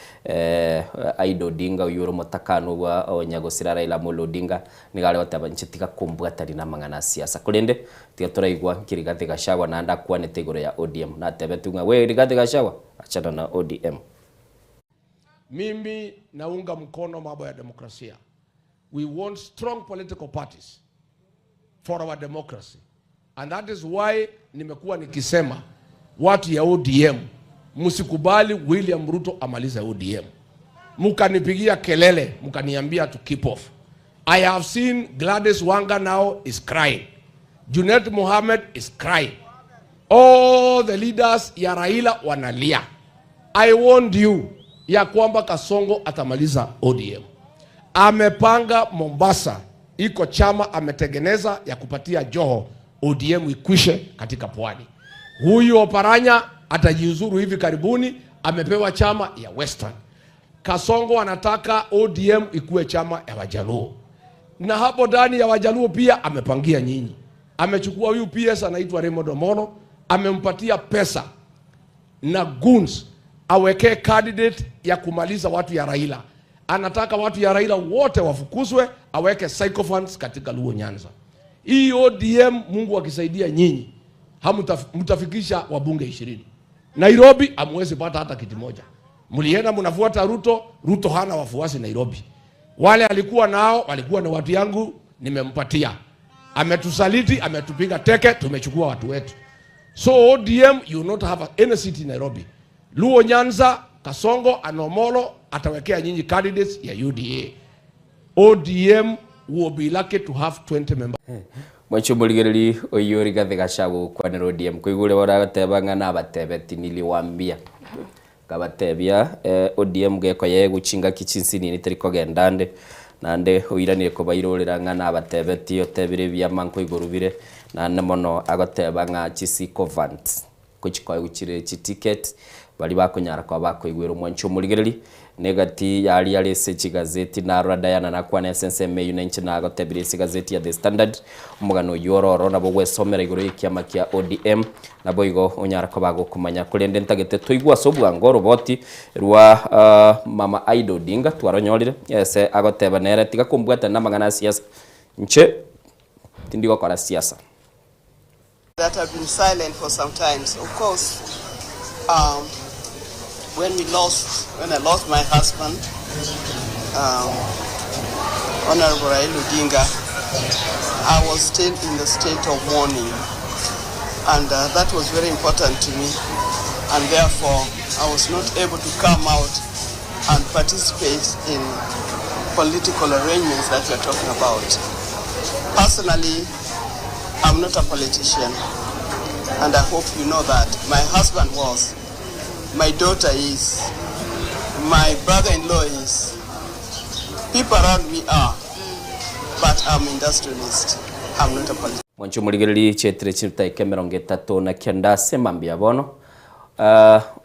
Aida Odinga oyio ore omotakanu bwa onyagosira Raila Amolo Odinga nigo are goteba inche tiga kombwatani na amang'ana a siasa korende tiga toraigwa nki Rigathi Gachagua naende akwanete igoro ya ODM natebetiwe ng'a we Rigathi Gachagua achana na ODM. Mimi naunga mkono mambo ya demokrasia. We want strong political parties for our democracy. And that is why nimekuwa nikisema watu ya ODM msikubali William Ruto amalize ODM. Mkanipigia kelele, mkaniambia to keep off. I have seen Gladys Wanga now is crying. Junet Mohammed is crying. All the leaders ya Raila wanalia. I warned you ya kwamba Kasongo atamaliza ODM. Amepanga Mombasa, iko chama ametengeneza ya kupatia Joho ODM ikwishe katika pwani. Huyu Oparanya atajiuzuru hivi karibuni, amepewa chama ya Western. Kasongo anataka ODM ikuwe chama ya Wajaluo, na hapo ndani ya Wajaluo pia amepangia nyinyi. Amechukua huyu PS anaitwa Raymond Omolo, amempatia pesa na goons awekee candidate ya kumaliza watu ya Raila. Anataka watu ya Raila wote wafukuzwe, aweke sycophants katika Luo Nyanza. Hii ODM, Mungu akisaidia nyinyi, hamtafikisha wabunge 20. Nairobi hamwezi pata hata kiti moja. Mlienda mnafuata Ruto, Ruto hana wafuasi Nairobi. Wale alikuwa nao walikuwa na watu yangu, nimempatia. Ametusaliti, ametupiga teke, tumechukua watu wetu. So ODM you not have any seat in Nairobi. Luo Nyanza, Kasongo, Anomolo atawekea nyinyi candidates ya UDA. ODM will be lucky to have 20 members. Mwanche omorigereri oyio Rigathi Gachagua gokwanera ODM koigure bono agoteba ng'a nabatebeti niliwaambia nkabatebia ODM gekoyegwa chingaki chinsinini teri kogenda ande naende oiranire kobairorera ng'a nabatebeti otebire ebiama nkoigoro bire naende mono agoteba ng'a chisycophants nkochikoegwa chire chiticket. Baria bakonyara koba bakoigwera omwanchi omorigereri, na egati y'aria are ase chigazeti narora Diana nakwane ase ensemo eyio na inche nagotebirie ase egazeti ya The Standard, omogano oyio ore ororo nabo ogwesomera igoro y'ekiama kia ODM, naboigo onyara koba gokomanya. Korende ntagete toigwe ase obwango oroboti rwa Mama Ida Odinga twaronyorire, ase agoteba nere tiga kombwatana namang'ana a siasa, inche tindi gokora siasa. That have been silent for some times. Of course, um, when we lost, when I lost my husband, um, Honorable Raila Odinga, I was still in the state of mourning. And uh, that was very important to me. And therefore, I was not able to come out and participate in political arrangements that we're talking about. Personally, I'm not a politician, and I hope you know that. My husband was, my daughter is, my brother-in-law is, people around me are, but I'm industrialist. I'm not a politician. Mwanche omorigererie chietire chitaika emerongo etato na kenda ase mambia bono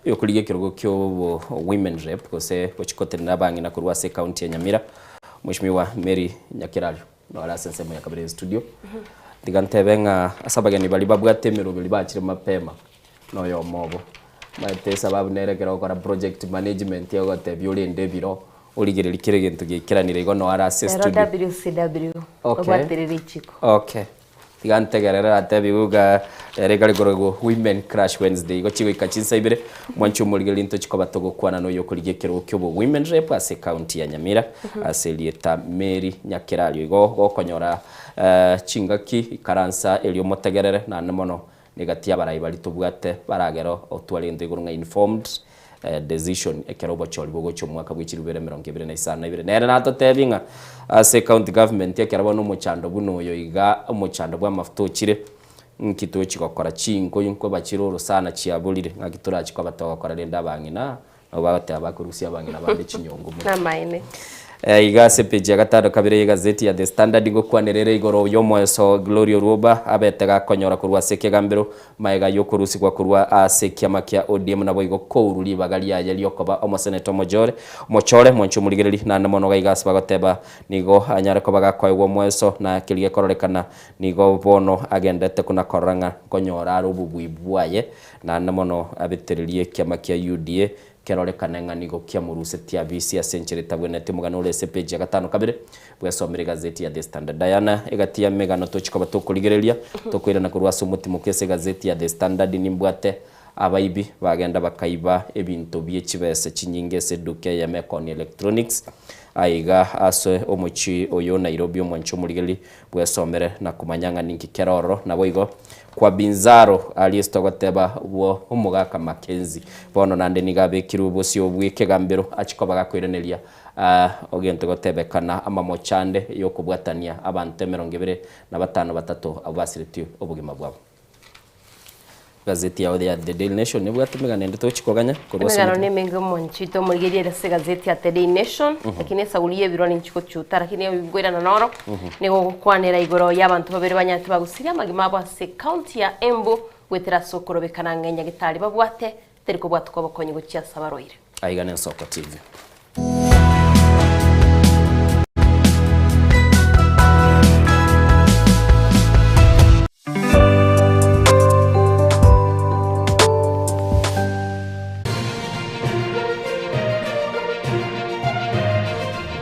oyokorigia ekerogo kiobo women rep gose gochikotenera abang'ina korwa ase ecounty ya Nyamira Mweshimiwa Mary Nyakerario. Nore ase ensemo ya kabere y'estudio. Tiga ntebe ng'a ase abageni baria babwate emeroberi bachire mapema, noyomo obo. Omanyete esababu nere ekero ogokora project management ogotebia orende ebiro, origererie kera egento giaikeranire igo noare ase Ero estudio. WCW, Okay. obwaterere ichiko. Okay. Tiga ntegerere atebiwe ng'a ere ekare korokwa Women Crush Wednesday. Igo chigoika chinsa ibere, mwanche omorigereria ntochi koba togokwana na oyokorigia ekerogo kia obo Women Rep ase ecounty ya Nyamira, ase erieta Mary Nyakerario. Igo gokonyora chingaki ikaransa erio omotegerere naende mono negati y'abarai baria tobwate baragere otware egento igoro ng'a informed decision ekero obochori bogocha omwaka bwe chilifu ibere emerongo ebere na isano na ibere. Nere natotebie ng'a ase county government ekero bono omochando buna oyo iga omochando bwa amafuta ochire, nki tochi gokora? Chinkoyo nkoba chire orosana chiaborire, ng'aki torachi koba togokora rende abang'ina nabo bagoteba bakorusia abang'ina bande chinyongo motwe. Namaene. Iga ase epeji ya gatano kabere y'egazeti ya The Standard ngokwanera ere igoro y'omoeso Gloria Orwoba abete gakonyora korwa ase ekegambero Magega y'okorusigwa korwa ase ekiama kia ODM naboigo kouru ribaga riaye riokoba omoseneta omojore omochore mwanche omorigereri naende mono gaiga ase bagoteba nigo anyare koba gakoegwa omoeso na keria gekororekana nigo bono agendete kona korora ng'a nkonyora are obobui bwaye naende mono abetererie ekiama kia UDA Kerorekane ng'a nigo kiamorusetie Abisi ase enchera etabwenereti omogano ore ase epeji ya gatano kabere bwesomire egazeti ya The Standard. Diana, egati y'emegano tochi koba tokorigereria, tokoirana korwa ase omotimoke ase egazeti ya The Standard nimbwate abaibi bagenda bakaiba ebinto bie chibesa chinyinge ase eduka eyemo ekoonia electronics aiga ase omochie oyo o Nairobi omwanche omorigereria Bwesomere na komanya ng'a ninki kere ororo. Naboigo kwa Binzaro aria ase togoteba bwo omogaka Mackenzie. Bono naende nigo abekirwe bosio bw'ekegambero achie koba gakoiraneria egento gotebekana amamocho ande y'okobwatania abanto emerongo ebere na batano batato abwo basiretie obogima bwabo. Gazeti yao ya The Daily Nation nebwate emegano ende togochia koganya korwa ase Emegano omote. nemenge omonchito omorigereria ere ase egazeti ya The Daily Nation, lakini esaguri y'ebirwa ninchi gochuta, lakini oigwerana noro, nigo ogokwanera igoro y'abanto babere banyarete bagusirie amagima abo ase ecounty ya Embu goetera ase okorobekana ng'a enyagitari babwate teri kobwatokwa obokonyi gochia ase abarwaire. Aiga n'Ensoko TV.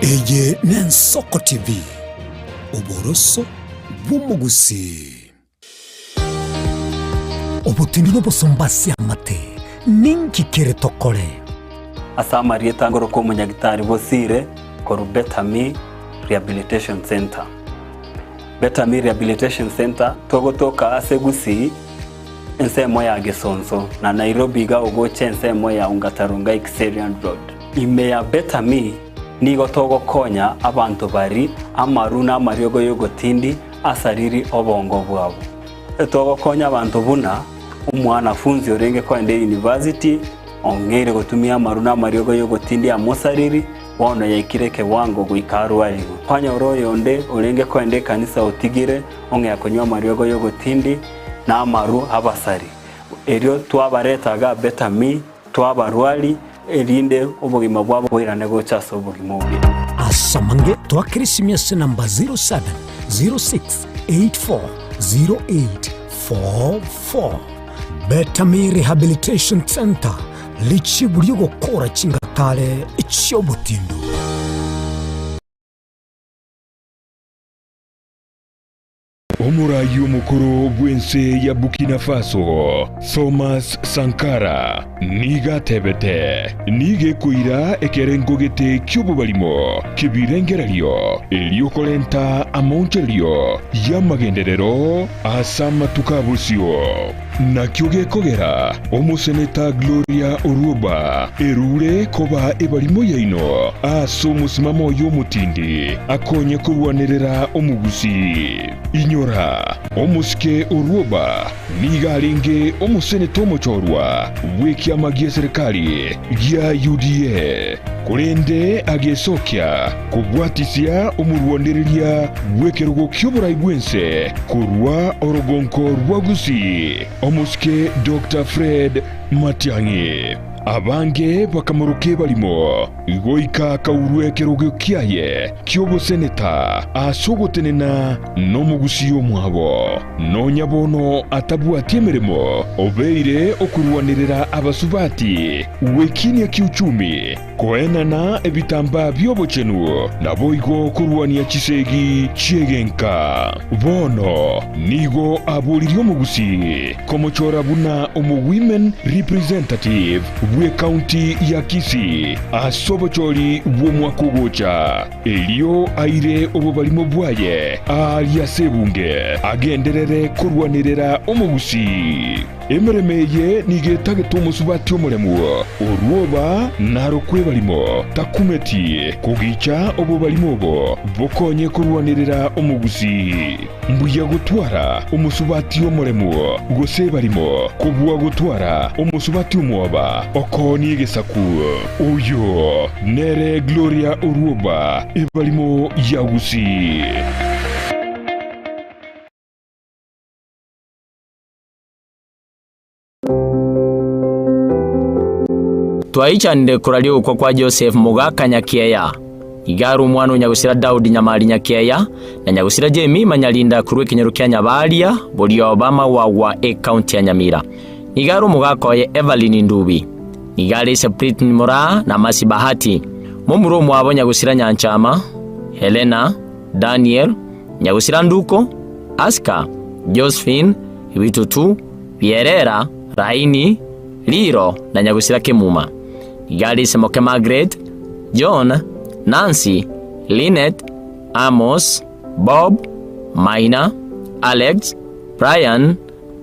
Eye n'Ensoko TV, oboroso bw'omogusii. Obotindi n'obosomba ase amate, ninki kere tokore? Ase amarieta ngoroka omonyagitari Bosire korwa Better Me Rehabilitation Centre. Better Me Rehabilitation Centre togotoka ase Gusii ensemo ya Gesonso na Nairobi iga ogocha ensemo ya Ongata Rongai Kiserian Road. Ime ya Better Me nigo togokonya abanto bari amaru na amariogo y'ogotindi asariri obongo bwabo. Togokonya abanto buna omwanafunzi orenge koenda eyunivasiti ong'eire gotumia amaru na amariogo y'ogotindia amosariri, bono yaikire ekewango goika arwarigwe. Kwanyora oyonde orenge koenda ekanisa otigire ong'ea konywa amariogo y'ogotindi na amaru abasari. Erio twabareta iga Better Me. Twabarwari, erinde obogima bwabo boirane gocha ase obogima obuya. Ase amange twakere esimi ase namba 0706840844. Betami Rehabilitation Centre, richibu ri'ogokora chingatare chi'obotindu. Omoraai omokoro bw'ense ya Burkina Faso, Thomas Sankara, nigo atebete, Nigo ekoira ekerengo gete ki'obobarimo ki'ebirengererio erio korenta amaonchorerio y'amagenderero ase amatuko a bosio. Nakio gekogera omoseneta Gloria Orwoba erure koba ebarimo yaino ase omosimamo oye omotindi akonye korwanerera omogusii. Inyora, omosike Orwoba nigo arenge omoseneta omochorwa bw'ekiama gi'eserekari gia UDA, korende agesokia kobwatisia omorwanereria bw'ekerogo ki'oborai bw'ense korwa orogonko rwa Gusii, omosike Doctor Fred Matiang'i. Abange bakamoroka ebarimo goika akaurwa ekerogo kiaye ki'oboseneta ase ogotenena nomogusii omwabo. Nonya bono atabwati emeremo, obeire okorwanerera abasubati gwekinia kiuchumi, Koenana ebitambaa bi'obochenu, naboigo korwania chisegi chi'egenka. Bono nigo aboririe omogusii komochora buna omo-women representative bw'ecounty ya Kisii ase obochori bw'omwaka ogocha, erio aire obobarimo bwaye aaria ase ebunge agenderere korwanerera omogusii. Emeremo eye nigo etagete omosubati omoremu, orwoba narokwe ebarimo, takumeti kogicha obobarimo obo bokonye korwanerera omogusii. Mbuya gotwara omosubati omoremu gose ebarimo kobua gotwara omosubati omwoba okoonia egesaku. Oyo nere Gloria Orwoba, ebarimo ya Gusii. Twaichanire koraria ogokwa kwa Joseph mogaka Nyakiea. Iga are omwana o nyagusira Daudi Nyamari Nyakiea na nyagusira Jemima Nyarinda korwa ekenyoro kia Nyabaria, Borioba, Magwagwa, ekaunti ya Nyamira. Nigo are omogaka oye Evelyn Ndubi. Nigo are ise Britney Moraa na Mercy Bahati. Momura omwabo nyagusira Nyanchama, Helena, Daniel, Nyagusira Nduko, Aska, Josephine, Bitutu, Bierera, Raini, Riro, na nyagusira Kemuma. Iga are ise moke Margaret, John, Nancy, Linet, Amos, Bob, Maina, Alex, Brian,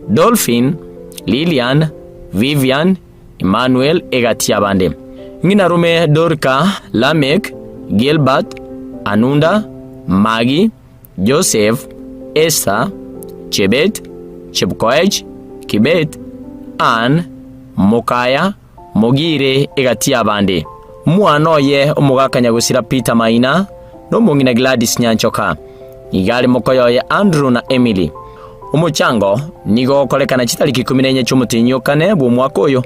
Dolphin, Lilian, Vivian, Emmanuel egati y'abande. Ng'ina rume Dorika, Lamek, Gilbert, Anunda, Magi, Joseph, Esther, Chebet, Chepkoech, Kibet, Ann, Mokaya, Mogire egati y'abande. Omwana oye omogaka nyagosira Peter Maina, na omong'ina Gladys Nyanchoka. Nigo are mokoyo oye Andrew na Emily. Omochango nigo ogokorekana chitariki ikomi na inye chi'omotienyi o kane bw'omwaka oyo,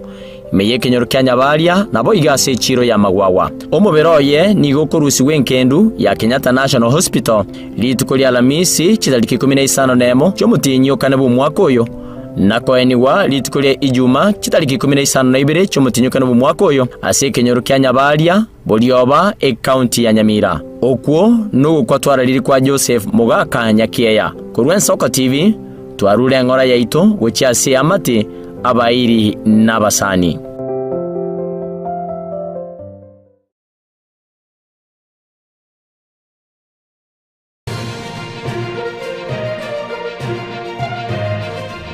ime y'ekenyoro kia Nyabaria, naboigo ase echiiro y'amagwagwa. Omobere oye nigo okorusigwa enkendu ya Kenyatta National Hospital rituko ria Alamisi chitariki ikomi na isano nemo chi'omotienyi o kane bw'omwaka oyo, na koenigwa rituko ria Ijuma chitariki ikomi na isano na ibere chi'omotienyi o kane bw'omwaka oyo ase ekenyoro kia Nyabaria, Borioba, ekaunti ya Nyamira. Okwo nogokwa twararire kwa Joseph Mogaka Nyakiea. Korwa Ensoko TV, twarure eng'ora yaito gochia ase eamate, abairi na abasani.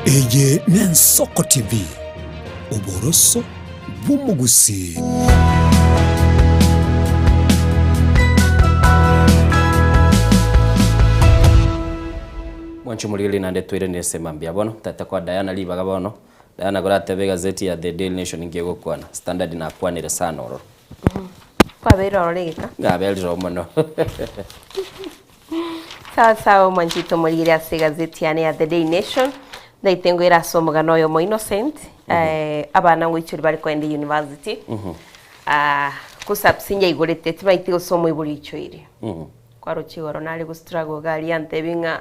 Eye n'Ensoko TV, oboroso bw'omogusii. Mwanche omorigereria naende toirane ase mambia bono tata kwa Diana ribaga bono Diana koratebe egazeti ya The Daily Nation inki egokwana Standard nakwanire sana ororo. Kwabeire ororo egeka. Naberire oo mono. Sawa sawa omwanchete omorigeri ase egazeti yane ya The Daily Nation. Ndaite ngoire ase omogano oyomo Innocent, eh, abana ngoichori bare koenda university, ah, KUSAPS nyaigorete timaiti gose omoibori oichoire. Kwaroche igoro nare go struggle iga aria antebi ng'a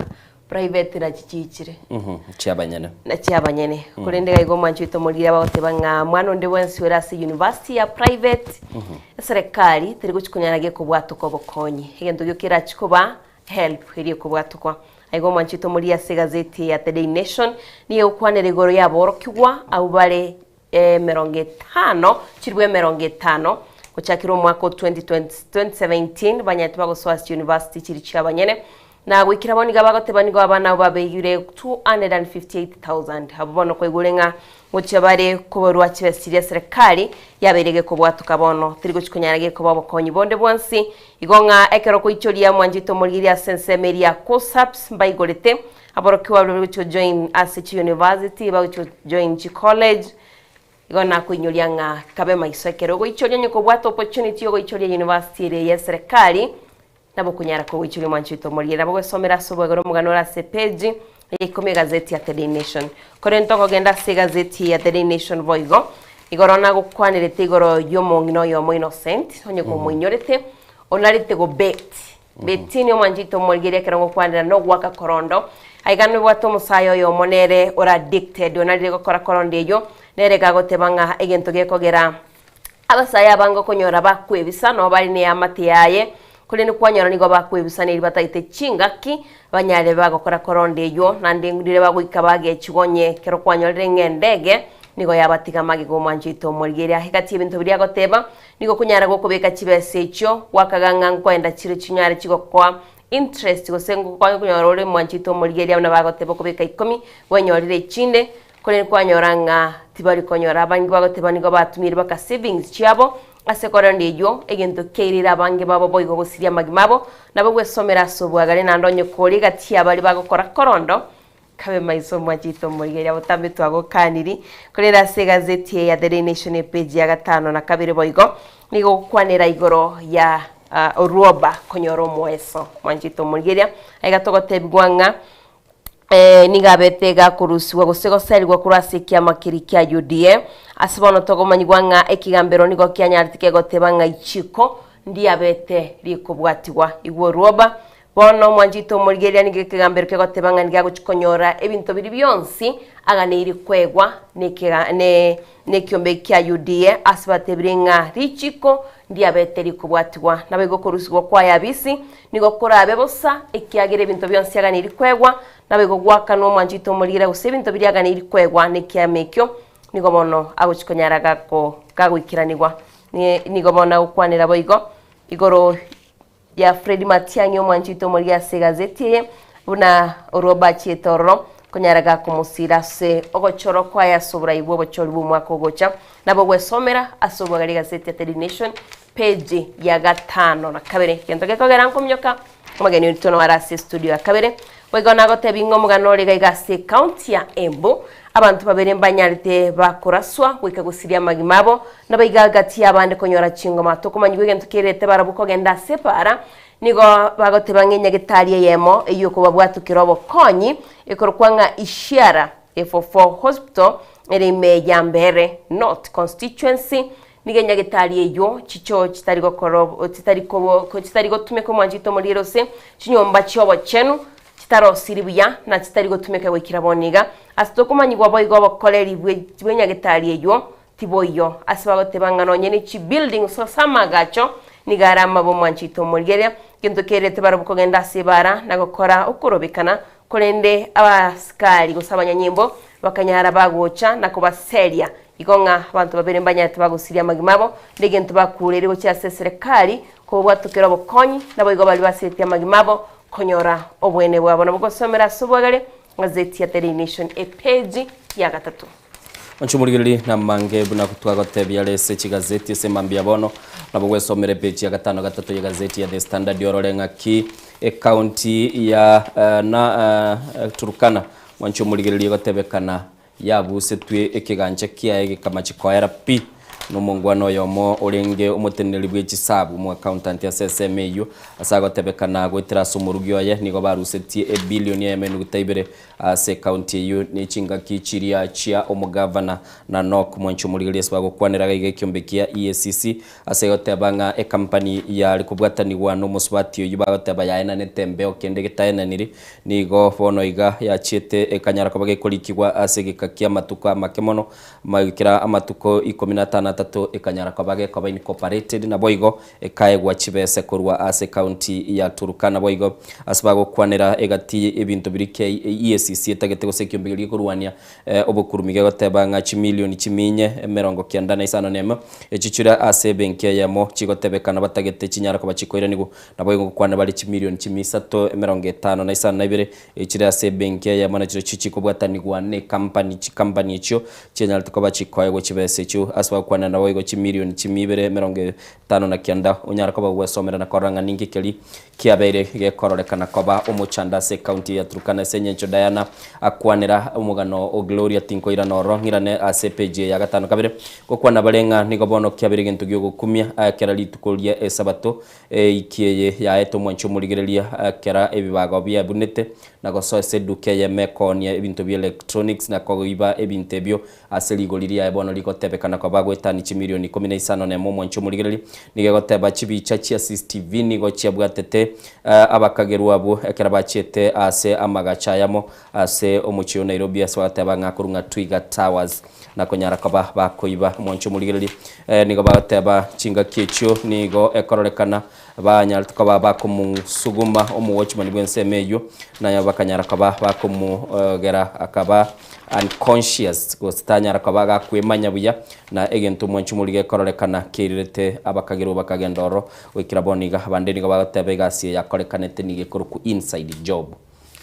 private nachi chiichire. Chiabanyene. Na chiabanyene. Korende iga igo omwanchi oito omoriri abagoteba ng'a mwana onde bwensi ore ase university ya private, eserekari teri gochi konyara gekobwatoka obokonyi. Egento gioka erachi koba Help eria ekobwatokwa. Aiga omwanchete omoria ase egazeti ya The Daily Nation nigo egokwanera igoro y'aborokigwa abwo bare emerongo etano, chilifu emerongo etano gochakera omwaka o 2020 2017 banyarete bagosoa ase chiuniversity chiri chiabanyene. Na goikera bono nigo bagoteba nigo abana abwo babeire 258,000 abwo bono kwaigure ng'a Gochia bare koborwa chibesa chiria serikali yabeire gekobwatoka bono, teri gochia konyara gekoba obokonyi bonde bwonsi. Igo ng'a ekero okoichoria mwanchete omorigereria ase ensemo eria ya KUSAPS mbaigorete, aborokigwa baria bari gochia gojoin ase chiuniversity, bagochia gojoin chicollege, igo nakoinyoria ng'a kabe maiso ekero ogoichoria onye kobwate opportunity yogoichoria university eria ya eserekari, Nabo okonyara kogoichoria omwancho oito omorigereria nabo gwesomera ase obwegoro omogano ore ase epeji ya ikomi egazeti ya The Daily Nation. Korende tokogenda ase egazeti ya The Daily Nation boigo, igoro nagokwanerete igoro y'omong'ina oyomo Innocent, onye komoinyorete, onarete go bet. Betini omwancho oito omorigereria ekero ngokwanera nogoaka korondo. Aiga nobwate omosae oyomo nere ore addicted, onarire gokora korondo eyio, nere gagoteba ng'a egento gekogera Abasae abange okonyora bakwebisa nabo bare neamate yaye, korende kwanyora nigo bakwebisa neri batagete chingaki banyare bagokora koronda eyio, naende riria bagoika bagechigwa onye ekero kwanyorire ng'a endege nigo yabatiga magega omwanchete omorigereria. Egati y'ebinto biria agoteba, nigo okonyara gokobeka chibesa echio, gwakaga ng'a nkoenda chire chinyare chigokoa interest gose ngokonyora ore mwanchete omorigereria buna bagoteba okobeka ikomi, gwenyorire echinde, Korende kwanyora ng'a tibari konyora abange bagoteba nigo batumiire baka savings chiabo ase korende eyio egento kiairire abange babo boigo gosiria amagima abo nabo gwesomera ase obwagare naende onye kore egati y'abaria bagokora korondo kabe maiso omwanchete omorigereria botambe twagokaniri korende ase egazeti eye ya The Daily Nation epage ya gatano na kabere boigo nigo ogokwanera igoro ya orwoba konyora omoeso mwanchete omorigereria aiga togotebigwa ng'a Nigo abete gakorusigwa gose goserigwa korwa ase ekiama keria kia UDA. Ase bono togomanyigwa ng'a ekegambero nigo kianyarete kegoteba ng'a ichiko ndiabete rikobwatigwa. Igwa orwoba, bono omwanchete omorigereria nigo ekegambero kegoteba ng'a nigo agochia konyora ebinto biria bionsi aganeirie koegwa nekega ne nekiombe kia UDA ase batebire ng'a richiko ndiabete rikobwatigwa. Naboigo okorusigwa kwaye abisi nigo korabe bosa, ekiagera ebinto bionsi aganeirie koegwa, naboigo goakanwa omwanchete omorigera gose ebinto biria aganeirie koegwa nekiama ekio, nigo bono agochia konyara gako gagoikeranigwa. Nigo bono agokwanera boigo igoro ya Fred Matiang'i omwanchete omorigera ase egazeti eye, buna orwoba achiete ororo konyara gakomosira ase ogochorwa kwaye ase oborai bw'obochori bw'omwaka ogocha. Nabo gwesomera ase obwagare egazeti ya Daily Nation page ya gatano na kabere. Gento gekogera nkominyoka omogeni oito noo are ase estudio ya kabere. Boigo nagotebi ng'a omogano ore iga iga ase ecounty ya Embu, abanto babere mbanyarete bakoraswa goika gosiria amagima abo, nabo iga gati y'abande konyora chingoma. Tokomanyigwa egento kerete barabwo kogenda ase epaara, nigo bagoteba ng'a enyagetari eyemo eyio okobabwatukera obokonyi ekorokwa ng'a Ishiara Efofo Hospital ere ime ya Mbeere North Constituency, Nigo enyagetari eyio chichoo chitari gokora chitari kobo chitari gotumeka omwanchete omorero ase chinyomba chi'obochenu chitarosiri buya na chitari gotumeka goikera bono iga. Ase tokomanyigwa boigo obokoreri bwe bw'enyagetari eyio tiboiyo ase bagoteba ng'a nonye ne chibuilding gose ase amagacho nigo are amabe omwanchete omorigereria. Gento kerete barabwo kogenda ase ebara na gokora okorobekana korende abasikari gose abanyanyimbo bakanyara bagocha na kobaseria Igo ng'a abanto babere mbanyarete bagosiria amagima abo, negento bakuureire gochia ase eserekari kobwatokera obokonyi, naboigo baria basiretie amagima abo konyora oboene bwabo. Nabo gosomera ase obwagare gazeti ya Daily Nation epeji ya gatato. Inche omorigereria namange buna twagotebia are ase chigazeti ase mambia bono, nabo gwesomera epeji ya gatano gatato y'egazeti ya The Standard orore ng'aki ecounty ya na Turkana mwanche omorigereria egotebekana Yabusetwe ekegancha kiaye gekamachi koera pi. Na omongwana oyomo orenge omoteneneri bwe chisabu, omoaccountant ase esemo eyio, ase agotebekana goetera ase omorugi oye, nigo barusetie ebilioni eyemo enuguta ibere ase ecounty eyio ne chingaki chiria chia omogavana Nanok Mwanchi Omorigereria ase bagokwanera gaiga ekiombe kia EACC ase goteba ng'a ecompany yare kobwatanigwa na omosubati oyio bagoteba yaenanete embeo kende getaenaniri nigo bono iga yachiete ekanyara koba gekorikigwa ase egeka kia amatuko amake mono Goikera amatuko ikomi na atano atato ekanyara koba gekoba incorporated, naboigo ekaegwa chibese korwa ase county ya Turkana. Boigo ase bagokwanera egati ebinto biria KEACC etagete gose ekiombe keria gekorwania obokurumi gegoteba ng'a chimilioni chiminye emerongo kianda na isano nemo echi chire ase ebenki eyemo chigotebekana batagete chinyare koba chikoiranigwa. Naboigo ngokwana bare chimilioni chimisato emerongo etano na isano na ibere Echire ase ebenki eyemo nachirochio chikobwatanigwa nekampani, chikampani echio chianyarete koba chikoegwa chibesa echio ase bagokwanera naboigo chimilioni chimia ibere emerongo etano na kianda. Onyare koba ogwesomera na korora ng'a ninki keria kiabeire gekororekana koba omochando ase ecounty ya Turkana ase engencho Diana akwanera omogano o Gloria tinkoirana oro ng'irane ase epage eye ya gatano kabere gokwana bare ng'a nigo bono kiabeire egento giogokumia kera rituko ria esabato Eiki eye yaete omwanchi omorigereria kera ebibago biabunete, na gosoa ase eduka eyemo ekoonia ebinto bia electronics na koiba ebinto ebio ase rigori riaye bono rigotebekana koba goetania chimilioni ikomi na isano nemo omwanchi omorigereria nigo egoteba chibicha chia CCTV nigo chiabwatete abakagerwa abwo ekero bachiete ase amagacho ayamo ase omochie o Nairobi ase bagoteba ng'a korwa ng'a Twiga Towers na konyara koba bakoiba omwancho omorigereria. Nigo bagoteba chingaki echio nigo ekororekana banyarete koba bakomosuguma omowatchman bw'ensemo eyio, naye bakanyara koba bakomogera akaba unconscious gose tanyara koba gakwemanya buya, na egento omwancho omorigia ekororekana keirerete abakagerwa bakagenda ororo goikera bono iga. Abande nigo bagoteba egasi eye yakorekanete nigo ekorokwa inside job.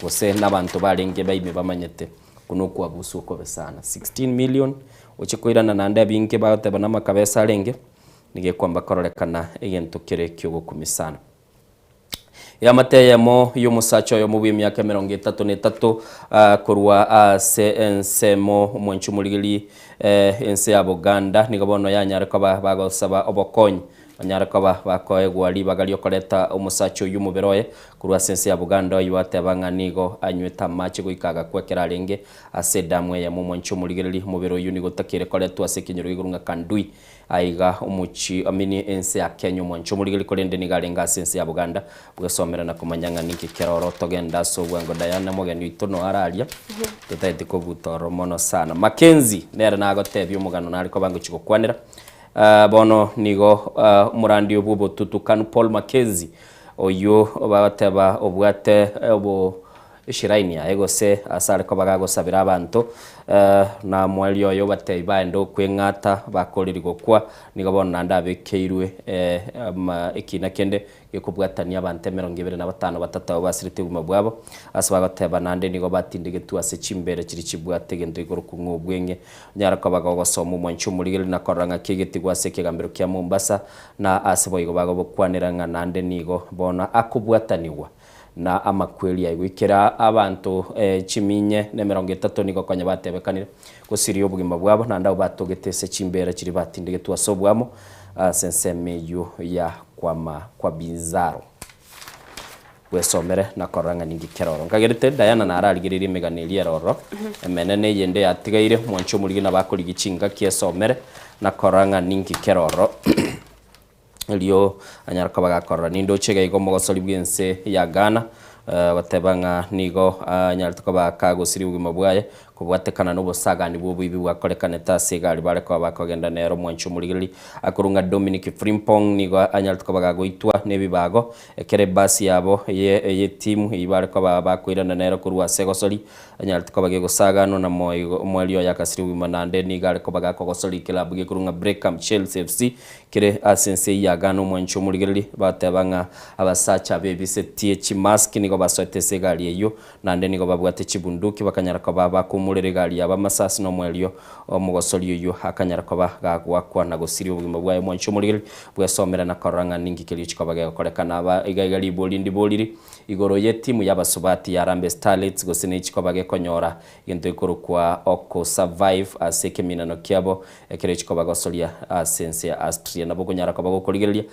Gose nabanto barenge baime bamanyete buna okoabuswa okobe sana. 16 million oche koirana naende abinge bagoteba namakabesa arenge, nigo ekwamba kororekana egento kere kiogokumia sana. Eamate eyemo y'omosacha oyomo bw'emiaka emerongo etato na etato korwa ase ensemo omwanchi omorigeri ense ya Buganda nigo bono yanyare koba bagosaba obokonyi Banyare koba bakoegwa ribaga ri'okoreta omosacha oyio omobere oye korwa ase ense ya Buganda, oyio ateba ng'a nigo anywete amache goika agakwa ekero arenge ase edamu eyemo. Omwanche omorigereria, omobere oyio nigo otakeire koretwa ase ekenyoro igoro ng'a Kandui, aiga omochie amini ense ya Kenya. Omwanche omorigereria, korende nigo arenge ase ense ya Buganda bwesomera na komanya ng'a ninki kere oro togende ase obwango. Diana omogeni oito noyo araria, totagete kobuta oro mono sana. Mackenzie nere nagotebia omogano nare koba ngochia gokwanera. Bono nigo omorandia bw'obotutukanu Paul Mackenzie, oyio bagoteba obwate obo eshiraini yaye gose ase are koba gagosabera abanto, na mwaria oye obatebi baende okweng'ata bakoreri gokwa, nigo bono naende abekeirwe ekina kende gekobwatania abanto emerongo ebere na batano batato abwo basirete obogima bwabo, ase bagoteba naende nigo batindegetwe ase chimbeera chiria chibwate egento gekorokwa ng'a obweng'e. Onyare koba gogosoma omwanchi omorigereria na korora ng'aki egetigwa ase ekegambero kia Mombasa, na ase boigo bagobokwanera ng'a naende nigo bono akobwatanigwa na amakweri aye goikera abanto chiminye na emerongo etato nigo konya batebekanire gosiria obogima bwabo naende abwo batogete ase chimbeera chiria batindegetwe ase obwamo ase ensemo eyio ya kwama kwa Binzaro. Bwesomere na korora ng'a ninki kere ororo. Nkagerete Diana nararigererie emegano eria ere ororo, emenene eyende yatigaire, mwanche omorigi nabo akorigia chingaki esomere na korora ng'a ninki kere ororo. Erio anyare koba gakorora. Nindoche iga igo omogosori bw'ense ya Ghana, goteba ng'a nigo anyarete koba kagosiria obogima bwaye, kobwatekana nobosagani bw'oboibi bwakorekanete ase egari bare koba bakogenda nere omwanchi omorigereria akorwa ng'a Dominic Frimpong nigo anyarete koba gagoitwa nebibago ekero ebasi yabo ye eyetimu eyio bare koba bakoirana nere korwa ase egosori anyarete koba gegosaganwa na omoerio oye akasiria obogima naende nigo are koba gakogosoria ekilabu gekorwa ng'a Breckham Chelsea FC Kere ase ense eyio ya Ghana omwanchi omorigereria bateba ng'a abasacha bebisetie chimask nigo. nigo basoete ase egari eyio, naende nigo babwate chibunduki bakanyara koba bakoumorera egari yabo amasasi na omoerio omogosori oyio akanyara koba gagoakwa na gosiria obogima bwaye. Omwanchi omorigereria bwesomera na korora ng'a ninki keria chikoba gegokorekana. Aba iga iga ribori ndiboriri igoro y'etimu y'abasubati ya Harambee Starlets gose nechikoba gekonyora Egento gekorokwa oko survive ase ekeminano kiabo ekero chikoba gosoria ase ense ya Austria. Nabo okonyara koba gokorigereria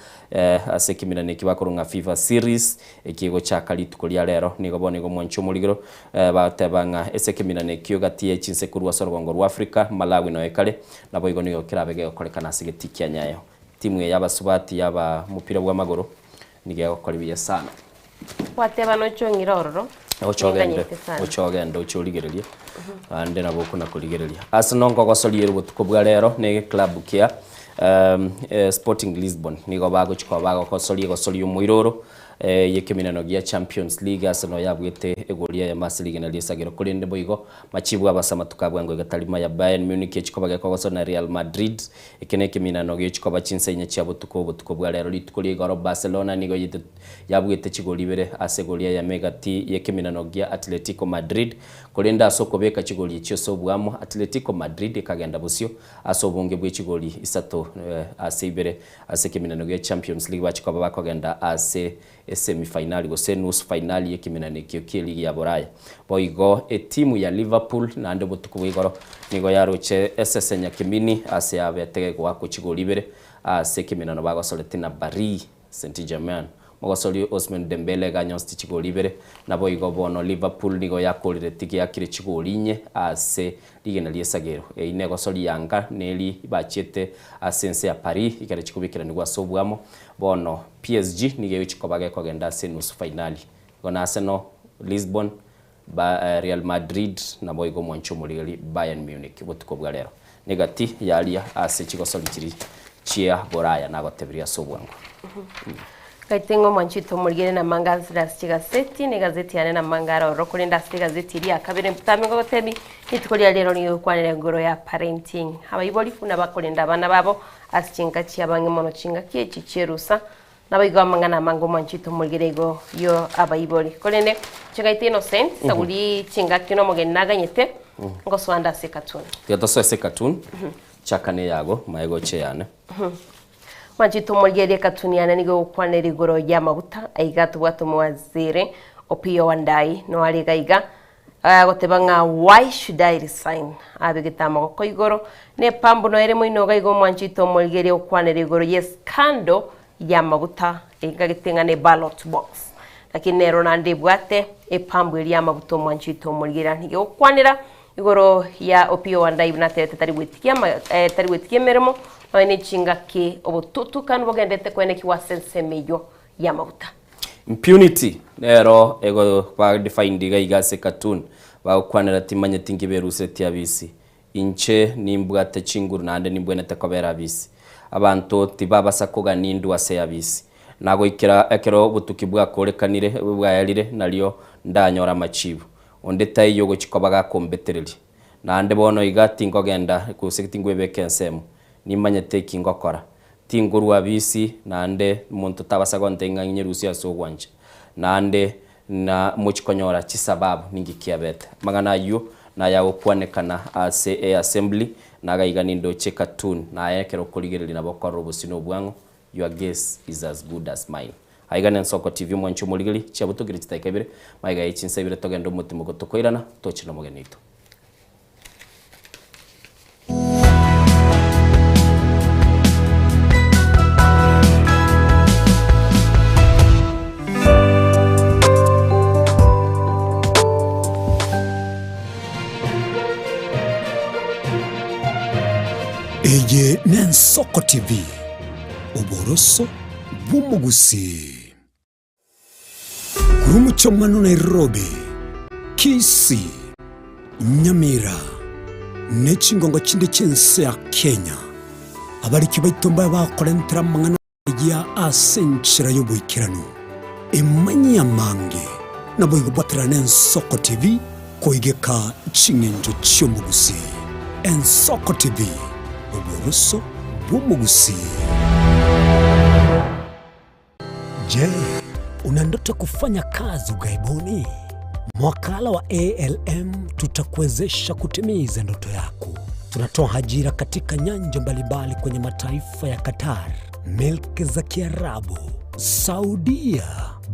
ase ekeminano eki bakorwa ng'a FIFA series eki egochaka rituko ria rero. Nigo bono igo omwanchi omorigero bagoteba ng'a ase ekeminano ekio gati ye chinse korwa ase orogongo rwa Africa, Malawi noyo ekare, naboigo nigo kerabe gegokorekana ase egetii kia Nyayo. Timu eye y'abasubati y'aba mopira bw'amagoro nigo egokora buya sana. Gwateba nochong'ire ororo, Oche ogende, ninganyete sana. oche ogende oche origererie, naende nabo okona korigereria. Arsenal nkogosoria ere obotuko bwa rero na egeclub kia um, eh, Sporting Lisbon. Nigo bagochi koba bagokosoria egosoria omoiroro eh, y'ekeminano gia Champions League. Arsenal yabwete egori eyemo ase rigena ri'esagero korende boigo machibu abo ase amatuko abwo engo iga tari maya. Bayern Munich echi koba gekogosoria na Real Madrid. Eke nekeminano gechi koba chinsa inye chia botuko obotuko bwa rero. Rituko ria igoro Barcelona nigo yete Yabuete chigori ibere ase egori eyemo egati y'ekeminano gia Atletico Madrid, korende ase okobeka chigori echio ase oboamo, Atletico Madrid ekagenda bosio ase obonge bwe chigori isato ase ibere ase ekeminano gia Champions League bachia koba bakogenda ase esemi-fainali gose enusu fainali y'ekeminano ekio ki'eligi ya Boraya. Boigo etimu ya Liverpool naende obotuko bwa igoro nigo yaroche esese nyakemini ase yabete goakwa chigori ibere ase ekeminano bagosoreti na Paris Saint-Germain. Mogosori Ousmane Dembele ganyonseti chigori ibere, naboigo bono Liverpool nigo yakorire tigeakire chigori inye ase rigena ri'esagero. Eyio negosori yanga neri bachiete ase ense ya Paris ekero chikobekeranigwa ase oboamo. Bono PSG nigo egochia koba gekogenda ase enusu fainali. Igo na Arsenal, Lisbon, ba Real Madrid naboigo omwanchi omorigeri Bayern Munich botuko bwa rero. Negati yaria ase chigosori chiria chia boraya nagotebirie ase obwango. Gaite ng'a omwanchi oito omorigeri namanga ansire ase chigaseti, na egazeti yane namanga are ororo, korende ase egazeti eria ya kabere mbutambe ngogotebi, rituko ria rero nigo egokwanera igoro ya parenting. Abaibori buna bakorenda abana babo ase chinka chiabang'e mono chingaki echi chierusa, Naboigo amang'ana amange omwanchi oito omorigere igo yo abaibori. Korende chigaita Innocent, saguri chingaki nomogeni naganyete, ngosoa nde ase ekatuni. Tiga tosoe ase ekatuni, chaka neyago, maye gocha eyane. Omwanchi oito omorigeri ekatuni yane nigo egokwanera igoro y'amaguta, aiga tobwate omowaziri Opiyo Wandayi noare iga iga, agoteba ng'a why should I resign? Abegete amagoko igoro, na epambo noyo ere moino iga iga omwanchi oito omorigereria gokwanera igoro ye scandal y'amaguta engagete ng'a ne ballot box. Lakini nero naende ebwate epambo eria y'amaguta omwanchi oito omorigereria nigo egokwanera igoro ya Opiyo Wandayi buna atebete tari gwetigia ama tari gwetigia emeremo nonya ne chingaki obotutukanu bogenderete koenekigwa ase ensemo eyio y'amaguta. Impunity nero ego ba defined iga iga ase cartoon bagokwanera timanyeti nki berusetie abisi inche nimbwate chinguru naende nimbwenete kobera abisi abanto tibabasa kogania indwe ase abisi nagoikera ekero obotuki bwakorekanire bwaerire nario ndanyore amachibu onde taiyo ogochi koba gakombetereria naende bono iga tinkogenda gose tingwebeka ensemo nimanyete eki ngokora Tingorua abisi, naende monto tabasa gontebia ng'a nyerusie ase ogwancha, naende na mochie konyora chisababu ninki kiabete. Amang'ana ayio nayagokwanekana ase eassembly, nagaiga nindoche cartoon, naye ekero okorigereria nabo okorora obosio na obwang'o, your guess is as good as mine. Aiga nensoko TV omwanchi omorigereria, chiabutokire chidakika ibere, magega ye chinsa ibere togende omotimoko tokoirana, toche nomogeni oito. Eye n'Ensoko TV, oboroso bw'omogusii. Korwa omochie Nairobi, Kisii, Nyamira, ne chingongo chinde chi'ense ya Kenya, abariki baito mbabe bakorentera amang'ana ayia ase enchera y'oboikeranu. Emanyie amange, naboigo bwaterana n'Ensoko TV koigeka ching'encho chi'omogusii. Ensoko TV, oboroso bw'omogusii. Je, Una ndoto ya kufanya kazi ughaibuni? Mwakala wa ALM tutakuwezesha kutimiza ndoto yako. Tunatoa ajira katika nyanja mbalimbali kwenye mataifa ya Qatar, milki za Kiarabu, Saudia,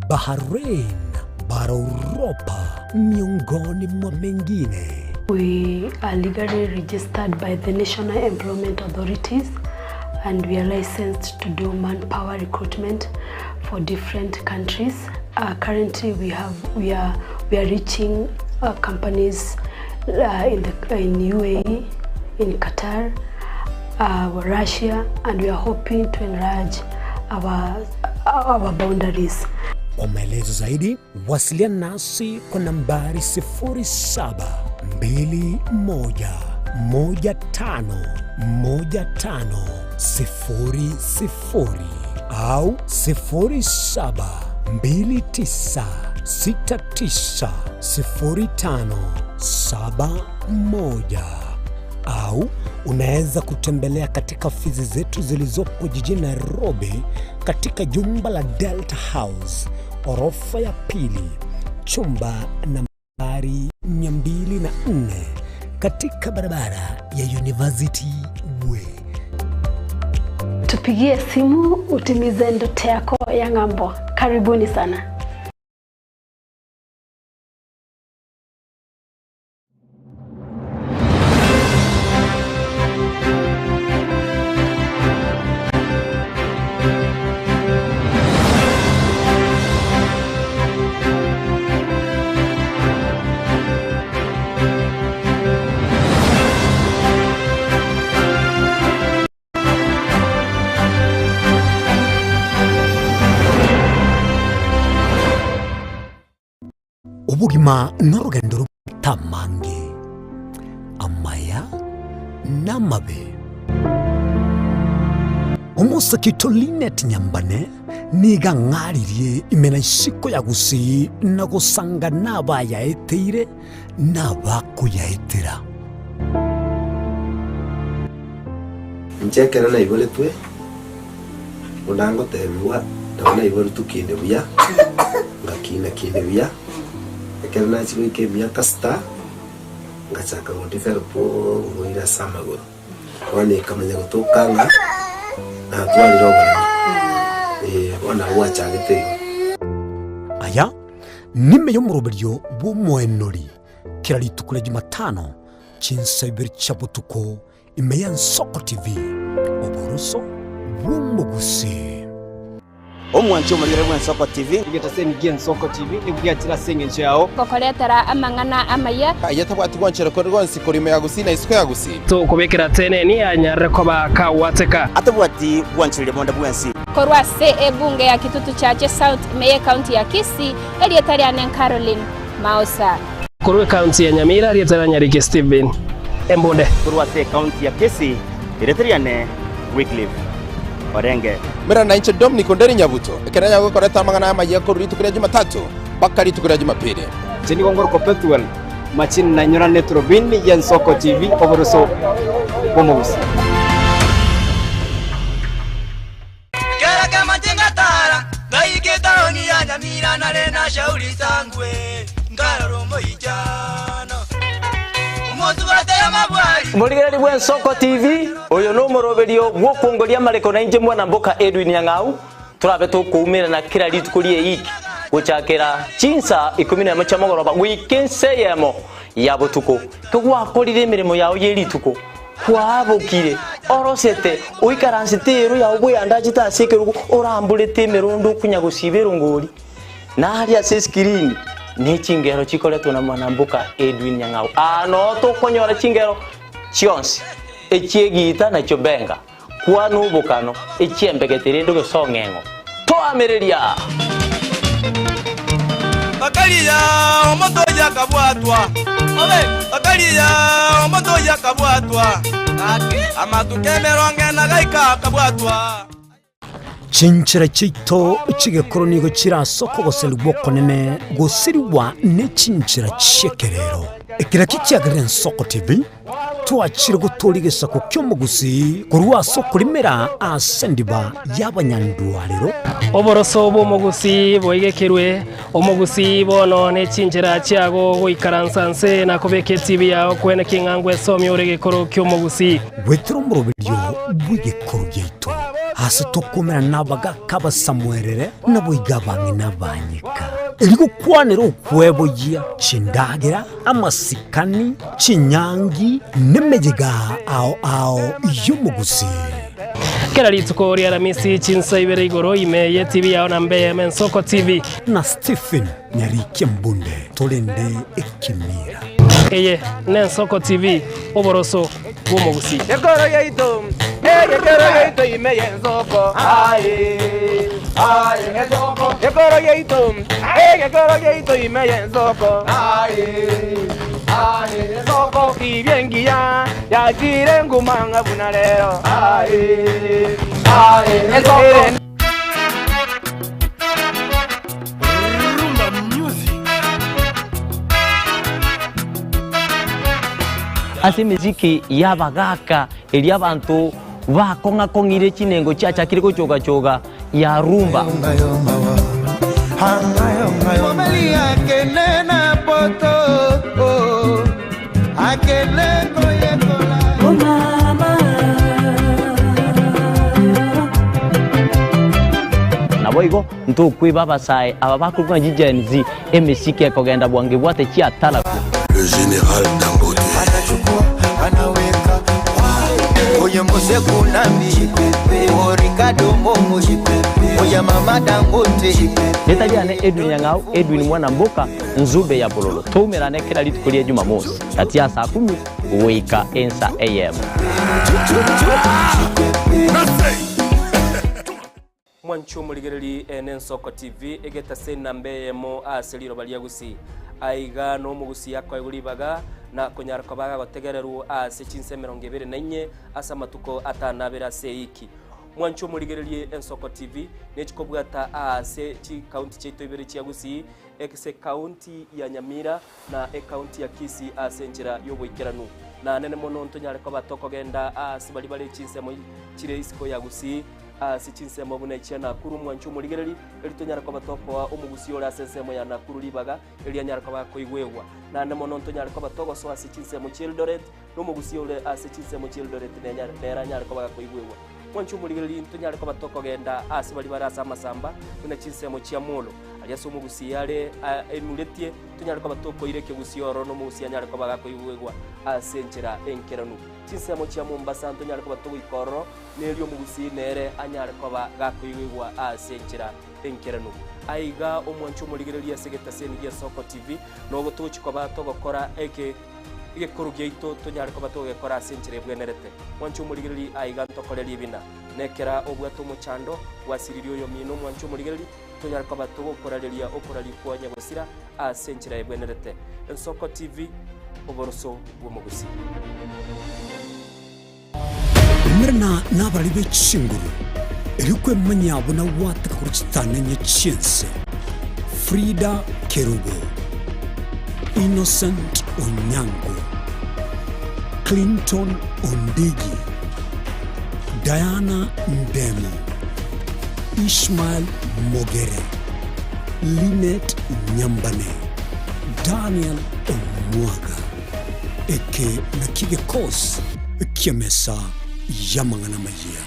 Bahrain, bara Uropa, miongoni mwa mengine. We are legally registered by the National Employment Authorities and we are licensed to do manpower recruitment for different countries. Uh, currently we have we are we are reaching uh, companies uh, in the in UAE, in Qatar, uh, Russia and we are hoping to enlarge our our boundaries. Kwa maelezo zaidi wasiliana nasi kwa nambari 0721151500 au 0729690571 au unaweza kutembelea katika ofisi zetu zilizopo jijini Nairobi katika jumba la Delta House orofa ya pili chumba nambari 204 katika barabara ya University Way. Tupigie simu utimize ndoto yako ya ng'ambo. Karibuni sana. Obogima norogendo rotamange, amaya namabe. Omosake oito Linet Nyambane nigo ang'aririe ime na isiko ya Gusii na gosanga nabayaeteire na abakoyaetera. Inche ekero naiboretwe, buna ngotebigwa, nabo naiboretwe kinde buya, ngakina kinde buya, ekero nachia goika emiaka sita, ngachaka go develop oborwaire ase amagoro. Bono ekamanya gotoka ng'a natwarire oboremo, eh, bono nabo bwachagete igo. Aya nime y'omoroberio bw'omoenori kera rituko ria Jumatano chinsa ibere chia botuko ime y'Ensoko TV, oboroso bw'omogusii. Omwanchi omorigere bw'Ensoko TV. Egetaseni gi'Ensoko TV nigo giachire ase engencho yao. Gokoretera amang'ana amaya. Aye tabwati gwanchera konde gwonsi korwa ime ya Gusii na isiko ya Gusii. Tokobekera teneni anyarire koba kagwateka. Atabwati gwanchereria bonde bwensi. Korwa ase ebunge ya Kitutu Chache South ime y'Ecounty ya Kisii, erieta riane Caroline Maosa. Korwa ecounty ya Nyamira, erieta ria Nyariki Stephen Embunde. Korwa ase ecounty ya Kisii, erieta riane Wycliffe Orenge. Mera nainche Dominic Onderi Nyabuto, ekero nyagokoreta amang'ana amayia korwa rituko ria Jumatatu mpaka rituko ria Jumapili. Inche nigo ngorokwa Pethuel Machini na nyorane Turubini y'Ensoko TV oboroso bw'omogusii. Kera kemache ngatara ngaika etaoni ya Nyamira nare na shauri sangwe nkarora omoichano omosubate y'amabwari. Morigereri bw'Ensoko TV, oyo nomoroberio bw'okwongoria amareko na inche mwana mboka Edwin Nyang'au, torabe tokoumerana kera rituko rie iki gochakera chinsa ikomi na emo chia mogoroba goika ense eyemo ya botuko. Kegwakorire emeremo yao ye rituko, kwabokire, orosete, oikaransete ero yao bweyandachete ase ekerogo, oramborete emerondo okunya gosiba erongori, na aria ase eskirini ne chingero chikoretwe na mwanamboka Edwin Nyang'au. Aa noo tokonyora chingero chionsi, echi'egiita na chiobenga, kwana obokano, echi'embegete rende gose ong'eng'o. Toamereria! Bakaria omonto oyio akabwatwa, bakaria omonto oyio akabwatwa, amatuko emerongo ena gaika akabwatwa. Chinchera chiaito chi'egekoro nigo chire ase okogoserigwa okonene gosirigwa ne chinchera chi'ekerero. Ekero ekio kiagerire Ensoko TV. Twachire gotoria egesaku ki'omogusii korwa ase okorimera ase endiba y'abanyandwarero. Oboroso bw'omogusii boigekerwe, omogusii bono ne chinchera chiago goikaransa nse na kobeka etibi yao kwene king'a ngwesomia ore egekoro ki'omogusii. Goetera omoroberio bw'egekoro giaito, ase tokomerana nabagaaka abasamuerere, naboigo abang'ina abanyeka, erio gokwanera okweboyia chindagera, amasikani, chinyangi, nemeyega ao ao y'omogusii. Kera rituko ri'Aramisi chinsa ibere igoro ime y'etibi yao na mbe Ensoko TV. Na Stephen Nyarikia Mbunde torende ekemira. Eye n'Ensoko TV, oboroso bw'omogusii. Gekoro giaito, egekoro giaito ime y'ensoko, aye, aye, ensoko. Gekoro giaito, egekoro giaito ime y'ensoko, aye, aye, ensoko. Tibia engiya yachire nguma ng'a buna rero, aye, aye, ensoko. Rumba music. Ase emesiki y'abagaaka eria abanto bakong'a-kong'ire chinengo chiachakire gochoga-choga ya rumba. Naboigo ntokweba abasae aba bakorokwa ng'a chiGen Z, emesiki ekogenda bwango ebwate chiataraku. Le general Dangote. Oye mose kunambi Ricardo Momo Oya mama Dangote Rieta riane Edwin Nyang'au, Edwin Mwanamboka, Nzube ya Bololo. Toumerane kera rituko ria Jumamosi, gati ya saa kumi goika ensa eyemo. Mwanche omorigereri ene Ensoko TV egetase enamba eyemo ase riroba ria Gusii. Aiga nomogusii akoegwa ribaga na konyara koba agagotegererwa ase chinsa 24 ase amatuko atanabere ase eiki. Mwanche omorigererie Ensoko TV nechikobwata aase chikaunti chiaito ibere chia Gusii ase ekaunti ya Nyamira na ekaunti ya Kisii ase enchera y'oboikeranu. Na nene mono ntonyare koba tokogenda aase baria bare chinsemo chire isiko ya Gusii ase chinsemo buna echia Nakuru mwanche omorigereri, erio tonyare koba tokoa omogusii ore ase ensemo ya Nakuru ribaga erio anyare koba akoigwegwa. Naende mono ntonyare koba togosoa ase chinsemo chi'Eldoret, na omogusii ore ase chinsemo chi'Eldoret nere anyare koba gakoigwegwa. Mwanche omorigereri, ntonyare koba tokogenda aase baria bare ase amasamba, buna chinsemo chia Molo, aria ase omogusii are aimuretie, tonyare koba tokoira ekegusii ororo na omogusii anyare koba gakoigwegwa ase enchera enkeranu. Chinsemo chia Mombasa ntonyare koba togoika ororo, na erio omogusii nere anyare koba gakoigwegwa ase enchera enkeranu. Aiga omwanche omorigereria ase egetaseni gia Soko TV, nogo togochia koba togokora eke egekoro giaito tonyare koba togegekora ase enchera ebwenerete. Mwanche omorigereria aiga ntokore ribina. Nekera obwate omochando, gwasiririe oyomino omwanche omorigereria, tonyare koba togokorareria okoraria kwa nyagosira ase enchera ebwenerete. Ensoko TV, oboroso bw'omogusii. Umerana nabarari be chinguru, erio kwemanyia buna gwateka korwa chitanenye chi'ense. Frida Kerubo, Innocent Onyango, Clinton Ondigi, Diana Ndemo, Ishmael Mogere, Linet Nyambane, Daniel Omwaga. Eke nakio gekosi ki'emesa y'amang'ana amayia.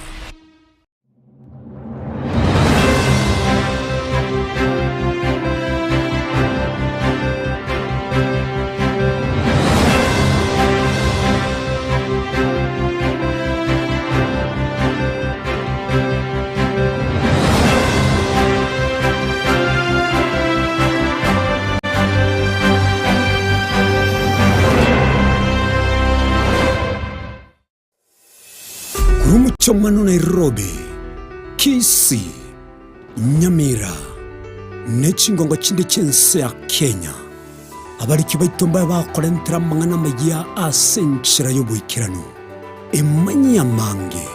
Korwa omochomano Nairobi, Kisii, Nyamira, ne chingongo chinde chi'ense ya Kenya, abariki baito mbabe bakorentera amang'ana amayia ase enchera y'oboikeranu. Emanyie amange,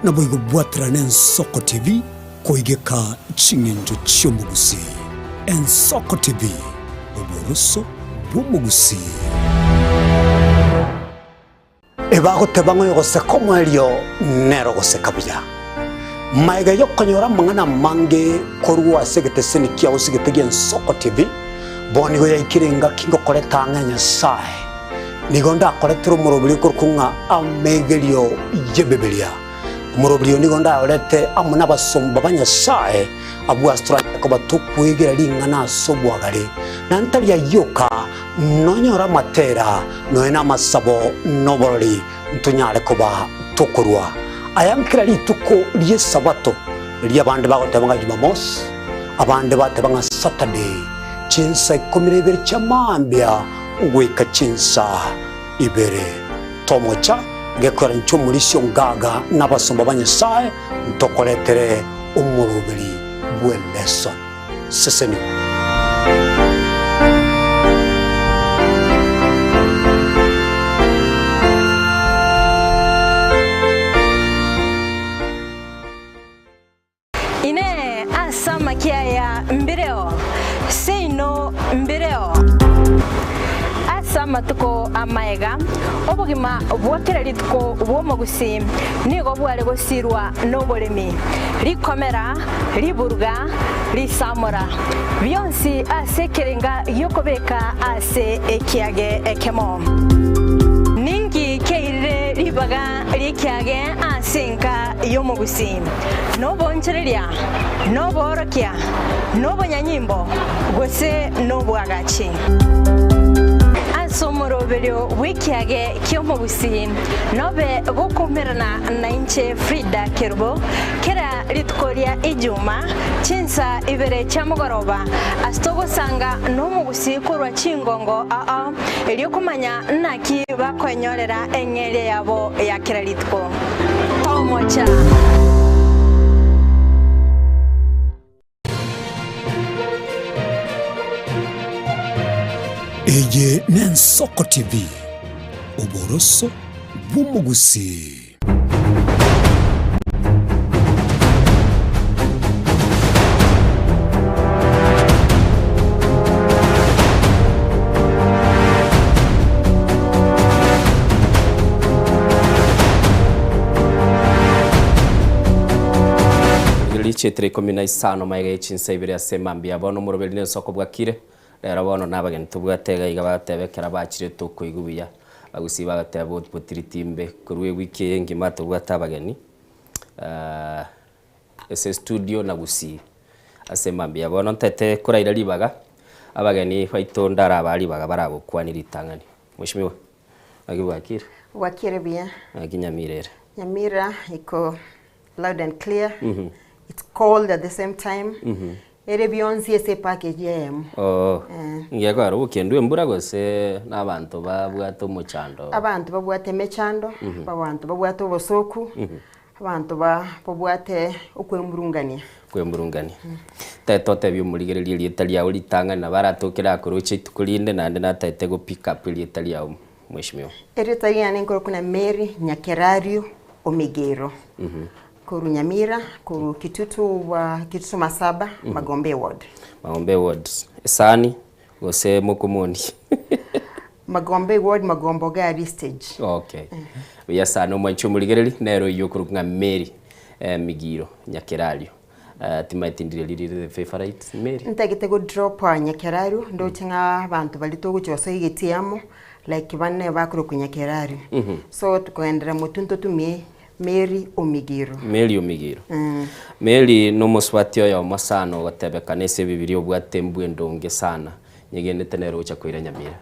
naboigo bwaterane Ensoko TV Koigeka ching'encho chi'omogusii. Ensoko TV, oboroso bw'omogusii. Ebagoteba ng'a oyogoseka omoerio nere ogoseka buya. Magega y'okonyora amang'ana amange korwa ase egeteseni kiao ase egete gi'Ensoko TV, bono nigo yaikire engaki ngokoreta ang'e Nyasae. Nigo ndakoretere omoroberi okorokwa ng'a Amegerio y'Ebibilia. Omoroberi oyo nigo ndayorete amo nabasomba ba Nyasae, abwo ase toranyare koba tokwegera ring'ana ase obwagare, na ntari ayio oka, nonyore amatera, nonya namasabo, na oborori, ntonyare koba tokorua aya nkera rituko ri'Esabato, riria abande bagoteba ng'a Jumamosi, abande bateba ng'a Saturday, chinsa ikomi na ibere chia mambia goika chinsa ibere. Tomocha gekoera inche omorisia ongaga na abasomba ba Nyasae ntokoretere omoroberi bw'eleson. Sesenigwa. Inee! Ase amakia aya mbireo? Seino mbireo. Ase amatuko amaega, obogima bwa kera rituko bw'omogusii nigo bware gosirwa noboremi, rikomera, riburuga, risamora, bionsi ase ekerenga gi'okobeka ase ekiage ekemo. Ninki kiairire ribaga ri'ekiage ase enka y'omogusii? Nobonchereria, noboorokia, nobonyanyimbo, gose nobwagachi? Ase omoroberio bw'ekiage ki'omogusii nobe gokoumerana nainche Frida Kerubo kera rituko ria Ijuma chinsa ibere chia mogoroba ase togosanga nomogusii korwa chingongo ao erio komanya naki bakoenyorera eng'eria yabo ya kera rituko. Tomocha. Eye n'Ensoko TV, oboroso bw'omogusii. Richetire ikomi na isano maega ye chinsa ibere ase mambia bono omoroberi nensoko bwakire Rero bono nabageni tobwate iga iga bagateba ekero bachire tokoigwa buya, abagusii bagateba botiri timbe, korwa ewiki eye engima tobwate abageni ase estudio na gusii ase mambia. Bono ntaete koraira ribaga, abageni baito ndarabaa ribaga baragokwanie ritang'ani. Mweshimiwa, naki bwakire? Bwakire buya. Naki Nyamira ere? Nyamira iko loud and clear, it's cold at the same time, Ere bionsi ase epackage eyemo. Oo. Eh. Ngekoera obokendu embura gose nabanto babwate omochando? Abanto babwate emechando, abanto babwate obosoku, abanto ba babwate okwemurungania. Kwemurungania. Tari totebie omorigereria erieta riao ritang'ani nabo aratokere akoroche ituko rinde naende nataete go pick up erieta riao mweshimiwa. Erieta riane nkorokwa na Mary Nyakerario Omigero. Korwa Nyamira, korwa Kitutu wa Kitutu Masaba, Magombe Ward. Magombe Ward. Esani gose mokomoni? Magombe Ward, Magombo Gari stage. Okay. Buya sana omwanchi omorigereri, nere oyio okorokwa ng'a Mary eh, Migiro Nyakerario. Eh, timaeti ndire riri the favorite Mary. Ntagete go drop Nyakerario, ndoche ng'a abanto baria togochia gosoa egetii amo, like bane bakorokwa Nyakerario. So tokogenderera motwe ntotumie Mary Omigiro. Mary Omigiro. Mary nomosubati oyomo sana ogotebekana ase ebibiria obwate embwa endonge sana, nyegenete nere ogocha koira Nyamira.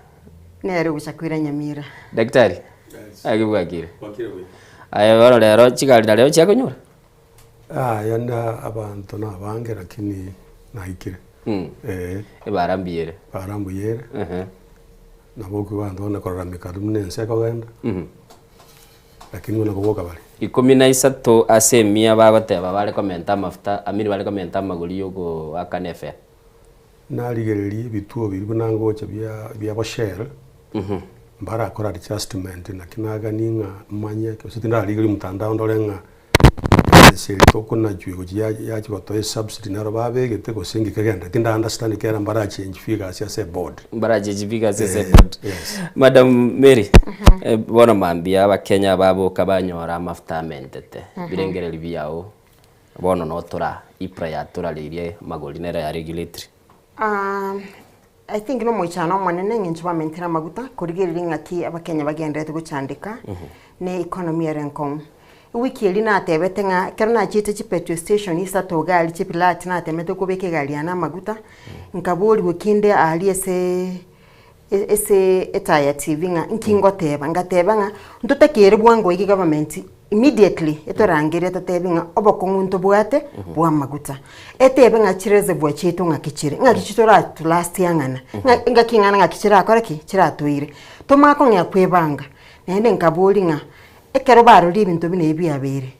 Nere ogocha koira Nyamira. Daktari, naki bwakire? Aye bono rero chigari nareo chiakonyora? Yaya na abanto nabange lakini naikire. Eh. Ebara mbuya ere. Ebara mbuya ere. Nabo okwo abanto buna kororameka buna ense ekogenda. Lakini buna koboka bare. Ikomi na isato ase emia bagoteba bare komenta amafuta, amini bare komenta amagori y'ogoakana efea. Narigereria ebituo biria buna ngocha bia bia boshell, mbarakore adjustment naki naganie ng'a manye gose tindarigereria omotandao ndore ng'a Ebesa eria tokonachwa egochia ya yachia gotoa esubsidy naro babegete gose ng'ike kegenda tinda understand kera mbara change figures ase eboard. Mbara change figures ase eboard. Yes. Madam Mary, bono mambia abakenya baboka banyora amafuta amentete, birengereri biao bono notora EPRA yatorareirie amagori nere ya regulatory. I think nomoichano omonene eng'encho bamentire amaguta korigereria ng'aki abakenya bagendererete gochandeka ne economy ere enkong'u. Ewiki eria natebete ng'a ekero nachiete chipetrol station isato iga aria chipilat natemete kobeka egari yane amaguta, nkaborigwa kinde aria ase ase etaya TV ng'a nki ngoteba, ngateba ng'a ntotakeire bwango iga egovernment immediately etorangerie etotebi ng'a obokong'u ntobwate bwa amaguta. Etebe ng'a chireservoir chiaito ng'aki chire, ng'aki chitoratolast ang'ana, ng'a engaki eng'ana ng'aki chirakore ki? Chiratoire. Tomanye kong'ea kwebanga, naende nkaboria ng'a ekero barorire ebinto buna ebi biabeire,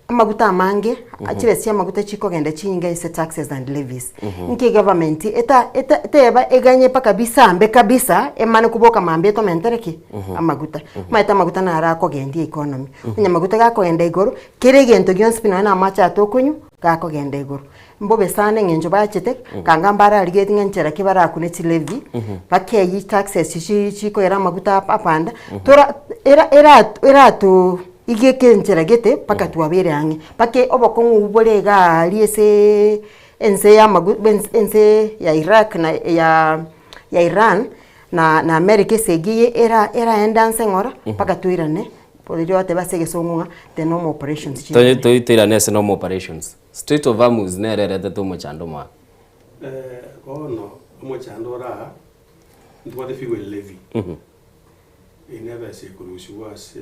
amaguta amange, chibesa chia amaguta chikogenda chinyinge ase taxes and levies, nki egovernment eta eta teba eganye mpaka bisambe kabisa emane koboka mambia etomentere ki? Amaguta. Omanyete amaguta naro akogendia economy, onye amaguta gakogenda igoro, kera egento gionsi pi nonye na amache aya tokonywa, gakogenda igoro. Mbobe sana eng'encho bachete, kanga mbararigetie ng'a nchera ki barakune chilevy, bakeyie taxes chi chikoira amaguta apanda, tora era era eratu igeke enchera gete mpaka twabeire ang'e. Mpaka obokong'u obwo bore iga aria aseeee ense ya amagu ense ya Iraq na ya ya Iran na na America esegi eye era eraende anse ng'ora mpaka toirane, riria ogoteba ase egesongo ng'a the normal operations Toi toi toirane ase normal operations. Strait of Hormuz nere eretete omochando omwabo. Bono omochando ore aa, ntobwate fuel levy. Eye nebesa ekorusigwa ase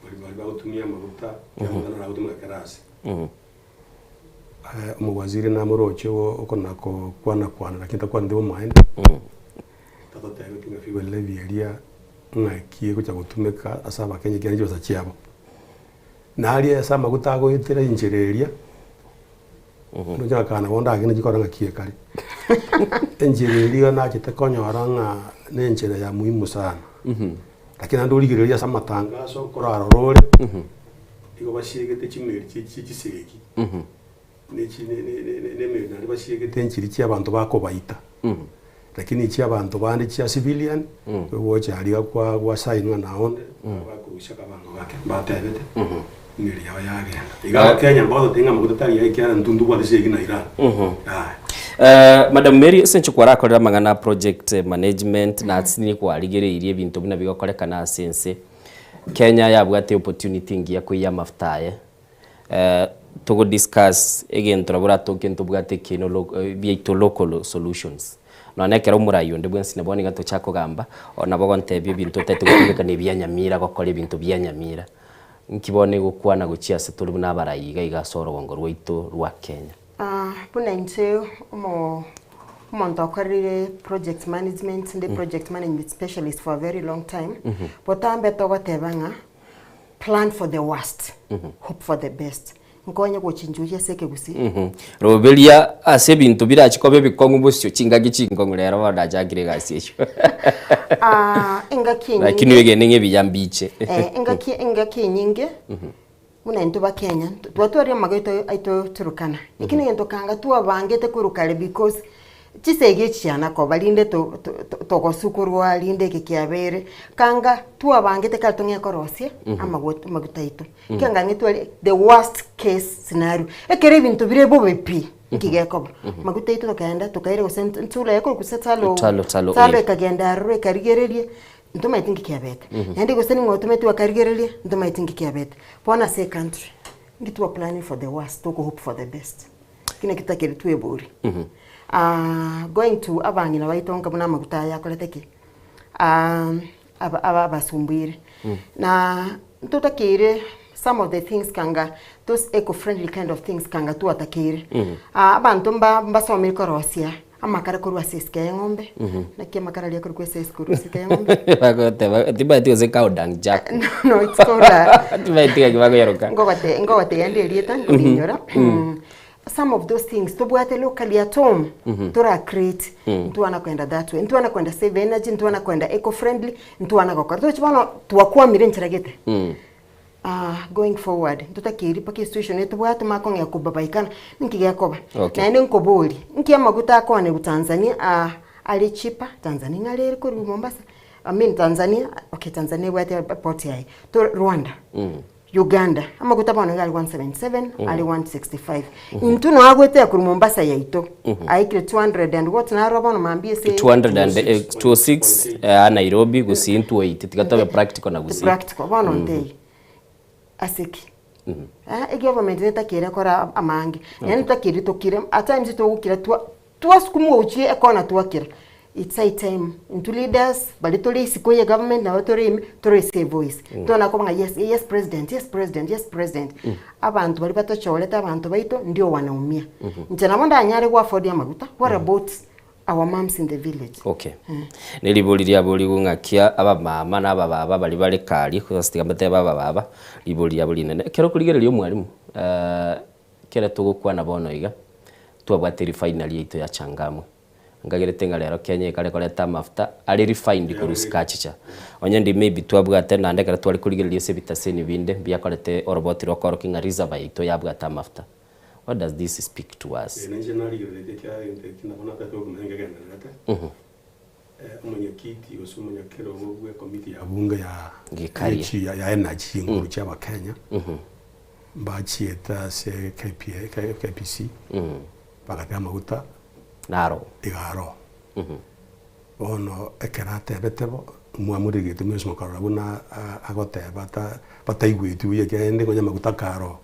baria baria bagotumia amaguta, kera omonto naro agotumeka kera ase. Omowaziri namoroche okona kokwana kwana lakini takwaneti bomaene, tatotebeti ng'a fuel levy eria ng'aki egocha gotumeka ase abakenya ekiagera chibesa chiabo. Naria ase amaguta agoetera enchera eria, ndoche ngakana bono ndagende chikore ng'aki ekare. Enchera eria iga nachete konyora ng'a na enchera ya muhimu sana. Lakini naende origereria ase amatangaso okorarora ore, nigo basiegete chimeri chie chie chisegi, ne chi ne ne ne ne emeri naende basiegete enchiri chia abanto bakobaita. Lakini chia abanto bande chia civilian, gocha aria kwa gwasainwa na onde, bakorusia akabango gake, mbatebete, emeri yao yagenda. Iga abakenya mbagototebia ng'a amaguta tari aye ekiagera intwe ntobwate esegi na Iran. Yaya. Madam Mary, ase inche kwarakorire amang'ana a project management na ase nigo kwarigereirie ebinto buna bigokorekana ase ense, Kenya yabwate opportunity engiya koiyia amafuta aye, Togo discuss egento nabo oratoke ntobwate ekiino biaito local solutions. Nonya ekero omorai onde bwensi nabo niga tochake kogamba, nabo ogontebia ebinto otagete gotumeka na ebia Nyamira gokora ebinto bia Nyamira. Nki bono egokwana gochia ase tore buna abarai iga iga ase orogongo rwaito rwa Kenya? Buna inche omo omonto okorire project management, ndi project management specialist for a very long time, botambe togoteba ng'a Plan for the worst, hope for the best. Nkonye gochinchuria ase ekegusii. Roberia ase ebinto birachi koba ebikong'u bosio chingaki chinkong'u rero bono nachakire egasi eyio. Ah, engaki enyinge. Lakini oegene ng'a ebiya mbiche. Eh, engaki engaki enyinge buna intwe bakenya twatwarire amagoito aito Turkana. Eki negento kanga twabangete korwa kare because Chisegi echi chiana koba rinde togosukurwa, rinde eke kiabeire, kanga twabangete kare tong'ee korosia amagot amaguta aito. Ekiagera ng'a tware the worst case scenario, ekero ebinto bire bobe pi, nki gekoba? Amaguta aito tokaenda tokaira gose ntula ekorokwa gose talo Talo, talo talo oil. ekagenda aroro ekarigereria, ntomaeti nki kiabete. Naende gose ning'o otometwe akarigereria, ntomaeti nki kiabete. Bono ase ecountry, nki twa planning for the worst, toko hope for the best. Eki nakio totakeire tweborie. Going to abang'ina baito nka buna amaguta aya akorete ki? Aba aba abasumbuire. Na ntotakeire some of the things kanga those eco friendly kind of things kanga twatakeire. Abanto mba mbasomire korosia amakara korwa ase esike ya eng'ombe, naki amakara aria akorokwa ase korwa esike ya eng'ombe? Bagoteba timanyeti gose cow dung jack. No, it's called a Timanyeti gaki bakoyeroka. Ngogote ngogotebia nde erieta nkorinyora. Some of those things tobwate locally at home tora create ntwana kwenda that way ntwana kwenda save energy ntwana kwenda eco friendly ntwana gokora tochi bono twakwamire enchera gete. Ah, going forward, ntotakeiri mpaka esituation etobwate makong'ea kobabaikana, ninki gekoba? Okay. Naende nkoborie, nki amaguta akoanerwa Tanzania ah, are cheaper, Tanzania ng'are ere korwa Mombasa, I mean Tanzania, okay Tanzania ebwate eport yaye, to Rwanda, Uganda, amaguta bono iga are 177, are 165. Intwe nonya agoetera korwa Mombasa yaito, aikire 200 and what naro bono mambia ase 200 and, eh, 206 eh, a Nairobi gusii 280 tiga tobe practical na gusii. Practical, bono nteiyo. Ase ki? Eh, egovernment netakeire kora amange, naende ntotakeire tokire, at times togokira twa twasukumwa gochia ekona twakira. It's high time intwe leaders baria tore isiko ye government nabo tore ime tore ase evoice. Tona koba ng'a yes, yes president, yes president, yes president. Abanto baria batochorete abanto baito ndio wanaumia. Inche nabo ndanyare go afford amaguta, what about our mums in the village? Okay. Neribori riaborigwe ng'akia abamama na abababa baria bare kari, gose tiga mbatebe abababa, ribori riabo rinene. Ekero okorigereria omwalimu, ekere togokwana bono iga, twabwate refinery yaito ya Changamwe. Nkagerete ng'a rero Kenya ekare koreta amafuta are refined korwa Sikachicha. Onye ndi maybe twabwate naende ekero tware korigereria ase ebitaseni binde mbiakorete oroboti rokorokia ng'a reserve yaito yabwate amafuta. What does this speak to us? Ee, nainche narigereretie ekiagera egento eki nabo natagete gokomanya nkegendererete. Omonyekiti gose omonyakerogo bw'ekomiti ya bunge ya Gikaria. ya chi- ya energy chinguru chia abakenya mbachiete ase KPA, K- KPC bagateba amaguta Naro. iga aro. Bono ekero atebete bo, mwamorigetie mwensi mokarora buna a- agoteba ta bataigweti buya ekiagera rende konya amaguta karo,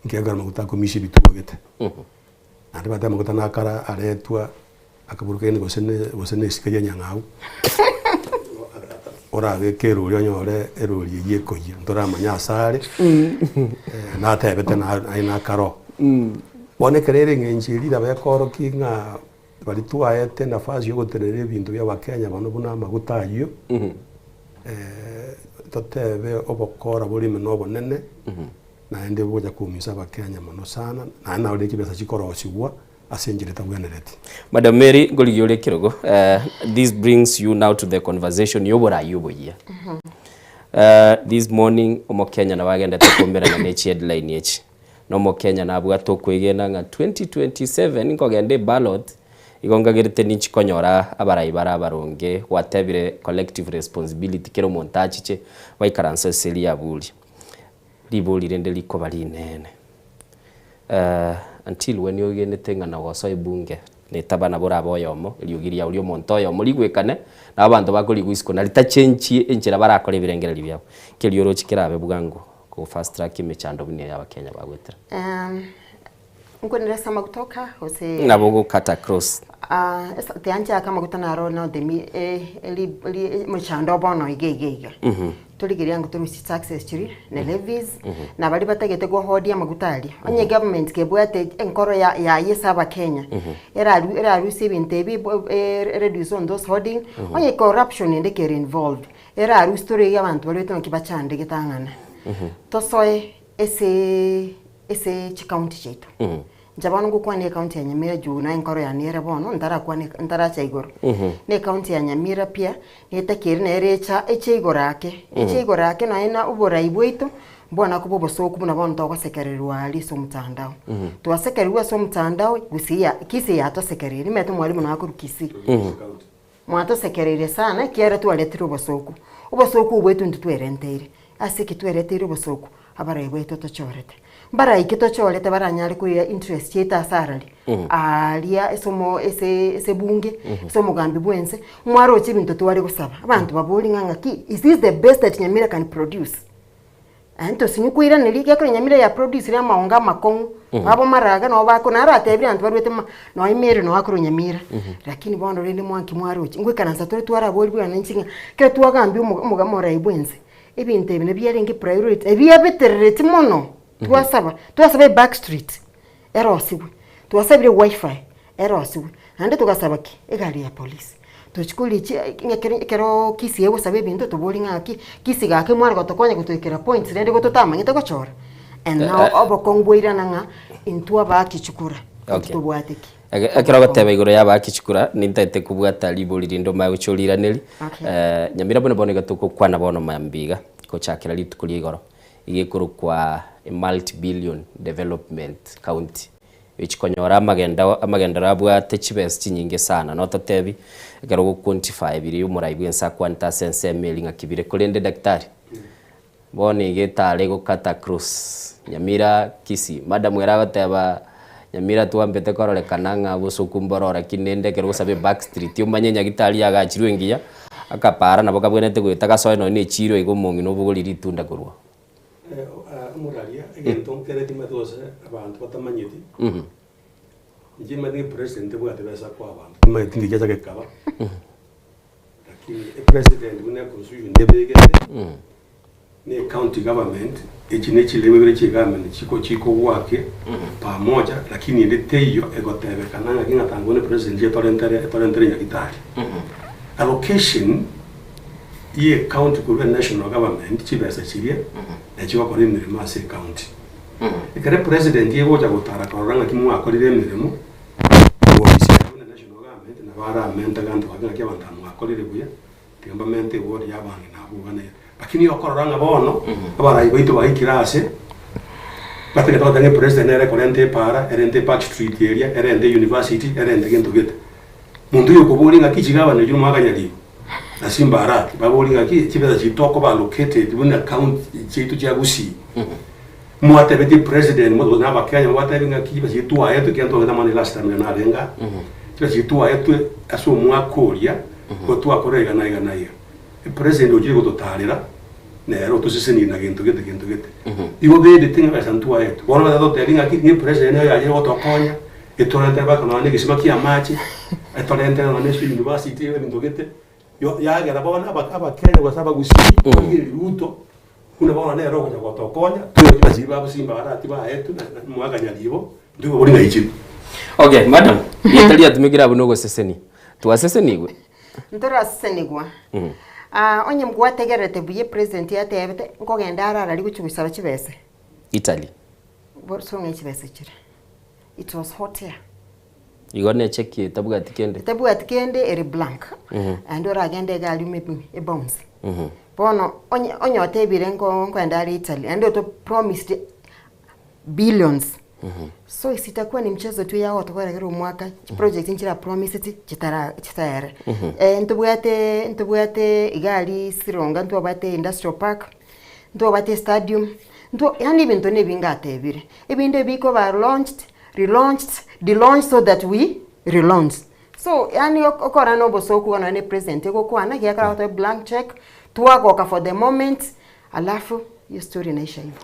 nkiagera amaguta akomisia ebitugo gete. Naende bateba amaguta nakara aretwa akaburukania gose ne gose ne esike ya enyang'au, orabeke erori onyore erori eywo ekoyia, ntoramanya ase are, natebete na aye nakaro. Bono ekero ere eng'encho eria nabo ekorokia ng'a baria twaete nafasi ya ogotenenera ebinto bia abakenya bono buna amaguta aywo, totebe obokora bore ime na obonene, naende bogocha koumisa abakenya mono sana, naende nabo rende chibesa chikorosiwa ase enchera etabwenereti. Madam Mary, nkorigia ore ekerogo, this brings you now to the conversation ya oborai oboyia. This morning omokenya nabo agendete koumerana ne chiheadline echi. Na omokenya nabwate okwegena ng'a 2027 nkogenda eballot, igo nkagerete ninchi konyora abarai bare abaronge, gwatebire collective responsibility kera omonto achiche, baikaranse ase riaburi. Ribori rende rikoba rinene, until when oegenete ng'a nagosoa ebunge, netaba nabo orabe oyomo, eriogi riao ria omonto oyomo rigwekane, na abanto bakorigwa isiko na ritachenchie enchera barakore ebirengererio biabo. Keria oroche kerabe bwango, go fast track emechando buna eya abakenya bagoetera. Nkwenera ase amaguta oka gose? Nabo ogokata across. Ah, ase tianchaka amaguta naro now the mi eh, ri ri mochando bono iga iga iga. Torigereria ng'a torusie taxes chiria na levies, na baria batagete gohodia amaguta aria. Onye government kebwate enkoro ya yaye ase abakenya, eraru erarusie ebinto ebi bo reduce on those hoarding, onye corruption ende kere involved, erarusie torege abanto baria baito naki bachandegete ang'ana. Tosoe ase ase chicounty chiaito. Inche bono ngokwana ecounty ya Nyamira juu naye enkoro yane ere bono ntarakwana ntaracha igoro. Na ecounty ya Nyamira pia, netakeire nere echa eche igoro ake, eche igoro ake nonya na oborai bwaito, mbwana koba obosoku buna bono togosekererwa aria ase omotandao. Twasekererwa ase omotandao, gusii ya kisii yatosekereire, nimanyete omwalimu nabo akorwa kisii. Mwatosekereire sana ekiagera twaretire obosooku. Obosooku obwo intwe ntitwerenteire. Ase ki twereteire obosooku? Abarai baito tochorete. Mbarai ki tochorete baranyare koira interest chiaito ase arari? Aaria ase omo ase ase ebunge, ase omogambi bwense, mwaroche ebinto tware gosaba. Abanto babori ng'a ng'aki, is this the best that Nyamira can produce? Aye tosinyi koiraneria ekiagera Nyamira ya produce ire amaongo amakong'u, babo maraga nabo bako naratebire abanto barwete ma nonya Meru noo akorwa Nyamira, lakini bono rende mwanki mwaroche, ngoikaransa tore twaraborigwe naende inche ng'a ekero twagambia omo omoga omorai bwa ense, ebinto ebi nabio biarenge priority, ebiabeterereti mono, twasaba, twasaba eback street erosigwe, twasabire wifi erosigwe, naende togasaba ki? Egari ya polisi. Tochi koria chi ng'a ekero ekeroo kisii egosaba ebinto tobori ng'a ng'aki, kisii gaki mware gotokonya gotoikera points rende igo totamanyete gochora. And now obokong'u bwairana ng'a intwe abaaki chikura, intwe Okay. tobwate ki? Eke- Ekero ogoteba igoro ya abaaki chikura, nintagete kobwata ribori rinde omanye gochia oriraneri. Okay. Nyamira buna bono iga togokwana bono mambia iga, gochakera rituko ria igoro. Iga ekorokwa multi billion development county. Echikonyora amagenda amagenderero abwate chibesa chinyinge sana. Nototebi ekero ogo quantify biria omorai bwense akwanete ase ensemo eria ng'aki bire. Korende daktari, bono iga etare egokata across Nyamira, Kisii. Madam ere agoteba Nyamira twambete kororekana ng'a bosoku mboro lakini rende ekero ogosabe back street omanye nyagitari yagachirwe engiya, akapara nabo kabwenerete goeta gasoe nonye na echiro iga omong'ina obogorie ritunda korwa. Omoraria, egento nkere timanyeti gose abanto batamanyeti, inche nimanyete ng'a epresident tebwati besa koa abanto, timanyeti nki giacha gekaba, lakini epresident buna econstitution ebegete, na ecounty government, echi ne chilevel ibere chia egovernment chiko chikogwakia pamoja, lakini ende teiyo egotebekana ng'aki ng'a tango buna epresident etorentere etorentere nyagitari. Allocation. Ye ecounty korwa enational government chibesa chiria na chigokora emeremo ase ecounty. Ekero epresident egocha gotara korora ng'aki mwakorire emeremo, ofisi yaye buna national government nabo aramente aganto gake ng'aki abanto aba mwakorire buya, tiga mbamente eward ya abang'ina abwo iga na iga. Lakini okorora ng'a bono abarai baito baikire ase batagete goteba ng'a epresident nere ekorenta epaara, erente epark street eria, erente euniversity, erente gento gete. Monto oyo okoboria ng'aki chigabana echio nomwakanyaribo na Simba Arati, baborie ng'aki chibesa chiria tokoba allocated buna county chiaito chia Gusii. Mwatebetie president motobwate na abakenya mwabatebi ng'aki chibesa chiria twaetwe ekiagera ntwagete amang'ana last time ekero narenge aa, chibesa chiria twaetwe ase omwaka oria, nigo twakora iga na iga na iga. President ochire gototarera nere otosesenirie na gento gete gento gete. Igo bebete ng'a besa ntwaetwe. Bono batatotebi ng'aki ng'a epresident nere oyachire gotokonya, etorentere mpaka nonya na egesima kia amache, etorentere nonya na university ebinto gete, yo yagera bono aba abakenya gose abagusii barigereria Ruto buna bono nere ogocha gotokonya, toigwe chibesa chiria bagosimba barati baetwe na na mwaka nyaribo, ntoigwe bori ng'ai chire. Okay, madam, rieta riatumekire abwo nogosesenia. Twasesenigwe? Ntorasesenigwa. Ah, onye mbwategererete buya epresident yatebete, nkogenda are arari gochia gosaba chibesa. Italy. Boso ng'ai chibesa chire. It was hot air. Igo ne cheki etabwati kende. Etabwati kende ere blank. Naende oragende iga aria maybe ebounce. Bono onye onye otebire nko nkoenda are Italy, naende oto promised billions. So sitakuwa ni mchezo tu ya gotokora kera omwaka, chiproject nchira promised chitara chitaere. Ntobwate ntobwate iga aria Sironga ntwabwate industrial park, ntwabwate estadium, ntwa yaani ebinto na ebinge atebire. Ebinde bikoba launched, relaunched, delaunched so that we relaunch. So yaani okora na obosoku bono nonye na epresident egokwana ekiagera ekero agotoa blank cheque, twagoka for the moment, alafu hiyo story inaisha hivo.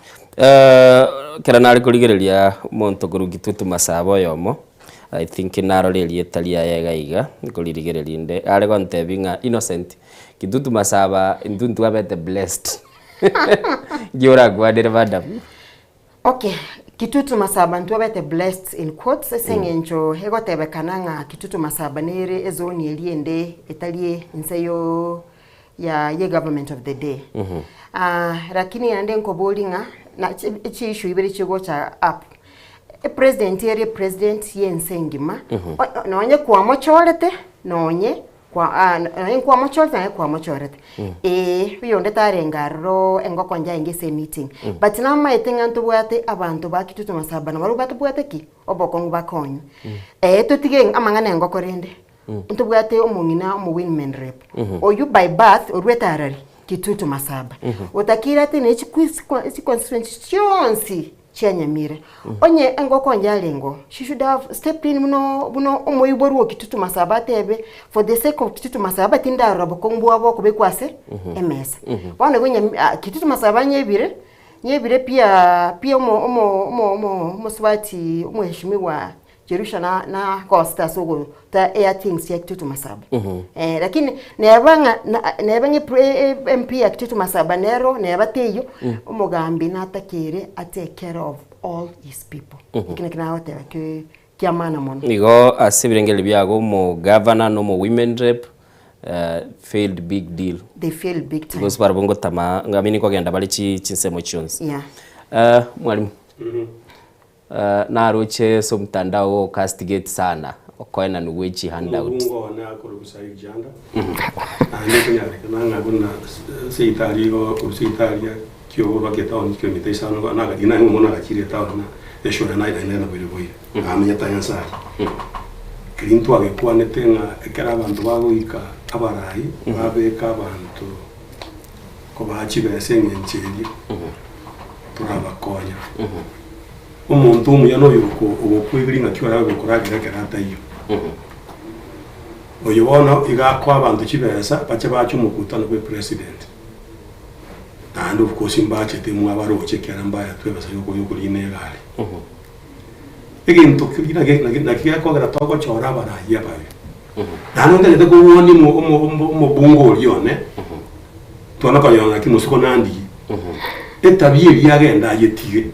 Ekero nare korigereria omonto korwa Kitutu Masaba oyomo, I think narore erieta riaye iga iga, nkoririgereria inde, are gontebia ng'a Innocent, Kitutu Masaba intwe ntwabete blessed. Nki orakwanere madam? Okay, Kitutu Masaba ntwabete blessed in quotes ase eng'encho egotebekana ng'a Kitutu Masaba nere ezone eria ende etari inse yo ya ye government of the day. Lakini naende nkoboria ng'a na chi chi issue ibere chigocha up, epresident ere epresident ya ense engima, nonye kwamochorete nonye kwa ah nonye nkwamochorete nonye kwamochorete, eeh oyonde tarenge aroro engoko njaenge ase emeeting, but namaete ng'a ntobwate abanto ba Kitutu Masaba nabarobwo batobwate ki? Obokong'u bakonywe. Totige amang'ana engoko rende, Ntobwate omong'ina omo women rep, oyio by birth oruete arari Kitutu Masaba, otakeire atenene chiconstituency chionsi chia Nyamira. Onye engoko onye arenge oo, she should have stepped in buna buna omoiborwa o Kitutu Masaba atebe for the sake of Kitutu Masaba tindarora bokong'u bwabo okobekwa ase emesa. Bono igo Nyami Kitutu Masaba nyebire, nyebire pia pia omo omo omo omo omosubati omweshimiwa Jerusha na nagosete ase ogota air things chia Kitutu Masaba. Eh, lakini neba ng'a na- neba ng'a epre- e- e- MP ya Kitutu Masaba nero neba teiyo, omogambi natakere a take care of all his people. Eki nakio nagoteba ki kia maana mono. Igo ase ebirengererio biago omogavana na omo women rep failed big deal. They failed big time. Because barabwo ngotama I mean nkogenda bare chi chinsemo chionsi. Yeah. Mwalimu. Naroche ase omotandao ogo castigate sana okoenanwa gwe chi handout. Omokungu one akorokwa Said Janda, naende ekonyarekana ng'a buna seitari igo korwa seitari. Kiogo baka etown chikilomita isano igo naga riria naye omwana agachire etown na eshore naye naende na boire boire namenyete ang'e nse aria. Keria ntwagekwanete ng'a ekero abanto bagoika abarai babeka abanto kobaa chibesa eng'encho eria torabakonya. Omonto omuya noyo oko ogokoiberia ng'aki orabe gokoragera ekero ataiyo. Oyo bono iga akoa abanto chibesa bache bache omokutano bwe president. Naende of course mbachete mwabaroche ekiagera mbayetwe ebesa yokorina egari. Egento keria naki naki naki gekogera togochora abarai ababe. Naende ntagete kowonia omo omo omo omobunge oria one, twana konyora naki mosiko nandigie, etabia eria agende ayetige.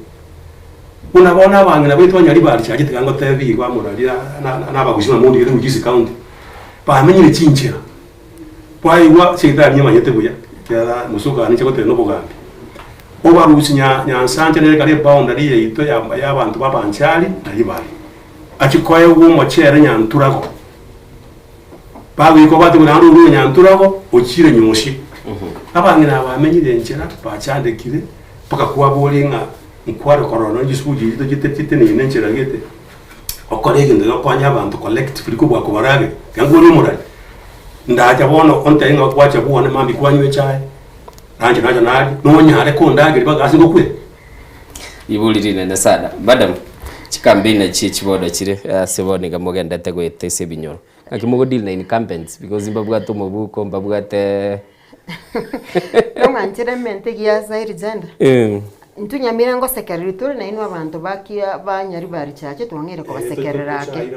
Buna bono abang'ina baito banyaribari chiache tiga ngotebi igo amoraria na na abagusi buna mondigete Bugisi County, bamenyire chinchera. Kwaigwa Saitani emanyete buya, ekiagera mosuko aye ninche goteba nobogambi. Obarusie nya nyansancha nere kare eboundary yaito ya y'abanto b'abanchari na ribari. Achie koegwa omochere nyanturago. Bagoika obwate buna naende orure nyanturago ochire nyosie. Abang'ina aba bamenyire enchera bachandekire mpaka kwaboria ng'a nkware korora nonye chisukuru chiria chite chiteneine enchera gete. Okore egento gegokonya abanto collectively kobua kobarage, ekero nkore omorari, ndacha bono ontebie ng'a gwacha bwane mambia kwanywa echae, nainche nacha naria, nonyare kondageria mpaka ase ngokwe? Ribori rinene sana. Madam, chicampaign nachio echi bono chire ase bono iga mogendete goeta ase ebinyoro. Naki mogo deal na incumbents because mbabwate omobuko, mbabwate Nong'anchire emente egiya Zairi Jenda. Eh. Intwe nyamira ngosekereri tore nainwe abanto bakia ba Nyaribari Church twang'eire kobasekerera ake.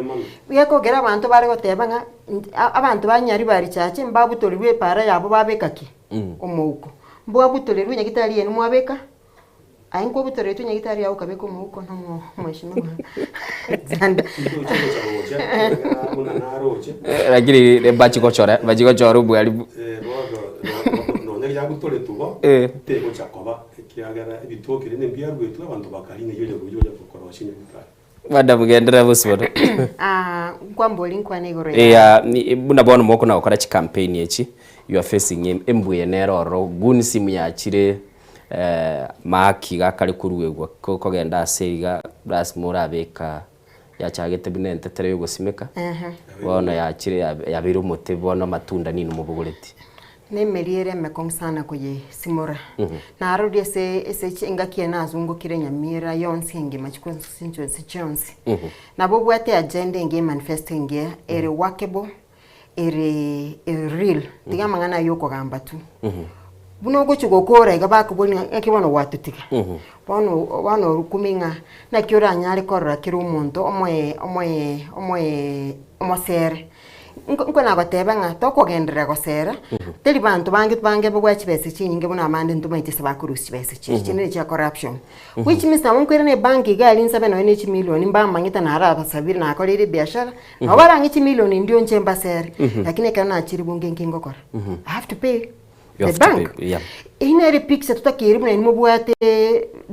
Gekogera abanto bare goteba ng'a int- a- abanto ba Nyaribari Church mbabutorirwe epara yabo babeka ki? Omouko. Mbwabutorerwe nyagitari yenu mwabeka? Aye nkwabutoreretwe nyagitari yago okabeka omouko nomo omweshimiwa Janda. Lakini bachigochora bachigochora obwari bu. Nonya yabutoretwe bo, Eh. tegocha koba ekiagera ebitoki rende mbiaruetwe abanto bakarina eyio onya gocha korosia nyagitari. Madam genderera bosio bono. Ah, nkwambori nkwane igoro ya Eya, ni- buna bono mokona gokora chicampaign echi, you are facing em- embuya nere ororo, goons muyachire eh, maaki iga akare koruegwa ko- kogenda ase iga lasima orabeka yachagete buna entetere ya ogosimeka, Ehe. bono yachire yabe yabeire omote bono amatunda ninwe mobogoreti. Na emeri ere emekong'u sana koyesimora. Narorire ase ase chi engaki eye nazungokire Nyamira yonsi engima chiconstituency chionsi. Nabo obwate agenda engiya emanifesto engiya ere workable, ere ere real, tiga amang'ana aywo okogamba tu. Buna ogochia gokora iga bakoboria ng'a ng'aki bono gwatotiga? Bono bono orukumie ng'a naki oranyare korora kera omonto omoe omoe omoe omosere. Nko nkonagoteba ng'a tokogenderera gosera, teri banto bange bange babwate chibesa chinyinge buna abande ntomaeti ase bakorusia chibesa echi, echi ne chia corruption. Which means nabo nkoirana ebank iga aria nsabe nonye ne chimilioni mbamanyete narabasabire nakoreire ebiashara, nabo barang'e chimilioni ndire inche mbasere, lakini ekero nachire bunge nki ngokora? I have to pay. You the have to bank pay, yeah. Eyio nere picture totakeire buna inwe mobwate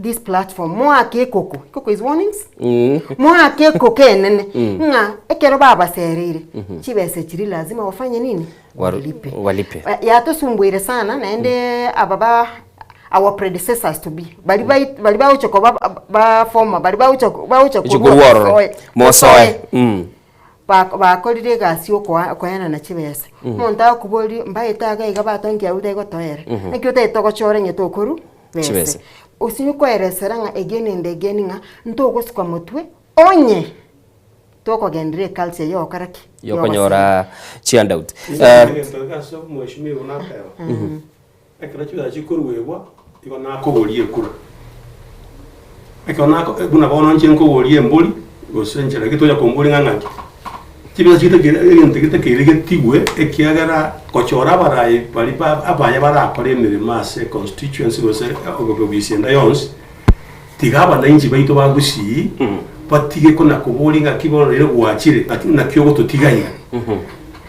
this platform moake ekoko, ekoko is warnings? Moake ekoko enene ng'a ekero babasereire chibesa chiria lazima wafanye nini? Walipe. Walipe. Eh, Yatosumbuire sana naende aba ba our predecessors to be bari bai bari bagocha koba ba- ba former bari bagocha bagocha Gocha korwa ororo. basoe- Mosoe. Mm. Bako bakorire egasi yokoa koenana chibesa, omonto agokoboria mbaete iga iga batonki abwo tegotoera, naki otagete togochora onye tokorwa bese. Chibese. Osinye koeresera ng'a again and again ng'a ntogosuka motwe onye tokogenderera eculture yogokora ki? Yokonyora chihandout. Egento ase omweshimiwa nateba, Ekero chibesa chikoruegwa, igo nakoboria ekura. Ekero nako buna bono inche nkoboria embori, gose enchera gete onya komboria ng'a ng'aki, chibesa chitakeire egento getakeire getigwe ekiagera gochora abarai baria ba abaya barakore emeremo ase econstituency gose obobisi ende yonsi, tiga abanainchi baito ba Gusii batige kona koboria ng'aki bono rero gwachire, ng'aki naki ogototiga iga.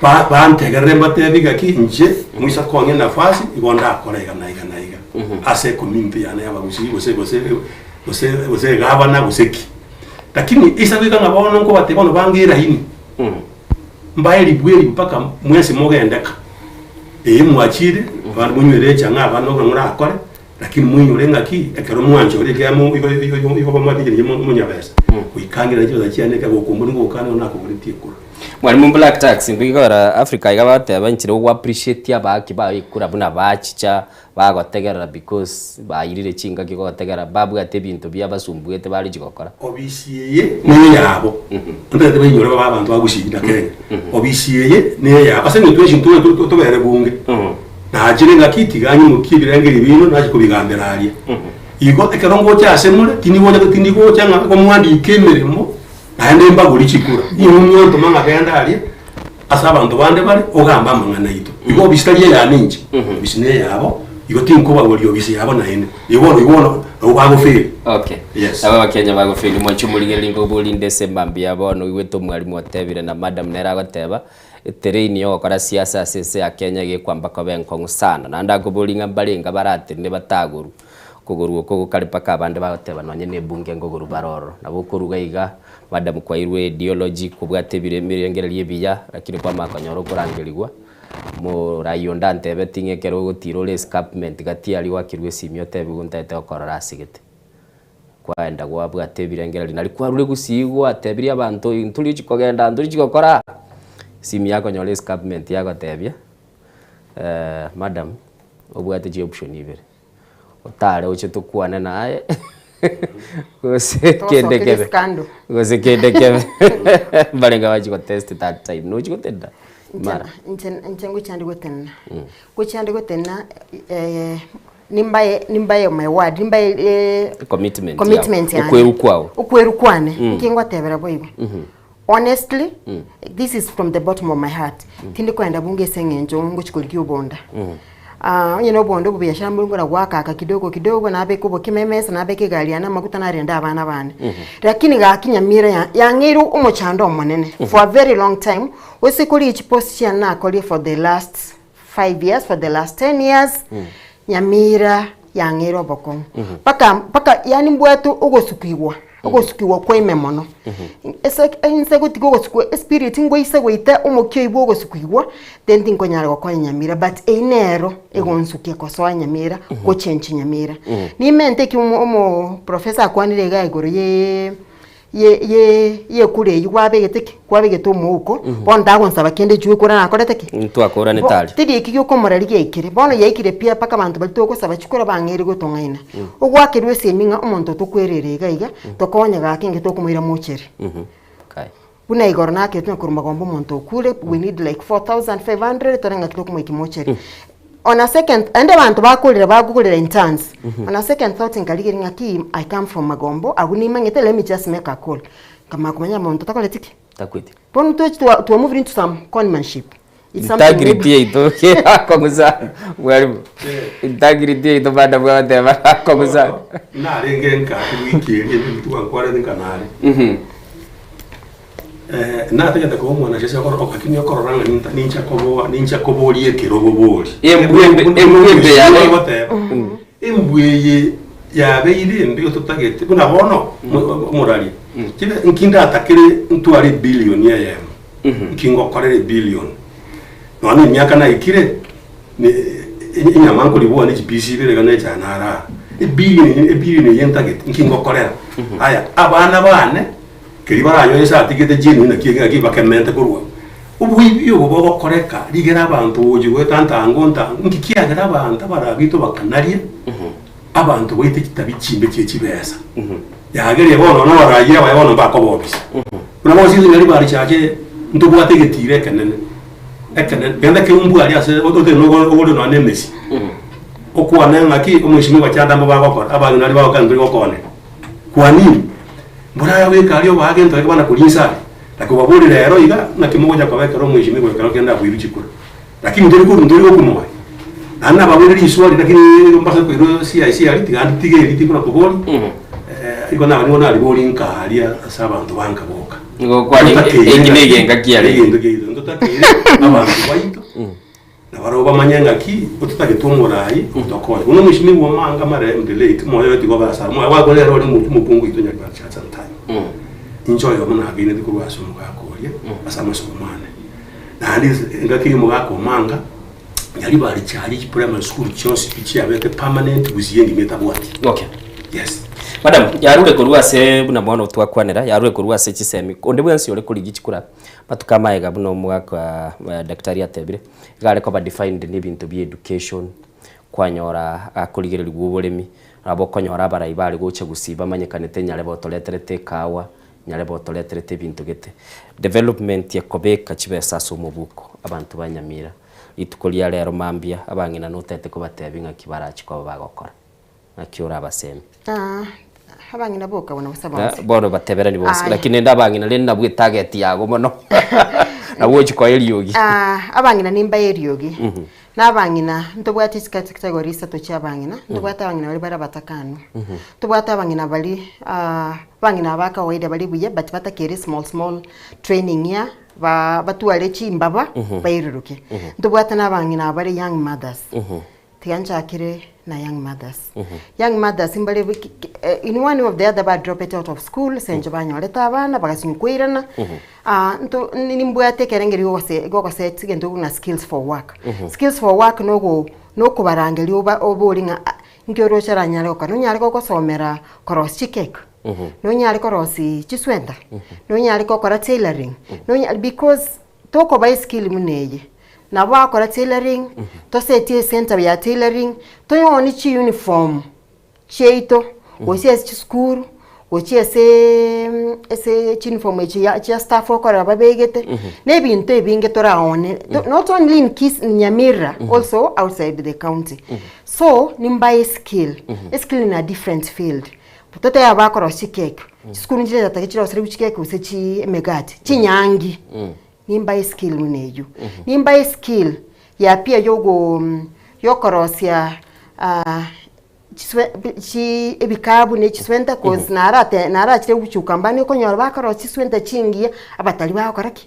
Ba bantegerere mbatebi gaki inche moisa kong'a enafasi igo ndakore iga na iga na iga ase ecommunity yane y'abagusii gose gose gose gose egavana gose ki. Lakini ase goika ng'a bono nkobatebia bono bange eraini, mbae ribweri mpaka mwensi mogendeka, ee mwachire, abande monywere echang'aa abande nokore morakore. Lakini moinyore ng'aki ekero mwanchore ekiagera mo igo igo igo igo bamwate inche ninche omonyabesa, goika ng'irane chibesa chiane ekero gokombora ngokana nigo nakoboretie ekura. Mwalimu Black Tax mbigora Africa iga bagoteba enchera ogo appreciate abaaki baye ekura buna bachicha bagotegerera because bairire chingaki gotegerera babwate ebinto bia basumbuete bare chigokora. Obisi eye neyabo, ntagete bainyore babe abanto ba Gusii na Kenya. Obisi eye neyabo, ase eng'encho twensi ntore tobere bunge. Nachire ngaki tiga nyimokie ebirengerio biaino nache kobigambera aria. Igo ekero ngocha ase more, tindigocha tindigocha ng'a komwandike emeremo naende mbagorie chikura. Inwe mwantoma ng'a genda aria ase abanto bande bare ogambe amang'ana aito. Igo obisi tari eyane inche, obisi neyabo, igo tinkobagoria obisi yabo naende. Igo bono igo bono nabo bagofeli. Okay. Yes. Nabo abakenya bagofeli mwanche omorigereria nkoborinde ase mambia bono oigwete omwalimu otebire na madam nere agoteba Etereini y'ogokora siasa ase ense ya Kenya egekwamba koba enkong'u sana, naende akoboria ng'a mbarenga baratenene batagorwa. Okogorwa oko gokare mpaka abande bagoteba nonye na ebunge nkogorwa bare ororo. Nabo okoruga iga, madam kwairwe ideology, kobwate ebire ebirengererio ebiya, lakini kwamanya konyora okorangerigwa, morai onde antebetie ng'a ekero ogotira ore escarpment gati aria gwakirwe esimi otebiwe ntagete gokorora ase gete. Kwaenda gwabwata ebirengererio nario kwarure gusii gwatebirie abanto ntorichi kogenda ntorichi gokora aa, esimi yakonyora escarpment yagotebia madam obwate chioption ibere, otare oche tokwane naye gose kende Togosokeria kebe scandal. gose kende kebe mbarenge bachi gotest that time nochi gotenda mara. Inche inche ngochia ndi gotenena, ngochia ndi gotenena Nimbae nimbae my word nimbae eh, Commitment commitment yao. yane. Okweru kwao. Okweru kwane Mm. nki ngotebera boigo Mhm. honestly Mm. this is from the bottom of my heart tindi koenda bunge ase eng'encho ngochi korigia obonda Mm. Ah, onye na obonda obobiashara mbore nkona goaka kidogo kidogo nabeka obokima emesa nabeka egari yane amaguta narenda abana bane lakini gaki nyamira ya yang'eire omochando omonene for a very long time gose korigia chipost chiane nakoria for the last 5 years for the last 10 years nyamira yang'eire obokong'u mpaka mpaka yaani mbwate ogosukigwa ogosukigwa kwa ime mono ase inse gotiga ogosukigwa espirit ngoise goita omokia oywo bwa ogosukigwa then tinkonyara gokonya nyamira but eywo nero egonsukia kosoa nyamira gochengi nyamira. Nimente eki omo omo professor akwanire iga igoro ye ye ye yekura eywo kwabegete ki? Kwabegete omouko, bono tagonsaba kende echwe ekura nakorete ki? Ntwakoranete Bo aria. teri eki giokomorari giaikire, bono yaikire pi mpaka abanto baria togosaba chikura bang'eire gotong'aina. Ogwakerwa esemi ng'a omonto tokwerere iga iga, tokonye gaki inki tokomoira mocheri. Kai. Buna igoro nakeretwe na korwa magomba omonto okure, we need like 4500 tore ng'aki tokomoikia mocheri. On a second, aende abanto bakorera bagokorera in turns. On a second thought nkarigeria ng'aki I come from Magombo, abwo nimanyete let me just make a call. Nkamanya komanya monto takoreti ki? Takweti. Bono twe twa twa moved into some conmanship. It's something Integrity maybe- yaito akong'u sana mwalimu. Integrity yaito madam agoteba akong'u sana. Narenge nka wiki eria ebinto twankwarete nka nare. Natagete koba omwanasiasa lakini okorora ng'a ninta- nincha koboa nincha koboria ekerogo bori. Embwa embe- embwa embe yabe- Ogoteba, embwa eye yabeire embe ototagete buna bono omorari chibe nki ndatakere ntware ebillion eyemo nki ngokorera ebillion nonya na emiaka naikire ne- enyama nkoribua ne chipisi ibere iga na echae naro aa ebillion ebillion eye ntagete nki ngokorera aya abana bane Keria baranyore Yeso atigete genuine naki naki bakemente korwa abwo. Oboibi obo bogokoreka rigera abanto gochi goeta ntango ntango nki kiagera abanto abarabito bakanaria abanto baite chitabi chimbe chie chibesa. Yageria bono nonya abarayia abaye bono mbakobobisa. Buna bonsi ng'a ribari chache ntobwate egetiro ekenene ekenene genda keumbu aria ase ote ogore nonya na emesi okwane ng'aki omweshimiwa chanda mbabagokora abang'ina baria bagokora ntori gokooneria. Kwa nini? Mboraya goika aria obaake gento eke bana koria inse aria, na kobaboria rero iga, naki mogocha koba ekero omweshimiwa ekero kende akoirwa chikura. Lakini ntori koru ntori gokumoa. Naende nababorie riswali lakini mbase koirwa CIC aria tiga ntige eri tikona koboria. Igo naba nigo nariborie nka aria ase abanto banka boka. Nigo kware eki na egenka kiarenge. Egento kiaito ntotakeire abanto baito. Na barabwo bamanye ng'aki ototagete omoraai otokonye. Buna omweshimiwa omanga marehemu the late moyo oye tiga obe ase are. Moyo gwakore ere ore omokungu oito Nyaribari Church sometime. Inche oyomo nagenete korwa ase omogaka oria ase amasomo ane. Naende engaki eye omogaka omanga. Nyaribari chiaria chi primary school chionsi pi chiabete permanent gusii engima etabwati. Okay. Yes. Madam, yarure korwa ase buna bono twakwanera, yarure korwa ase chisemi, onde bwensi ore korigia chikura, matuko amaega buna omogaka daktari atebire, iga are koba defined na ebinto bia education, kwanyora akorigererigwa oboremi, nabo okonyora abarai bare gocha gusii bamanyekanete nyarebe otoreterete ekahawa, nyarebe otoreterete ebinto gete. Development ekobeka chibesa ase omobuko, abanto ba Nyamira, rituko ria rero mambia, abang'ina notete kobatebia ng'aki barachi koba bagokora. Ng'aki orabasemi? Ah, abang'ina boka bono gose bonsi? Bono bateberani bonsi, Aya. lakini rende abang'ina rende nabwo etarget yago mono. Nabwo ochi koa eriogi. Ah, abang'ina nimbae eriogi. Mhm. Na abang'ina, ntobwate chicategory isato chia abang'ina, ntobwate abang'ina baria bare abatakanu, ntobwate abang'ina baria ah, abang'ina aba kawaida bare buya but batakeire small small training ya ba batware chimbaba bairuruke. Ntobwate na abang'ina aba bare young mothers, tiga nchakere na young mothers. Young mothers mbare ki- ki- eh, in one way of the other ba drop out of school ase eng'encho banyorete abana bagasinywa koirana. Ah, nto nimbwate ekerengerio gose gogoset egento buna skills for work. Skills for work nogo nokobarangeria oba obori ng'a ah, inki oroche oranyare gokora, nonyare gogosomera korosia chicake, nonyare korosia chisweta, nonyare gokora tailoring, nonya because tokoba eskill buna eye, nabo bagokora tailoring, tosetie ecenter ya tailoring, tonyore chiuniform chiaito, gochia ase chisukuru, gochia aseeee ase chiuniform echi ya chia staff okorora babegete, na ebinto ebinge toraone not only in Kisii Nyamira, also outside the county. So, nimbae eskill, eskill in a different field, totebe abakorosia chicake, chisukuru nchire chitatagete chiroserigwe chicake gose chii emegati, chinyangi, nimbae eskill buna eywo. Nimbae eskill ya pia yogo yokorosia chiswe chi ebikabu ne chiswenta cause narate narachire gochuka mbane okonyora bakorosia chiswenta chingiya, abatari bagokora ki?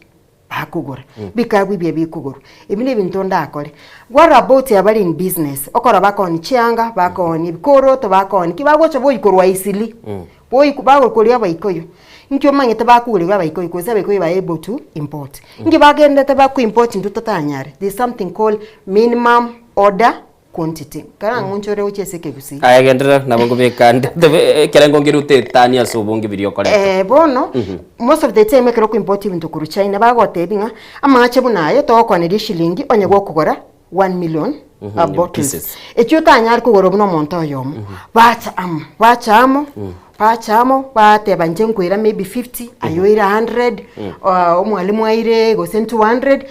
Bakogora. Bikabu ebiya bikogorwa. Ebi na ebinto ndakore. What about abare in business? Okora bakoonia chianga, bakoonia ebikoroto, bakoonia ki, bagocha boyi korwa Eastleigh, boyi bagokoria abaikoyo. Inki omanyete bakogoria abaikoyo gose abaikoyo ba able to import. Inki bagendete bako import intwe totanyare? There is something called minimum order quantity. Karang'onchore gochia ase ekegusii. Aye genderera nabo nkobeka nde ekerengo nkeri otetanie ase obonge biria okoreta. Eh, bono most of the time ekero okoimport ebinto korwa China bagotebia ng'a amache buna aya togokoneria eshilingi onye gokogora 1 million bottles. Pieces. Echio otanyare kogora buna omonto oyomo. Bacha amo, bacha amo, bacha amo, bateba inche nkoira maybe 50, aye oire 100, omwalimu aire gose 200,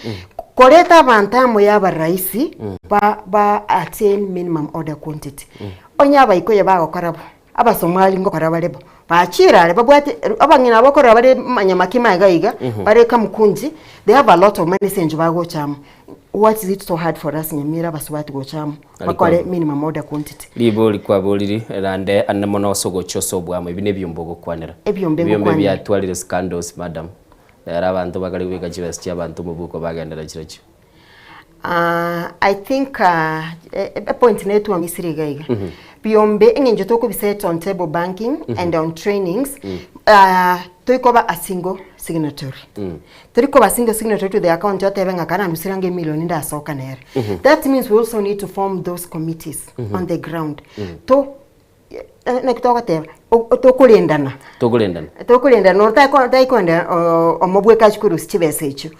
koreta abanto amo yaba rahisi, ba ba attain minimum order quantity. Onye abaikoyo bagokora bo, abasomali ngokora bare bo, bachire are babwate abang'ina aba okorora bare manyamakima iga iga, bare kamukunji, they have a lot of money ase eng'encho bagocha amo. What is it so hard for us Nyamira abasubati gocha amo bakore minimum order quantity? Ribori kwaboriri rande ande mono ase ogochia ase oboamo ebi nebiombe ogokwanera. Ebiombe Ebiombe ngokwanera. biatwarire scandals madam. Rero abanto bakare kobeka chibesa chia abanto omobuko bagenderera chirochio. Ah, I think ah, e- e- epoint neye twamisire iga iga. Biombe eng'encho tokobiset on table banking and on trainings, ah, toikoba a single signatory. Tori koba single signatory to the account otebe ng'a karandusire ange emilion ndasoka nere. That means we also need to form those committees on the ground. To naki togoteba tokorendana. Tokorendana. Tokorendana noro taikoenda omobweka achie korusia chibesa echio.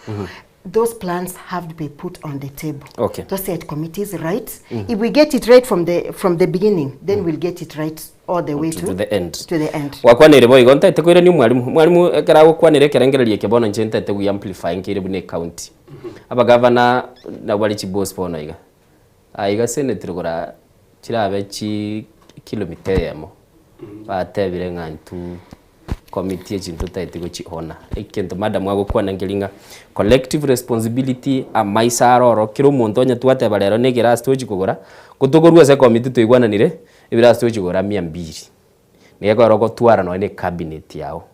Those plans have to be put on the table. Okay. To set committees right. If we get it right from the from the beginning, then we'll get it right all the way to, to the end. To the end. Gwakwanire boigo ntaete koirania omwalimu. Omwalimu ekero agokwanera ekerengererio eke bono inche ntaete gwe amplify nkeire buna ecounty. Abagavana nabo bare chiboss bono iga. Aiga senate rogora chirabe chi kilomita eyemo, batebire ng'a intwe committee echi ntotaeti gochiona. Egento madam agokwana nkeri ng'a collective responsibility amaiso aro oro kera omonto onye twateba rero na ekerasi tochi kogora, ko tokorwa ase ecommittee toigwananire, ebirasi tochi kogora mia mbiri. Nigo ekero ogotwara nonye na ecabinet yago.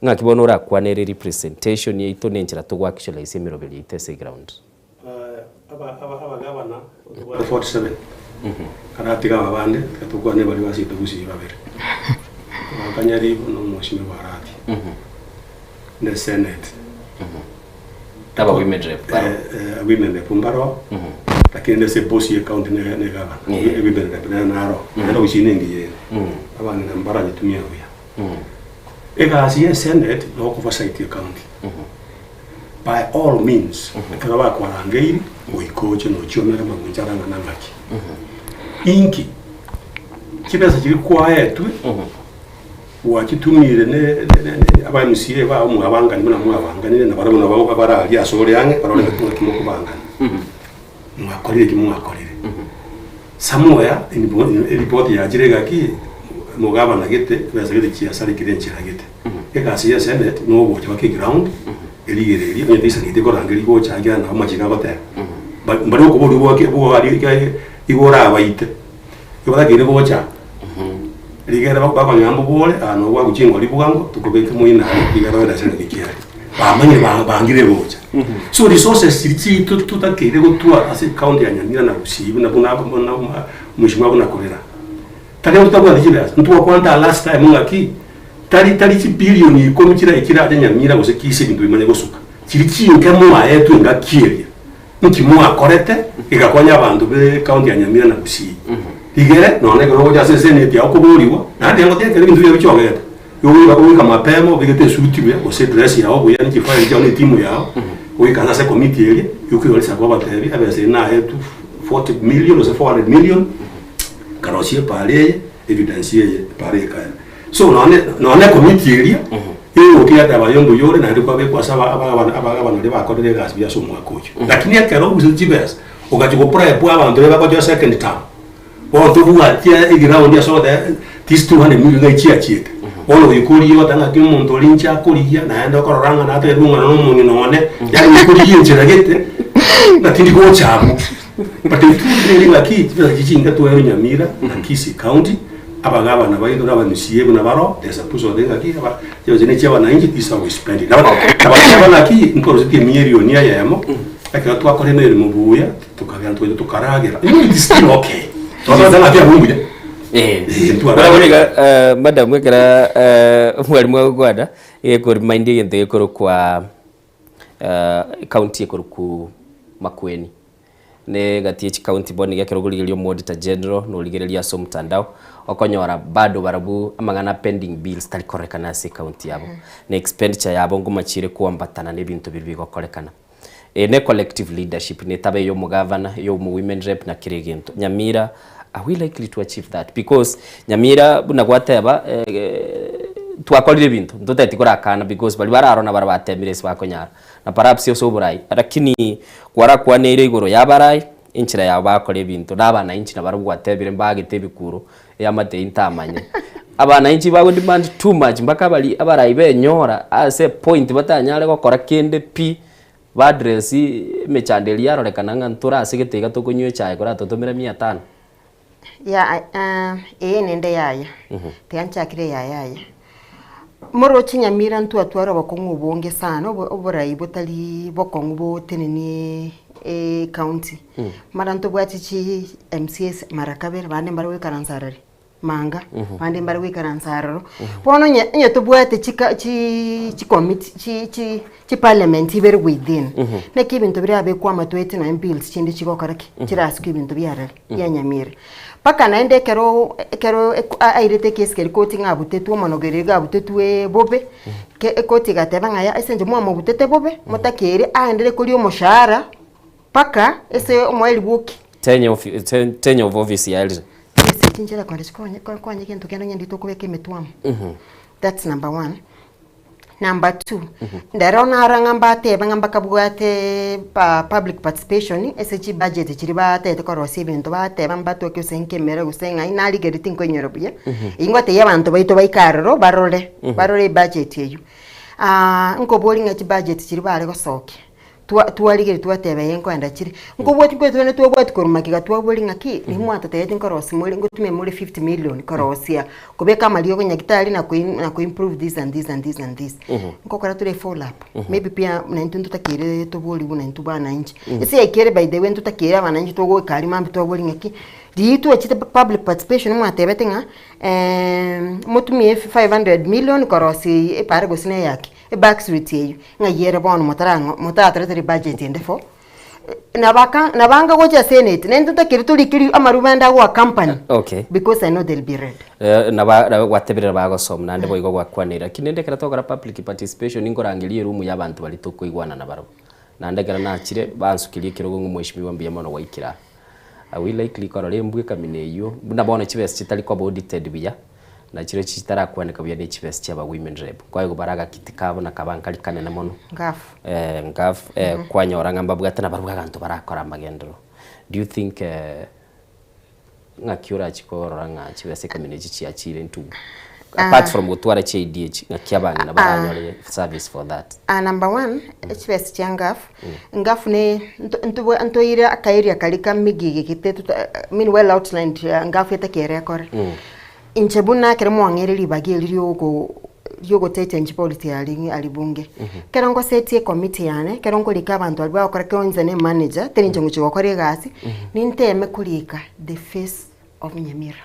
Ng'aki bono orakwanere representation yaito na enchera togo actualize emeroberi yaito ase eground. Abagavana tobwate 47 karatiga aba bande tiga tokwane baria basiete gusii babere Wakanyaribo na omweshimiwa Arati ne senate Aba women rep baroo. Women rep mbaroo. Lakini rende ase ebosi ye county ne ne gavana, ebibe nere naro, nere gusii nengiya ere. Abang'ina mbaranyetumia buya. Egasi ye senate no oversight ye county. By all means, ekero bakwarangeiri, goika oche nochiomere amaguncha arang'ana ng'aki. Inki chibesa chiria kwaetwe, gwachitumire ne ne ne aba MCA bao mwabangani buna mwabanganire na barabwo nabo bararia ase ore ang'e barore ng'aki ng'aki mokobangana. Mwakorire eki mwakorire. Somewhere in eripoti yachire egaki, mogabana gete, chibesa gete chiasarekire enchera gete. Egasi ya esenate nogocha mpaka eground, erigererie onye teisaneti korangeria gocha ekiagera nabo amachiko agoteba. Ba- mbare okoboria gwake bwari igo orabaite, ebatakeire gocha rigere bakonyora mbobore aa nabo gwagochia engori bwango tokobeke moino aria rigere ogende ase engaki kiaria. Bamanyire ba- bangire gocha. So resources chiria chiaito totakeire gotwara ase ecounty ya Nyamira na Gusii buna buna buna mheshimiwa buna korera. Tari intwe tabwati chibesa, ntwakwantaa last time ng'aki, tari tari chibilioni ikomi chira chirache Nyamira gose Kisii ebinto bimanye gosuka, chiria chinke mwaetwe engaki eria, nki mwakorete egakonya abanto be ecounty ya Nyamira na Gusii. Rigere nonye ekero ogocha ase eseneti yago koborigwa, naende ngotebia ekero ebinto biaye bichogete, igo ogoika mapema obegete esuti buya gose edress yago buya ne chifile chiago na etimu yago, ogoikaransa ase ekomiti eria, igo okoigwa kwabatebia ebesa eye naetwe 40 million gose 400 million. Nkarosia epaara eye, evidence eye, epaara eye ekaera. So nonye nonye ekomiti eria, egokia yateba aye mbuya ore naende kwabekwa ase aba abagabana abagabana baria bakorire egasi buya ase omwaka oyio. Lakini ekero obusete chibesa, ogachia gobribe abanto baria bagochia second term, bono tobwati eground ase ogoteba this 200 million ng'ai chiachiete. Bono goika origie goteba ng'aki omonto oria inche akorigia naende okorora ng'a natagete kong'ana na omong'ina one, yaani goika origie enchera gete, ng'a tindi gocha abwo. But intwe nere ng'aki chibesa echi chinke twaerwe Nyamira na Kisii County, abagabana baito na aba MCA buna baro, they supposed goteba ng'aki aba chibesa echi ne chia abananchi this is how we spend it. Nabo nabateba ng'aki ntwarusetie emirioni eyemo, ekero twakora emeremo buya, tokagenda togacha tokaragera, you know it is still okay. Twateba ng'aki abwo mbuya. Eh, Eh, Buna bono iga, eh, madam ekera eh, omwalimu agokwana, egekorimindia egento gekorokwa County ekorokwa Makueni. Ne egati ye chicounty bono iga ekero okorigereria omo auditor general na origereria ase omotandao, okonyora bado barabwo amang'ana a pending bills tari kororekana ase ecounty yabo. Na expenditure yabo ngomachire koambatana na ebinto biria bigokorekana. Eye ne collective leadership netaba eya omogavana, eya omo women rep na kera egento. Nyamira are we likely to achieve that? Because Nyamira buna gwateba twakorire ebinto ntoteti korakana because baria bararore nabara batemire ase bakonyara na perhaps ase oborai lakini kwarakwaneire igoro ya abarai enchera yabo bagokora ebinto na abananchi nabarabwo gwatebire mbagete ebikuro eamate eyio ntamanye. Abananchi bago demand too much mpaka abari abarai benyora ase epoint batanyare gokora kende pi ba address emechando eria yarorekana ng'a ntore ase gete iga tokonywa echae koratotomere mia tano. Ya eye nende yaya, tiga nchakire eya yaya. Moroche Nyamira ntwatware obokong'u obonge sana, obo oborai botari bokong'u botenenie ecounty. Mara ntobwate chi MCAs mara kabere, bande mbare goikaransa arari manga, bande mbare goikaransa aroro. Bono onye onye tobwate chika chi chicommittee chi chi chiparliament ibere within, naki ebinto birabekwe amatweti nonye bills chinde chigokora ki? Chirasukwe ebinto bia arari. ya Nyamira. Mpaka naende ekero ekero airete ekesi keria koti ng'a abutetwe omonogeri iga abutetwe bobe, ke ekoti egateba ng'a yaya ase eng'encho mwamobutete bobe, motakeire aenderee koria omoshahara mpaka ase omoerio bwa oki. Tenye ofi tenye of office yarire. Ase chinchera kore chikonye konye gento kende onye ndito okobeka emetwe amo. That's number one. Number two, ndero nara ng'a mbatebe ng'a mbakabwate pa public participation ase chibudget chiria batagete korosia ebinto bateba mbatoke gose nkemera gose ng'ai narigereria tinkoinyora buya, eywo ngotebia abanto baito baike aroro barore, barore ebudget eywo. Nkoboria ng'a chibudget chiria bare gosokia. Twa twarigeria twateba ee nkoenda chire, nkobwati nkoetwe naende twabwati korwa magega twaboria ng'aki, riria mwatotebetie nkorosia more ngotumia more 50 million korosia, kobeka amariogo nyagetari na koi na koimprove this and this and this and this. Nkokora tore follow up, maybe pia na intwe ntotakeire toboriwu na intwe bananchi. Ase yaikere by the way ntotakeire abananchi togoika aria mambia twaboria ng'aki, riria twachete public participation mwatebete ng'a motumie 500 million korosia epara gose na eyaki. Eback street eyio, ng'ai ere bono motarang'o motaratoretera ebudget ende fo. Nabaka nabanga gocha senate, naende totakeri torikeri amarube ande agoa company Okay. because I know they'll be read. Eh, naba nabo gwatebire bagosoma naende boigo gwakwanera. Lakini rende ekero togokora public participation nkorangeria eroom ya abanto baria tokoigwana nabarabwo. Naende ekero nachire bansukeria ekerogo ng'a omweshimiwa mbuya mono gwaikire aa. Are we likely korora embwa ekamina eywo buna bono chibesa chitari koba audited buya, na chirochio chitarakwaneka buya ne chibesa chia aba women rep. Kwaye bara agakiti kabo na kaba nkari kanene mono. Ngafu. Eh, ngafu, eh, kwanyora ng'a mbabwate nabarabwo abanto barakore amagenderero. Do you think ng'aki orachie korora ng'a chibesa ekamina echi chiachire into apart from gotwara chi idea echi, ng'aki abang'ina baranyore service for that? Ah, number one, chibesa chia ngafu, ngafu ne nto- ntobwa ntoire aka area karia ka migigi gete tota I mean well outlined ngafu etakeire ekore. Inche buna ekero mwang'eire ribaga eri riogo riogotecha inche policy aria aria bunge, ekero ngosetie ecommittee yane, ekero nkorika abanto baria bagokora ekero inche ne emanager, teri inche ngochia gokora egasi, ninteme korika the face of Nyamira.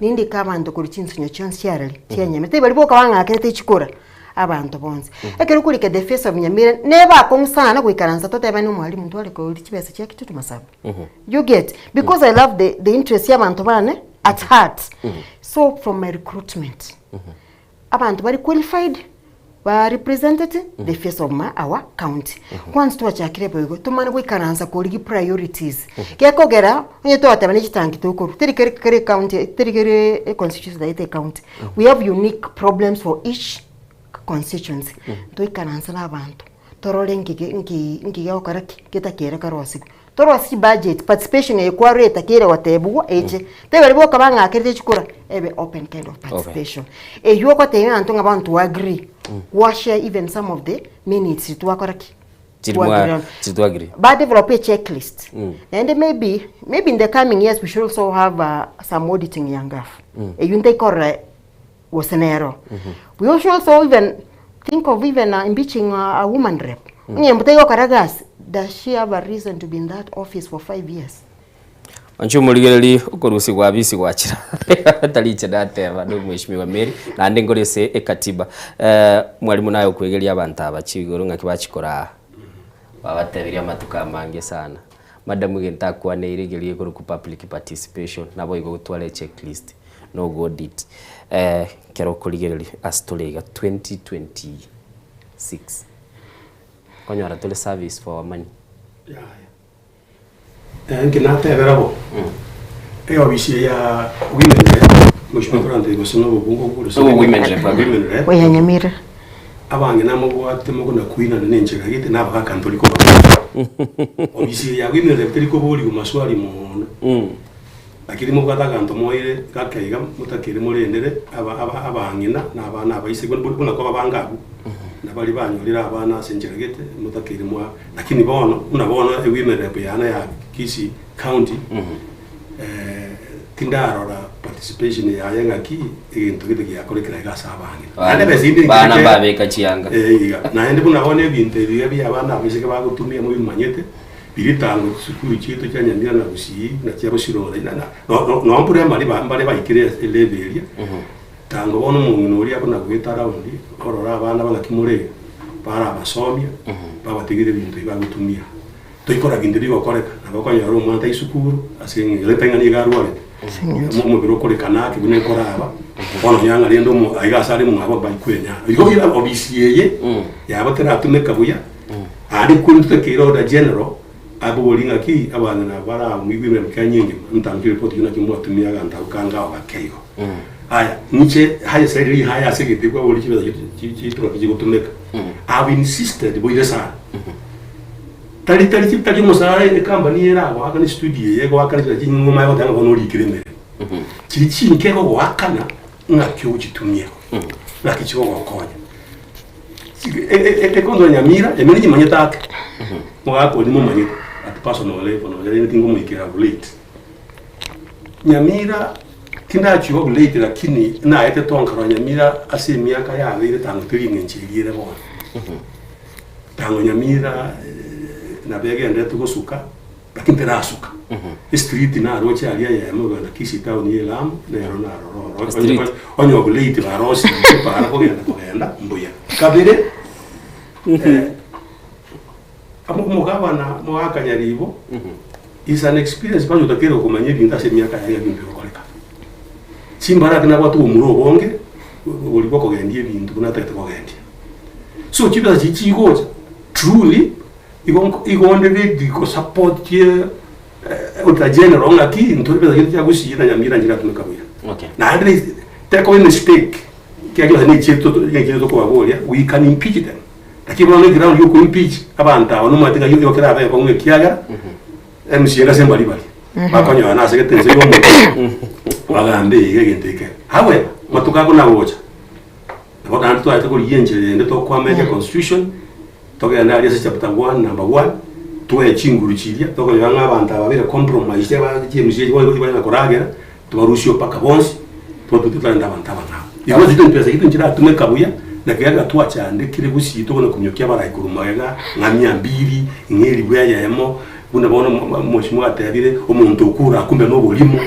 Nindike abanto korwa chinsinyo chionsi chiarari chia Nyamira, tari baria boka bang'akerete chikura, abanto bonsi. Ekero okorika the face of Nyamira, nebe akong'u sana goikaransa totebane omwalimu ntware koria chibesa chia Kitutu Masaba. You get? Because I love the, the interest ya abanto bane at heart. So from my recruitment, abanto bari qualified, ba represented the face of my, our county. Kwanza twachakire boigo, tomane goikaransa korigia priorities. Gekogera, onye twateba ne chitangi tokorwa, teri kere kere county, teri kere econstituency naete ecounty. We have unique problems for each constituency. Toikaranse na abanto, torore nki nki nki gegokora ki, getakere kerosigwe. Torosie chibudget, participation eye kwarwete kere gotebigwa eche. Tari baria boka bang'akerete chikura, ebe open kind of participation. Eywo ogotebia abanto ng'a bono to agree, gwashare even some of the minutes twakora ki? Chiri Twa mwa agree on. chiri twa agree. Ba develop a checklist. Naende maybe, maybe in the coming years we should also have some auditing ya ngafu. Eywo ntaikorora gose nero. We should also even think of even impeaching a woman rep. Onye mbutaiga gokora gasi, does she have a reason to be in that office for 5 years? Inche omorigereria okorusia abisi gwachira tari inche nateba no omweshimiwa Mary naende nkore ase ekatiba. Mwalimu naye okwegeria abanto aba chigoro ng'aki bachikora aa babatebirie amatuko amange sana. Madam egento akwaneire ekeria gekorokwa public participation naboigo gotwara echecklist na ogo audit ekero okorigereria ase tore iga 2026 okonyora tore service for our money. Yaya. Inki natebera bo? Eofisi eye ya women rep, mheshimiwa korantebia gose na obobunge obwo gose Obo women rep, women rep. Oya Nyamira. Abang'ina mobwate mogona koinana na enchera gete na abagaka ntori kobaboria. Ofisi eye ya women rep teri koborigwa maswali moono. Lakini mobwate aganto moire gake iga motakere morendere aba aba abang'ina na abana abaiseke buna buna kwababanga abwo, na baria banyorire abana ase enchera gete motakeire mwa lakini bono buna bono ewomen rep yane ya Kisii county tindarora participation yaye ng'aki egento gete giakorekire iga ase abang'ina. Naende ebesa inde Bana nkere mbabeka chianga. Eh iga. Naende buna bono ebinto ebi iga bia abana abaiseke bagotumia mobimanyete. Ritango chisukuru chiaito chia Nyamira na Gusii na chia Bosirore na na no no mbure amari ba mbare baikire elevel eria. Tango bono omong'ina oria buna goeta round orore abana bang'aki more iga, barabasomia, babatigere ebinto ebi bagotumia. Toikora binto bigokoreka, nabo okonyora omwana tai sukuru ase eng'encho tari ng'a nigo arwarete, omobere okorekana ake buna ekoraba, bono onyora ng'a rende omo aiga ase are mwabo mbari kwenyara. Igo obisi eye yabo teratumeka buya. Aande korende totakeire order general aborie ng'aki abang'ina baramwigwe emeremo Kenya engima ntanche report eyio naki mwatumia aganto abwo kange ao gake igo. Aya inche haya sairi rihaya ase egete kwaboria chibesa chitu ng'aki chigotumeka. I've insisted boire sana. Tari tari tari omosara ecompany eye eragoakana estudio eye egoakana chibesa chinyinge omanye goteba ng'a bono orikire emeremo. Chiri chinke egogoakana ng'aki ogochitumia, ng'aki chigogokonya. Ekonzo Nyamira, Nyamira nyimanyete ake, mogaka oria momanyete at personal level nonya rende tingomoikera of late. Nyamira tindachia of late lakini naete tonkara Nyamira ase emiaka yabeire tango teri eng'encho eria ere bono. Tango Nyamira nabo egenderete gosuka. Lakini terasuka. Estreet naroche aria eyemo kogenda Kisii town ya Elamu nero naroro oro. Street. Onye of late barosirie para kogenda kogenda mbuya. Kabere eh, Omogabana Mogaka Nyaribo is an experienced person otakeire komanya ebinto ase emiaka yaye ebinto bigokoreka. Chimbarake nabwate obomura obonge boria bwokogendia ebinto buna atagete kogendia. So chibesa chiria chigocha truly igo igo onde ready gosupport chie auditor general ng'aki ntore besa chiaito chia Gusii na Nyamira nchiratumeka buya. Okay. Naende tekoba emistake ekiagera gose nechiaito tokobaboria we can impeach them. Lakini bono eground ya okoimpeach abanto aba nomanyete ng'a igo kerabe ekong'u ekiagera MCA ase mbari bari bakonyora ase gete ense y'omochie bagambe iga egento eke. However, amatuko ako nagocha nabo naende twarete korigia enchera ende tokoamend econstitution togende aria ase chapter one number one toe chinguru chiria tokonyora ng'a abanto aba babere compromised aba chi MCA bono banyare koragera Tobarusie mpaka bonsi, tobatute torente abanto abang'ao. Igo ase chibesa chiaito nchiratumeka buya, na kiagera twachandekire gusii tokona kominyokia abarai korwa magega, ng'a mia mbiri, ng'a elifu eyemo, buna bono omosimo atebire, omonto okure akumbe noborimo.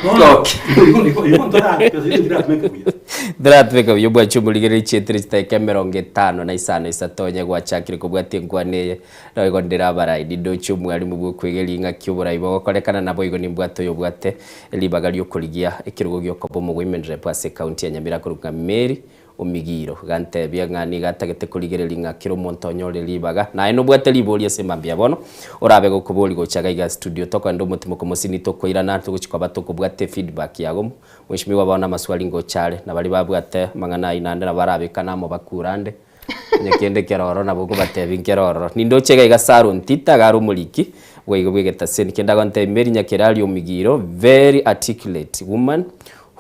Bono, igo igo igo ntora chibesa chiaito nchiratumeka buya. Ntoratumeka buya obwanche omorigereria chietire chidakika emerongo etano na isano isato onye gwachakire kobwatia enkwana eye. Naboigo ndire abarai, nindoche omwalimu bw'okwegeria ing'aki oborai bogokorekana, naboigo nimbwate oyobwate ribaga ri'okorigia ekerogo gi'okoba omogoimen rep ase ekaunti ya Nyamira akorokwa ng'a Mary Omigiro. Gantebia ng'a nigo atagete korigereria ng'a kera omonto onyore ribaga. Naye nobwate ribori ase mambia bono, orabe gokobori gocha iga iga studio tokoenda omotimoko mosini tokoirana togochi koba tokobwate efeedback yago. Mweshimiwa bono amaswali ngocha are, na baria babwate amang'ana ayio naende nabo arabekane amo bakure ande. Onye kende kere ororo nabo okobatebia nkere ororo. Nindoche iga iga Sarah Ontita iga are omoriki bwaigo bw'egetaseni kende agontebia Mary Nyakerario Omigiro very articulate woman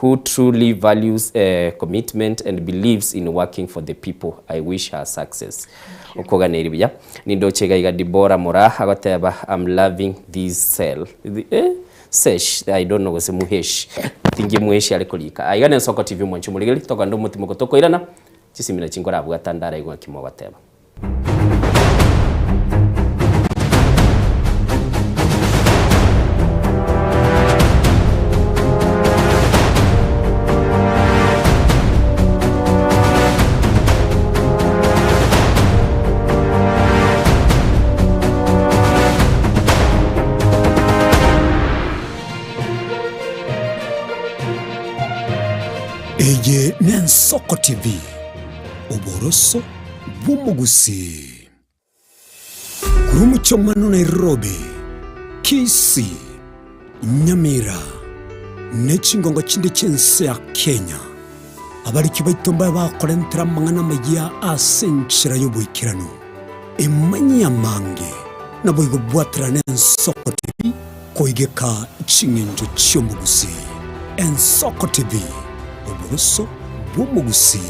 who truly values commitment and believes in working for the people. I wish her success. Okoganeria buya. Nindoche iga iga Deborah Moraa agoteba I'm loving this cell eh sesh I don't know gose muhesh tinki muheshi are korika. Aiga nensoko TV omwanchi omorigereria tokogenda omotimoko tokoirana. Chisemi nachi nkorabwata ndaraigwe ng'aki mogoteba. Eye n'Ensoko TV, oboroso bw'omogusii. Korwa omochie Nairobi, Kisii, Nyamira, ne chingongo chinde chi'ense ya Kenya, abariki baito mbabe bakorentera amang'ana amayia ase enchera y'oboikeranu. Emanyie amange, naboigo bwaterane Ensoko TV Koigeka ching'encho chi'omogusii. Ensoko TV, oboroso bw'omogusii.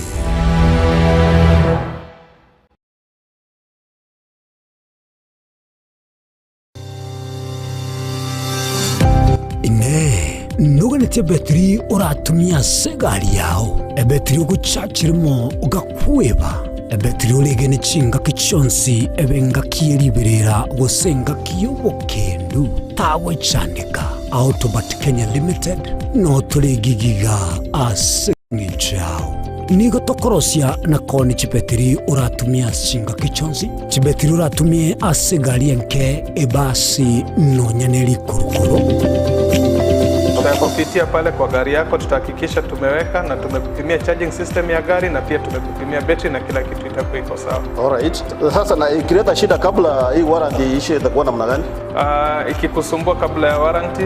Inee! Noganetie ebetiri oratumie ase egari yao, ebetiri ogochachirimo ogakweba, ebetiri oregene chingaki chionsi ebe engaki ye riberera gose engaki y'obokendu? Tagwechandeka. Autobat Kenya Limited notore egigiga ase engencho yao. Nigo tokorosia na koonia chibetiri oratumie ase chingaki chionsi, chibetiri oratumie ase egari enke, ebasi, nonya ne rikurukuru. Tutakupitia pale kwa gari yako, tutahakikisha tumeweka na tumekupimia charging system ya gari na pia tumekupimia betri na kila kitu itakuwa iko sawa. Alright. Sasa na ikileta shida kabla hii warranty iishe itakuwa namna gani? Ikikusumbua kabla ya warranty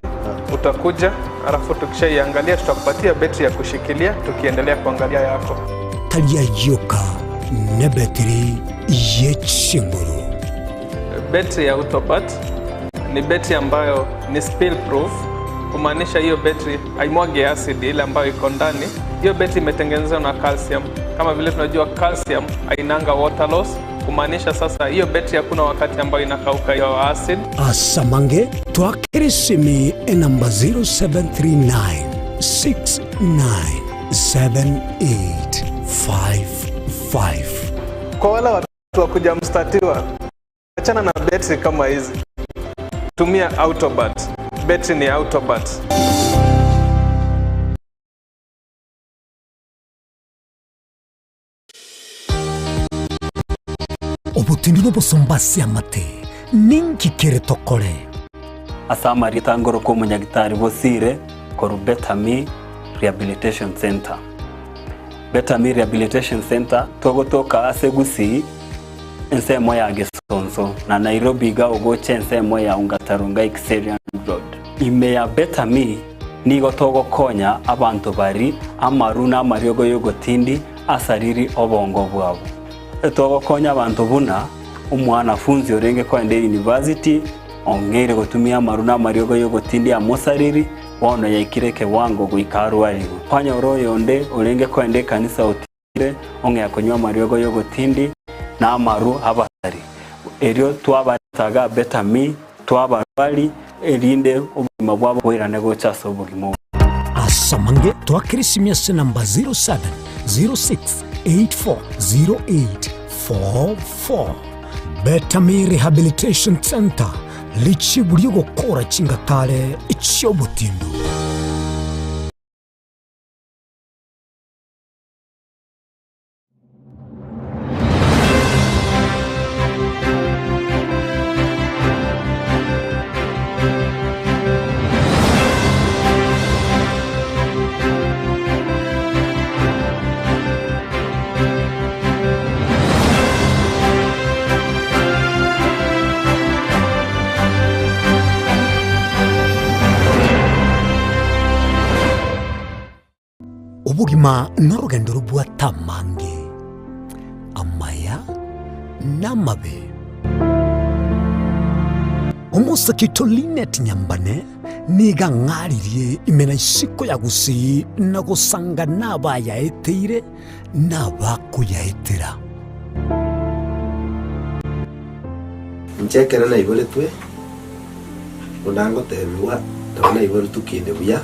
utakuja, alafu tukishaiangalia tutakupatia betri ya kushikilia tukiendelea kuangalia yako. Tari ayio oka, nebetiri ye chinguru. Betri ya Autopat ni betri ambayo ni spill proof, kumaanisha hiyo betri haimwagi acid ile ambayo iko ndani. Hiyo betri imetengenezwa na calcium. Kama vile tunajua calcium hainanga water loss, kumaanisha sasa hiyo betri hakuna wakati ambayo inakauka hiyo acid. Asamange twakere esimi enamba 0739 697855. Kwa wale watu wa kuja mstatiwa, achana na betri kama hizi, tumia Autobat. Betri ni Autobat. Obotindi nobosomba ase amate, ninki kere tokore? Ase amarieta ngoroka omonyagitari Bosire korwa Betami Rehabilitation Centre. Betami Rehabilitation Centre togotoka ase Gusii ensemo ya Gesonso na Nairobi iga ogocha ensemo ya Ongata Rongai Kiserian Road. Ime ya Betami nigo togokonya abanto bari amaru na amariogo y'ogotindi asariri obongo bwabo. Togokonya abanto buna omwanafunzi orenge koenda eyunivasiti ong'eire gotumia amaru na amariogo y'ogotindia amosariri, bono yaikire ekewango goika arwarigwe. Kwanyora oyonde orenge koenda ekanisa otindire ong'ea konywa amariogo y'ogotindi na amaru abasari. Erio twabaretaga Betami, twabarwari, erinde obogima bwabo boirane gocha ase obogima obo. Ase amange twakere esimi ase namba 0706840844. Betami Rehabilitation Centre, richibu ri'ogokora chingatare chi'obotindu. Obogima norogendo robwate amange, amaya na amabe. Omosake oito Linet Nyambane nigo ang'aririe ime na isiko ya Gusii na gosanga nabayaeteire na abakoyaetera. Inche ekero naiboretwe, buna ngotebigwa, nabo naiboretwe kinde buya,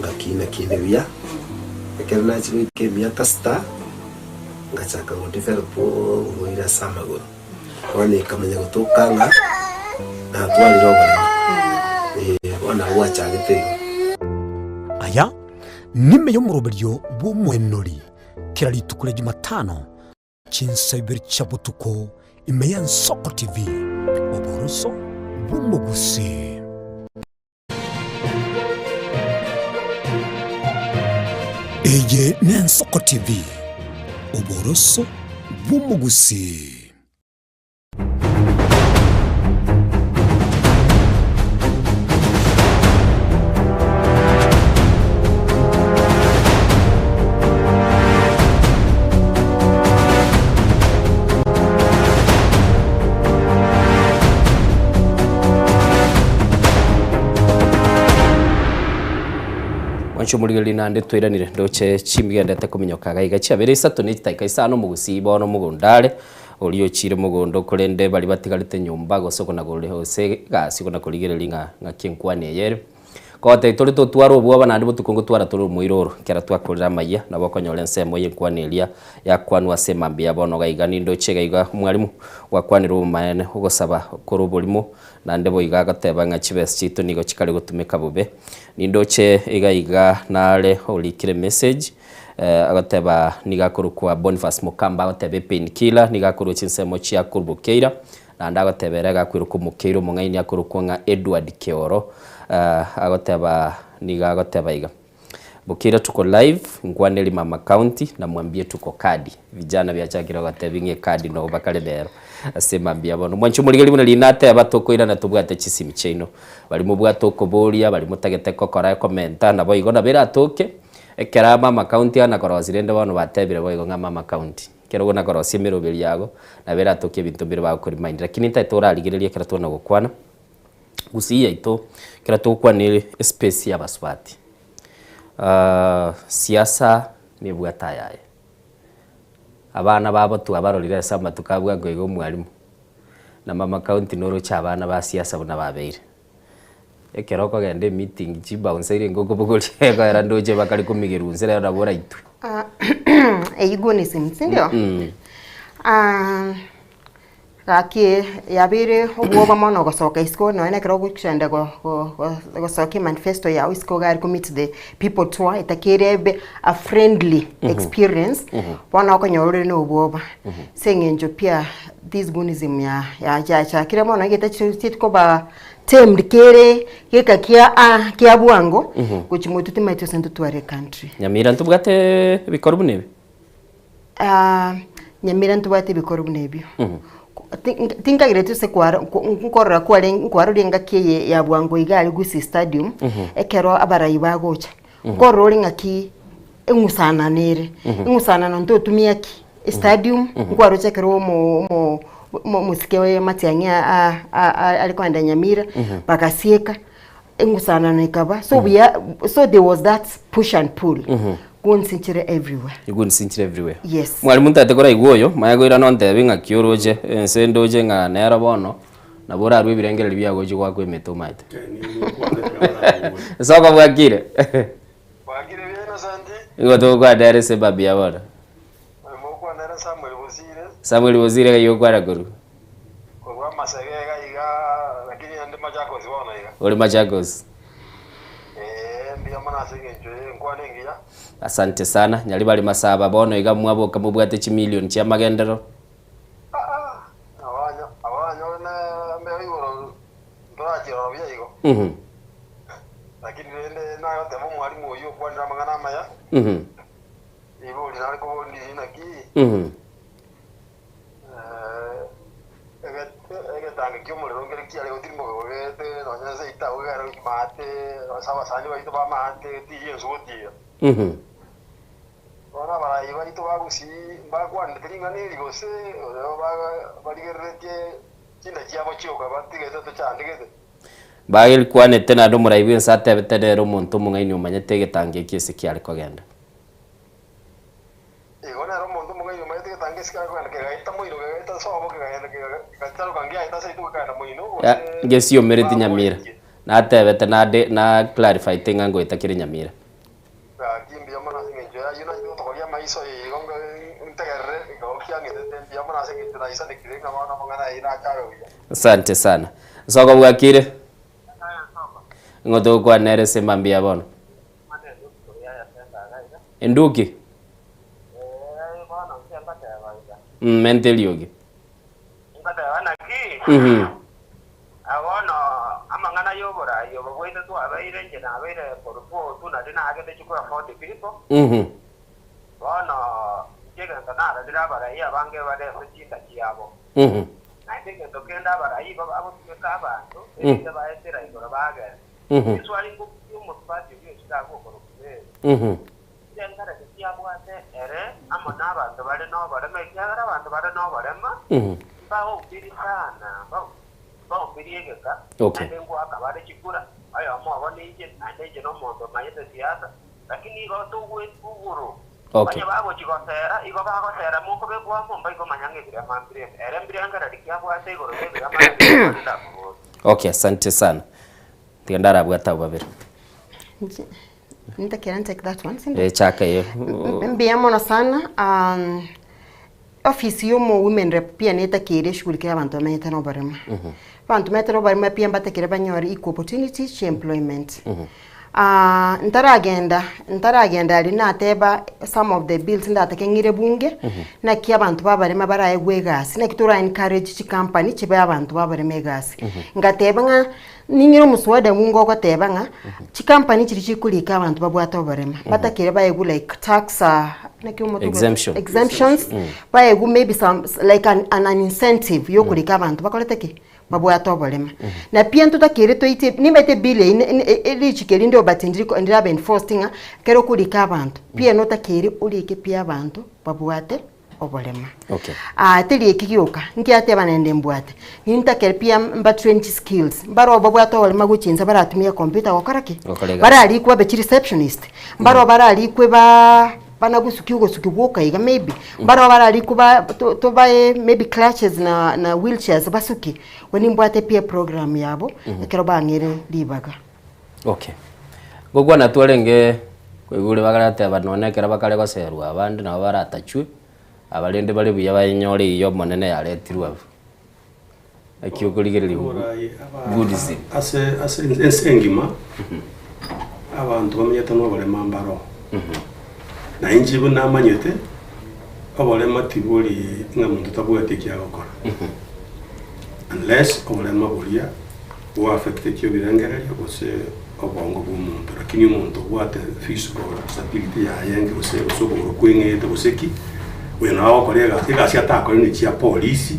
ngakina kinde buya, ekero nachia goika emiaka sita, ngachaka go develop oborwaire ase amagoro. Bono ekamanya gotoka ng'a natwarire oboremo, eh, bono nabo gwachagete igo. Aya nime y'omoroberio bw'omoenori kera rituko ria Jumatano chinsa ibere chia botuko ime y'Ensoko TV, oboroso bw'omogusii. Eye n'Ensoko TV, oboroso bw'omogusii. Mwanche omorigereria naende twairanire ndoche chimigendete kominyoka iga iga chiabere isato ne chidakika isano omogusii bono omogondo are Oria ochiire mogondo, korende baria batigarete nyomba gose okonagore gose egasi okona-korigereria ng'a ng'aki enkwana eye ere. Kogotebia tore totware obwoba naende botuko ngotwara tore omoira oro, ekero twakorire amayia, nabo okonyora ensemo y'enkwana eria yakwanwa ase emambia ya bono iga iga. Nindoche iga iga omwalimu gwakwanire obomaene, ogosaba kore oborimo, naende boigo agoteba ng'a chibesa chiaito nigo chikare gotumeka bobe. Nindoche iga iga nare orikire emessage. Agoteba nigo akorokwa Boniface Mokamba agoteba epain killer nigo akorwa chinsemo chia korwa Keira naende agoteba ere agakwirokwa omokeira omong'aini akorokwa ng'a Edward Keoro agoteba nigo agoteba iga Bokeira tuko live nkwaneri mama county na mwambie tuko kadi vijana biachakire gotebi ng'a ekadi noo bakare nero ase mambia bono. Mwanche omorigeri buna riria nateba tokoirana tobwate chisimi chiaino baria mobwate okoboria baria motagete gokora ekomenta naboigo nabo eratoke. Ekero amama county ana korosia rende bono batebire boigo ng'a mama county ekero okona korosia emeroberi yago nabo eratoke ebinto mbire bagokorimaindi lakini ntaete orarigereria ekero tokona gokwana gusii yaito ekero togokwana ere espace ya abasubati siasa nebwate ayaye, abana babo twabarorire ase amatuko abwo ango iga omwalimu na mama county noroche abana ba siasa buna babeire. Ekero okogenda emeeting chibouncer eria ngokobogoria ekoera ndoche bakare komigerwa inse rero nabo oraitwe. Eyio gonism sindio? Ah, Gaki yabeire obwoba mono gosoka isiko nonya nekero ogochenda go go gosokia emanifesto yao isiko iga aria ko meet the people tour etakeire ebe a friendly experience, bono okonyora ore na obwoba. Ase eng'encho pia this gunism ya ya yachakire bono egete chieti koba tamed kere geka kia aa kia bwango, gochia motwe timaeti gose ntotware ecountry. Nyamira ntobwate ebikoru buna ebi? Nyamira ntobwate ebikoro buna ebio. Tinkagereti ase kwaro nkorora kwarenge nkwarora engaki eye ya bwango iga aria Gusii Stadium, ekero abarai bagocha, nkorora ore ng'aki eng'usanano ere, eng'usanano ntotumia ki? Estadium, nkwaroche ekero omo omo omosike oye Matiang'i are kogenda Nyamira, bagasieka, eng'usanano ekaba, so buya so there was that push and pull, Guns nchire everywhere. Guns nchire everywhere. Yes. Mwalimu ntagete koraigwa oyo, manya koirana ontebi ng'aki oroche, ense ndoche ng'a nero bono, nabo orarue ebirengererio biago oche goakwa emete omaete. Soko bwakire? Bwakire buya Innocent. Nigo togokwana ere ase ebabu ya bono. Mogokwana ere Samuel Bosire. Samuel Bosire ng'ai okwana korwa? Korwa Amasege iga iga lakini inde Machakos bono iga. Ore Machakos. Eeh mbuya mono ase eng'encho ye enkwana engiya. Asante sana. Nyaribari Masaba bono iga mwaboka mobwate chimilion chia amagenderero. Abanyo abanyore ne mbeo igoro ntorachirora buya igo. Lakini rende nagoteba omwalimu oyio okwanire amang'ana amaya, ribori nare koboria naki, Egetange ki'omorero nkere kiare gotirimboka kogete nonya ase etago kegenda gochia maate, ase abasani baito ba maate tiga ensu gotiira. Bono abarai baito ba Gusii mbakwanete ring'ana eri gose barigereretie chinda chiabo chioka batigete tochandegete? Bagekwanete naende omorai bw'ense atebete nere omonto omong'aini omanyete egetange eki ase kiare kogenda. Igo nere omonto omong'aini omanyete egetango esiko akogenda kegaeta moino kegaeta sobo kegagenda kegacharoka ngiaeta ase rituko kegagenda moino Ya, gose ngesiomereti Nyamira. Natebete nade na clarifyte ng'a ngoeta kere Nyamira. Gaki mbuya mono ase eng'encho y'ayio nainche gotokoria amaiso eye igo ntegerere igo kiang'etete mbuya mono ase eng'encho naisanekire ng'a bono amang'ana ayio nachabe buya. Asante sana. Soko bwakire? Ng'o togokwana nere ase mambia bono? Enduki? Menta eriogi. Ngoteba naki? Bono amang'ana y'oborai obo bwaito twabeire, inche nabeire korwa Pootu, nario naagete chikura 40 people. Bono inche egento narorire abarai abange bare ase chinda chiabo. Naende egento kende abarai igo bagotumeka abanto, erinde baetera igoro bagenda. Yeso arenge omochie omosubati oria ochire agwo okorokwa Meri. Chinkareke chiabwate ere amo nabanto bare noborema, ekiagera abanto bare noborema mbaumbirie sana, mbaumbirie egeka, naende ngoaka bare chikura, oyomo obo ninche, naende inche nomonto omanyete siasa, lakini igo togwetwa igoro. Onye bagochia gosera, igo bagosera mokobekwa amo, mbaikomanya ng'a ebirema mbire ime. Ere mbirengererio ki abwate igoro y'ebirema nabio abwate ndamoborie. Okay, asante sana. Tiga ndarabwate abwo babere. Ntakera ntake that one, sindio? Eh, chaka eyo. Mbuya mono sana um, office ya omo women rep pia netakeire eshughulikie abanto bamenyete na oborema. Abanto bamenyete na oborema pia mbatakire banyore equal opportunity chia employment. Ah, ntaragenda ntaragenda aria nateba some of the bills ndatake ng'ire bunge, naki abanto babarema baraegwe egasi, naki tora encourage chicompany chibe abanto babarema egasi. Ngateba ng'a Ning'ire omoswada bunge ogoteba ng'a chicompany chiria chikorika abanto babwate oborema batakire baegwe like tax naki omotu Exemption. exemptions baegwe maybe some like an, an, an incentive yokorika abanto bakorete ki babwate oborema. Na pia ntotakeire toitie nimbaete ebill eywo ne- ne richiko eri ndire but ndiri ndiraba enforced ng'a ekero okorika abanto pia notakeire orike pi abanto babwate oborema. Okay. Aa teri eki gioka, nkiateba naende mbwate, nintakere pia mba train chi skills, mbaro babwate oborema gochia inse baratumia ecomputer gokora ki? Gokora egasi. Bararikwe babe chi receptionist, mbaro bararikwe ba bana gosukia ogosukia gwoka iga maybe, mbaro bararikwe ba to tobae maybe clutches na na wheelchairs basukie, bono nimbwate pi eprogram yabo, ekero bang'eire ribaga. Okay. Ngokwana twarenge koigure bagarateba nonye ekero bakare goserwa abande nabo baratachwe, abarende bare buya bainyore eyio Omonene yaretirwe abwo. Naki okorigereria Buddhism. Ase ase ense engima abanto bamenyete noborema mbaro. Na inche buna namanyete, oborema tibori ng'a monto tabwati eki agokora. Unless oborema boria bwa affectetie ebirengererio gose obongo bwa omonto. Lakini omonto obwate physical disability yaye enge gose gose okogoro kweng'ete gose ki, oyo nabo agokora egasi, egasi atakore ne chia polisi,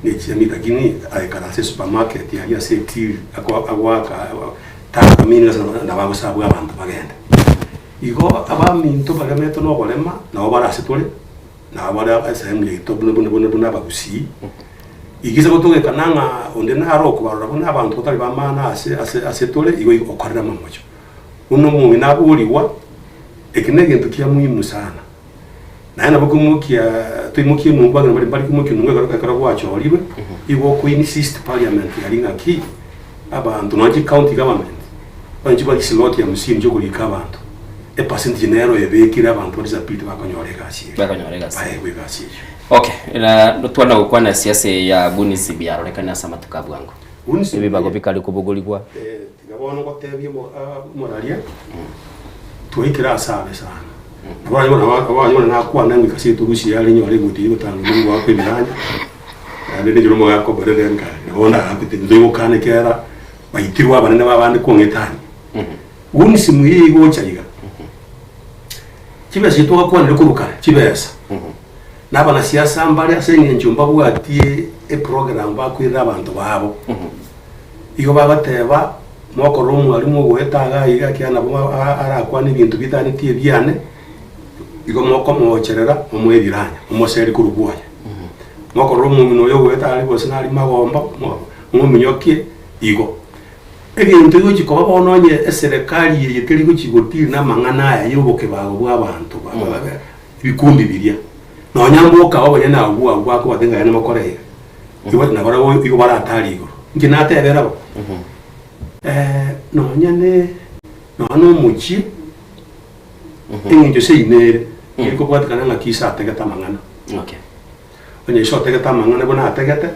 ne chia mi lakini agekara ase esupermarket aria ase etill ako agoaka taamini ase nabo agosabwa abanto bagende. Igo abaminto baremetwe na oborema nabo bare ase tore, nabo bare esehemu yaito buna buna buna buna abagusii. Igo ase gotogekana ng'a onde nare okobarora buna abanto batari b'amaana ase ase ase tore, igo igo okorera amamocho. Buna omong'ina aborigwa, eki negento kia muhimu sana. Naende nabo koimokia toimokie enungu abang'ina baria mbari koimokia enungu ekero ekero gwachorirwe, igo oko insist parliament aria ng'aki, abanto nonye chicounty government, onye chibwate chislot hamsini chiokoriika abanto, epercentage nero ebekire abanto ba disability bakonyora egasi eyio. Bakonyora egasi. Baegwe egasi eyio. Okay, na twana gokwana siasa eye ya Gunism yarorekane ase amatuko a bwango. Gunism Ebibago bikare kobogorigwa. Eh, tiga bono ngotebie omo- ah, omoraria, twaikire ase abe sana. Abanyora nakwana ng'ika ase eturusi yare nyore egoti eye gotanga omonto goakwa ebiranya, naende ninche nomogaka oborere nkare, nabo ndagakwete intwe gokana ekiagera baitirwe abanene b'abande kong'etania. Gunism eye egocha iga, chibesa echi twagakwanire korwa kare, chibesa, na abanasiasa mbare ase eng'encho mbabwatie eprogram bakoirera abanto babo. Igo bagateba, Mokorora omwalimu ogoeta iga iga ekiagera nabo arakwane ebinto bitaneti ebiane, igo mokomoocherera momoe ebiranya, momoserie korwa bwoye. Mokorora omong'ina oyo ogoeta aria gose nari magomba, momominyokie igo. Egento egochi koba bono onye eserekari eye teri gochi godeal namang'ana aya ya obokebago bwa abanto ebikundi biria, nonya mboka abanyene abwo abwo bakobatebia ng'a yaani mokore iga. Igo nabarabwo igo baratare igoro. Inche natebera bo, nonya ne nonya na omochie, eng'encho seino ere, ekobwatekana ng'aki ise ategete amang'ana. Okay. Onye ise otegete amang'ana buna ategete,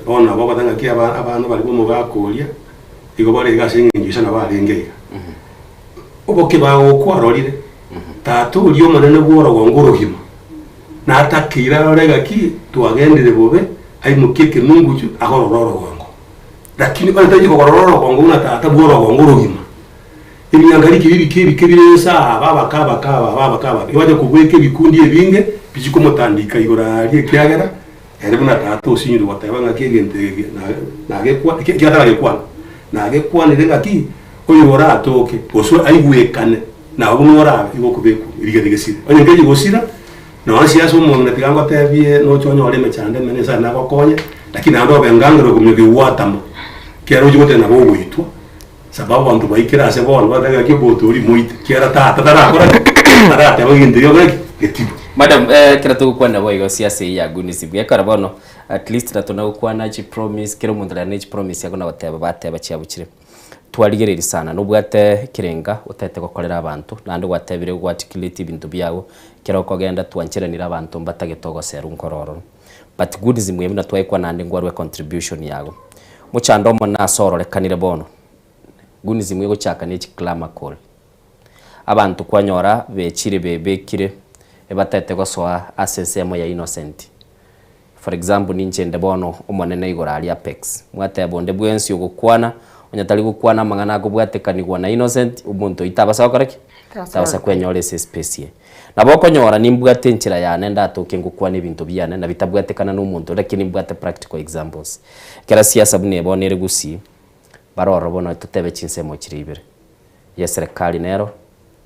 bono nabo ogoteba ng'aki aba abana baria ba omogaka oria, igo bare iga ase eng'encho ise nabo arenge iga. Obokebago okwarorire, tata oria omonene bwa orogongo orogima, Natakeire arore gaki twagendire bobe, aimokie ekenunguchu agorore orogongo. Lakini onye taichi kogorora orogongo buna tata bw'orogongo orogima, ebinyangari keria ebike ebike bire inse aba abake abake aba aba abake abake, ebache kobweka ebikundi ebinge bichie komotandika igoro aaria ekiagera ere buna tata osinyire goteba ng'aki egento eke nagekwa ekiagera taragekwana, nagekwanire ng'aki oyo oratoke gose aigwekane. Nabo buna orabe, igo okobekwa rigena rigesire. Onye nkeri gosira, nonya siasa omong'ina tiga ngotebie noche onyore emechando emene Nyasaye nagokonye, lakini naende obe ngangera okominyoka egwatama, ekiagera ochi goteba nabo ogoitwa, sababu abanto baikire ase bono bateba ng'aki oboto oria moite, ekiagera tata tarakora ki? Tarateba egento gekore ki? Getigwe. Madam, eh, ekero togokwana boigo siasa eye ya Gunism, gekora bono at least natona gokwana chipromise, kera omonto nare ne chipromise akona goteba bateba chiabo chire. Twarigereiri sana, nobwate ekerenga otagete gokorera abanto, naende gwatebire gwaarticulate ebinto biago, ekero okogenda twancheranire abanto mbatagete ogoserwa nkoro ororo. But goodism eye buna twaekwa naende nkwarwa econtribution yago. Mochando omonene ase ororekanire bono, goodism egochaka ne chiclamor call. Abanto kwanyora bechire bebekire ebatagete gosoa ase ensemo ya innocent. For example ninche inde bono omonene igoro aria Apex. Mwateba onde bwensi ogokwana, onye tari gokwana amang'ana akobwatekanigwa na Innocent, omonto oyio tabasa gokora ki? Tabasa kwenyora ase espace eye. Nabo okonyora nimbwate enchera yane ndatoke ngokwana ebinto biane na bitabwatekana na omonto lakini mbwate practical examples. Ekero siasa buna eye bono ere gusii, baroro bono totebe chinsemo chire ibere. Ye serikali nero,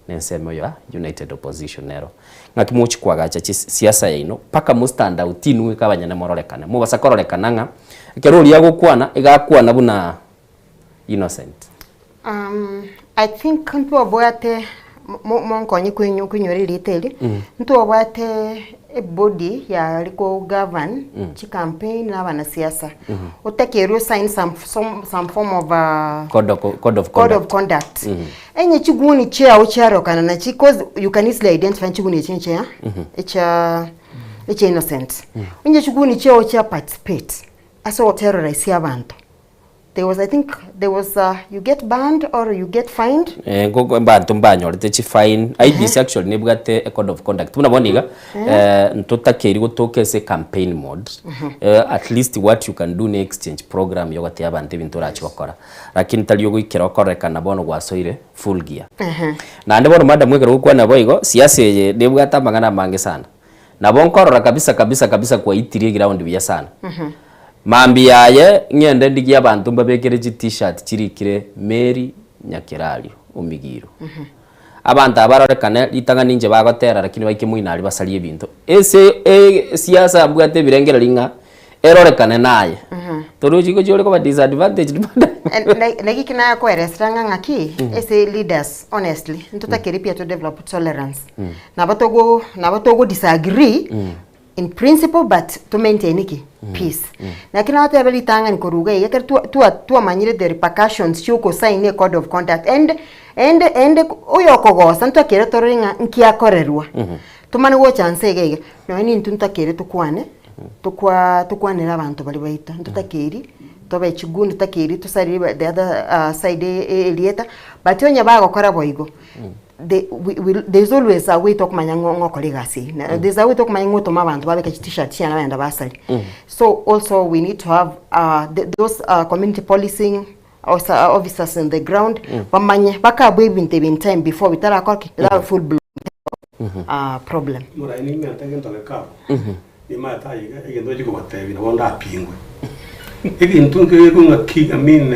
na ensemo ya United Opposition nero. Ng'aki mogochia koagacha chisiasa yaino mpaka mo stand out inwe eke abanyene mororekane. Mobasa kororekana ng'a ekero oria agokwana iga akwana buna innocent. I think ntwabwate monkonye koinyora erieta eri, ntwabwate ebody yare ko govern chicampaign na abanasiasa. Otakeirwe osign some form of Code of code of conduct. Enye chiguni chiao chiarokana nachi cause you can easily identify chiguni echi nechia echa echa innocent. Onye chiguni chiao chia participate. Ase ogoterrorize abanto. There was I think there was a you get banned or you get fined. Eh, nko abanto mbanyorete chifine. IEBC actually nebwate a code of conduct. Buna bono iga, eh, ntotakeiri gotoka ase campaign mode. Eh, at least what you can do ne exchange program yogotebi abanto ebinto orache gokora. Lakini tari ogoikera okorekana bono gwasoire full gear. Naende bono madam ekero ogokwana boigo, siasa eye nebwate amang'ana amange sana. Nabo nkorora kabisa kabisa kabisa kwaitirie eground buya sana. Mambia yaye ng'ende ndigie abanto mbabekere chi t-shirt chirikire Mary Nyakerario Omigiro. Abanto aba barorekane ritang'ani inche bagotera lakini baike moino aria basarie ebinto. Ase esiasa mbwate ebirengererio ng'a erorekane naye. Torochi gochia ore koba disadvantaged madam. Naki eki nakoeresera ng'a ng'aki ase leaders honestly ntotakeri pia to develop tolerance. Nabo togo nabo togo disagree in principle but to maintain ki? Peace. Naki natebe ritang'ani korwa iga iga ekero twa twa twamanyire the repercussions chia okosign a code of conduct and and and oyokogosa ntwakere torore ng'a nki akorerwa. Tomane gocha nse iga iga, nonye nintwe ntakere tokwane, tokwa tokwanere abanto baria baito, ntotakeiri tobe chiguni, ntotakeiri tosarire the other side erieta, but onye bagokora boigo, the we we there is always a way tokomanya ng'a ng'okora egasi eywo, na there is a way tokomanya ng'a otoma abanto babeke chi t-shirt chiane bagenda basaria. So also we need to have the those community policing osa officers in the ground, bamanye bakabua ebinto ebi in time before bitarakora ki? Bitarabe full blown problem. Moraini nimente egento geke abwo, nimanyete aye iga egento ngochia kobatebia nabo ndapingwe. Egento nkere ng'aki I mean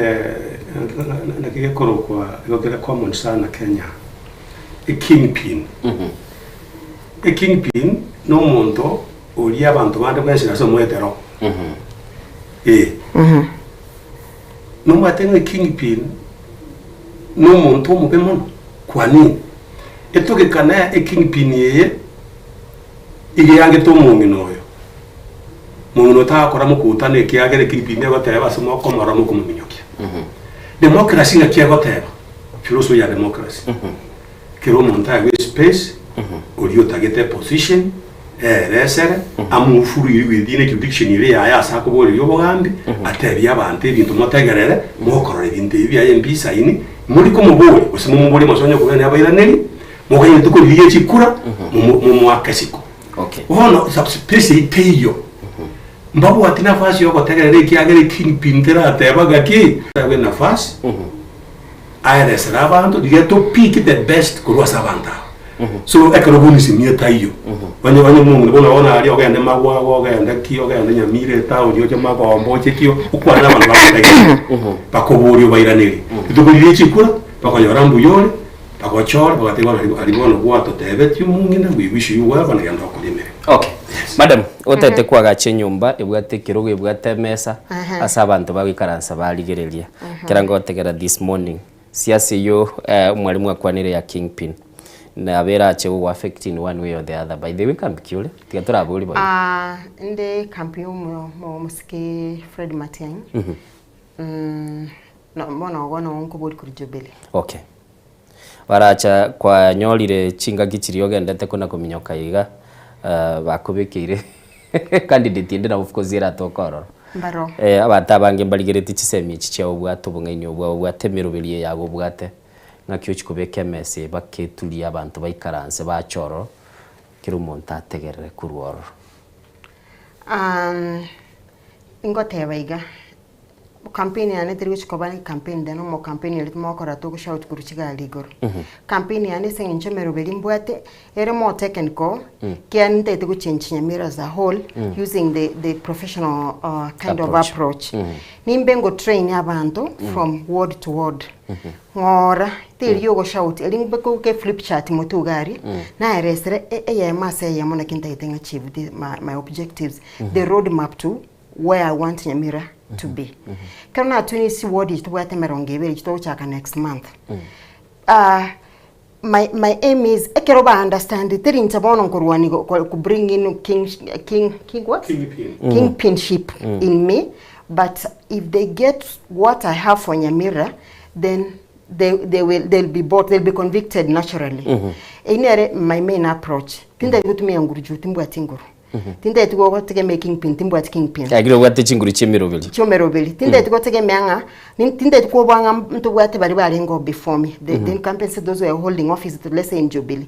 naki gekorokwa igo kere common sana Kenya, ekingpin. Ekingpin na omonto oria abanto bande bwensi ase omwetero. Eh. Nomanyete ng'a ekingpin na omonto omobe mono? Kwa nini? Etogekane ekingpin eye iga eyangete omong'ina oyo. Mong'ina oyo tagakora mokutano ekiagera ekingpin egoteba ase mokomorora mokomominyokia. Democracy naki egoteba? Philosophy ya democracy. Kera omonto aegwe espace, oria otagete eposition, eeresere, amofurire within ejurisdiction ere yaye ase akoboreria obogambi, atebie abanto ebinto motegerere, mokorora ebinto ebi biaye mbisaini, mori komoboria, gose momoborie amaswali onye kobua abairanerie, mokanyete korigia chikura, momo momoake isiko. Okay. Bono space eyio teiyo, mbabwati nafasi ya ogotegerera ekiagera ekingpin terateba gaki, aegwe nafasi, aeresere abanto riria to pick the best korwa ase abanto aba. So ekero bunisimie taiyo, onye onye omong'ina buna bono aria ogende magwago ogende ki ogende nyamira etown oche magombo oche ki okwane na abanto bagotegerere bakoborie obairanerie. Rituko riria chikura bakonyora mbuya ore bagochore bagateba bono aria bono gwatotebetie omong'ina we wish you well bono genda okore emeremo. Okay. Madam, otete kwagacha enyomba ebwate ekerogo ebwate emesa ase abanto bagoikaransa barigereria. Ekero ngotegera this morning, siasa eyio omwalimu akwanire ya kingpin, nabo erache gogo affect in one way or the other. By the way kambi ki ore? Tiga toraborie boigo. Inde kambi ya omosike Fred Matiang'i, bono igo noo nkoboria korwa Jubilee. Okay. Baracha kwanyorire chingaki chiria ogendete kona kominyoka iga, bakobekeire candidate ende nabo of course eratoke ororo. Mbaro. Abanto abange mbarigeretie chisemi echi chiao obwate obong'aini obwao obwate emeroberio eye yago obwate, ng'aki ochia kobeka emesa eye baketurie abanto baikaranse bache ororo, kera omonto ategerere korwa ororo. Ingoteba iga, Campaign yane teri gochia koba campaign then omo campaign oria timogokora togo shout korwa chigari igoro. Campaign yane ase eng'encho emeroberi mbwate, ere more technical, kiagera nintagete go change Nyamira as a whole using the the professional kind of approach. Nimbe ngo train abanto from ward to ward, ng'ora teri ogo shout, eri mbe flip chart motwe iga aria, naeresere eyemo ase eyemo naki ntagete ng'a achieve the my my objectives, the road map to where I want Nyamira to be. Ekero natwire ase ward eye tobwate emerongo ebere echi togochaka next month. Ah, my, my aim is ekero ba understand teri inche bono nkorwani go- ko ko bring in king, king, king what? Kingpin. Kingpinship in me but if they get what I have for Nyamira then they, they will, they'll be bought, they'll be convicted naturally. Eyio nere my main approach. Tintari gotumia nguru juu timbwati nguru. Tintageti gotegemea kingpin, timbwati kingpin. Kiagera obwate chinguru chi'emeroberi. Chi'omeroberi. Tintageti gotegemea ng'a, nin- tintageti kwoboa ng'a ntobwate baria barenge oo before me, the the incumbents those who are holding office let's say in Jubilee.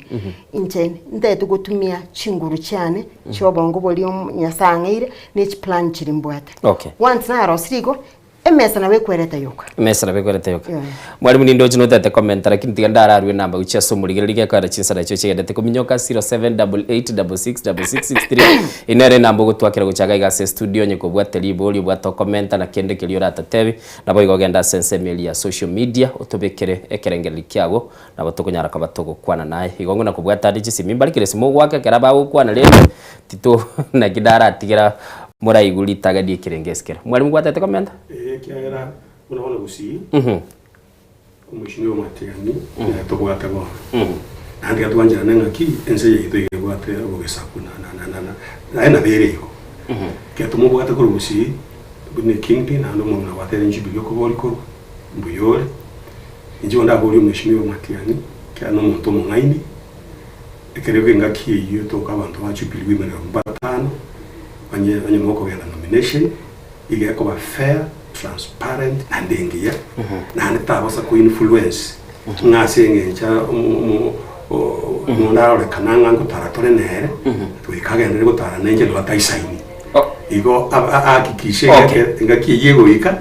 Inche ntagete gotumia chinguru chiane, chi'obongo boria omo Nyasaye ang'eire, na echiplan chiria mbwate. Okay. Once narosirie igo, Emesa nabo ekwerete yoka. Emesa nabo ekwerete yoka. Yeah. Mwalimu nindoche notete komenta lakini tiga ndararue enamba gochia ase omorigereria gekoera chinsa nachio chigendete kominyoka 0788666663 Eye nere enamba ogotwakera gocha iga iga ase estudio onye kobwate ribori obwate okomenta na kende keria oratotebi nabo igo ogende ase ensemo eria ya social media otobekere ekerengererio kiago nabo tokonyara koba togokwana naye. Igo ng'ina kobwate ande chisimi mbarikire esimo ogoaka ekero abagokwana rende tito naki ndaratigera Moraigwe ritaga ri'ekerenge ase kera. Mwarimu gwatete komenta? Ee, ekiagera buna bono gusii, omochie omotigani nere tobwate bono. Naende tiga twancherane ng'aki ense yaito iga ebwate obogesaku na na na na na naye nabo ere igo. Ekero tomobwate korwa gusii, buna ekingpin naende omong'ina obwate ere Jubilee okoboria korwa, mbuya ore. Inche bono ndaborie omweshimiwa omatiang'i, ekiagera na omonto omong'aini, Ekero engaki eyio etoka abanto ba Jubilee Women Rep mbatano onye onye mokogenda nomination iga ekoba fair, transparent naende engiya naende tagosa ko influence ng'a ase eng'encho omonto arorekana ng'a ngotara tore nere goika agenderere gotara nainche nabo ataisaini. Igo ahakikishe engaki eyio egoika.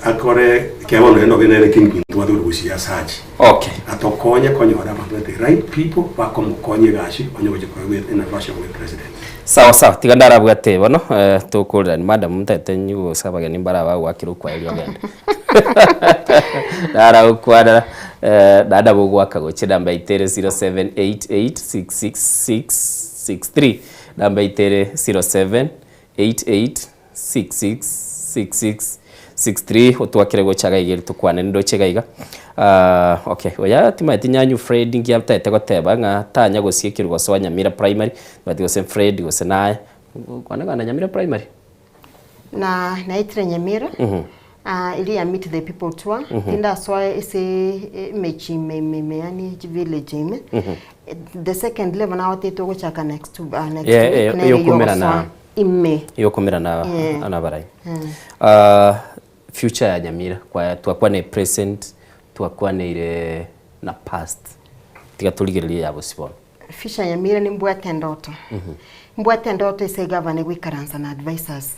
Akore ekiagera bono rende obe nere king ntobwate korwa gusii ase ache. Okay. Atokonye konyora abanto bate right people bakomokonya egasi onye gochia koegwa enafasi ya koba epresident. Sawa sawa, tiga ndarabwate bono eh, tokorerani madam ntete gose abageni mbare abagoakera okwaerio ogende. Naragokwanera eh, naende nabo ogoaka gochia namba yaito ere 0788666663 namba yaito ere 0788 666663 otwakere gocha iga iga tokwane ndoche iga iga Ah, okay oya timaeti nyanyu Fred nki ataete goteba ng'a tanya gosiekirwa gosoa Nyamira primary but gose Fred gose naye kwane kogenda Nyamira primary Na naetire Nyamira ah, eria ya meet the people tour tindasoa ase emechie ime ime ime yaani chivillage ime the second level nagotebete ogochaka next ah, next Yeah, week eh, nere eyokomerana. yogosoa ime. Yokomerana Eh. nabarai. Eh. Ah, future ya Nyamira kwa twakwane present twakwaneire na past tiga torigererie ya bosio bono. Future Nyamira nimbwate endoto. Mbwate endoto ase egavana egoikaransa na advisors.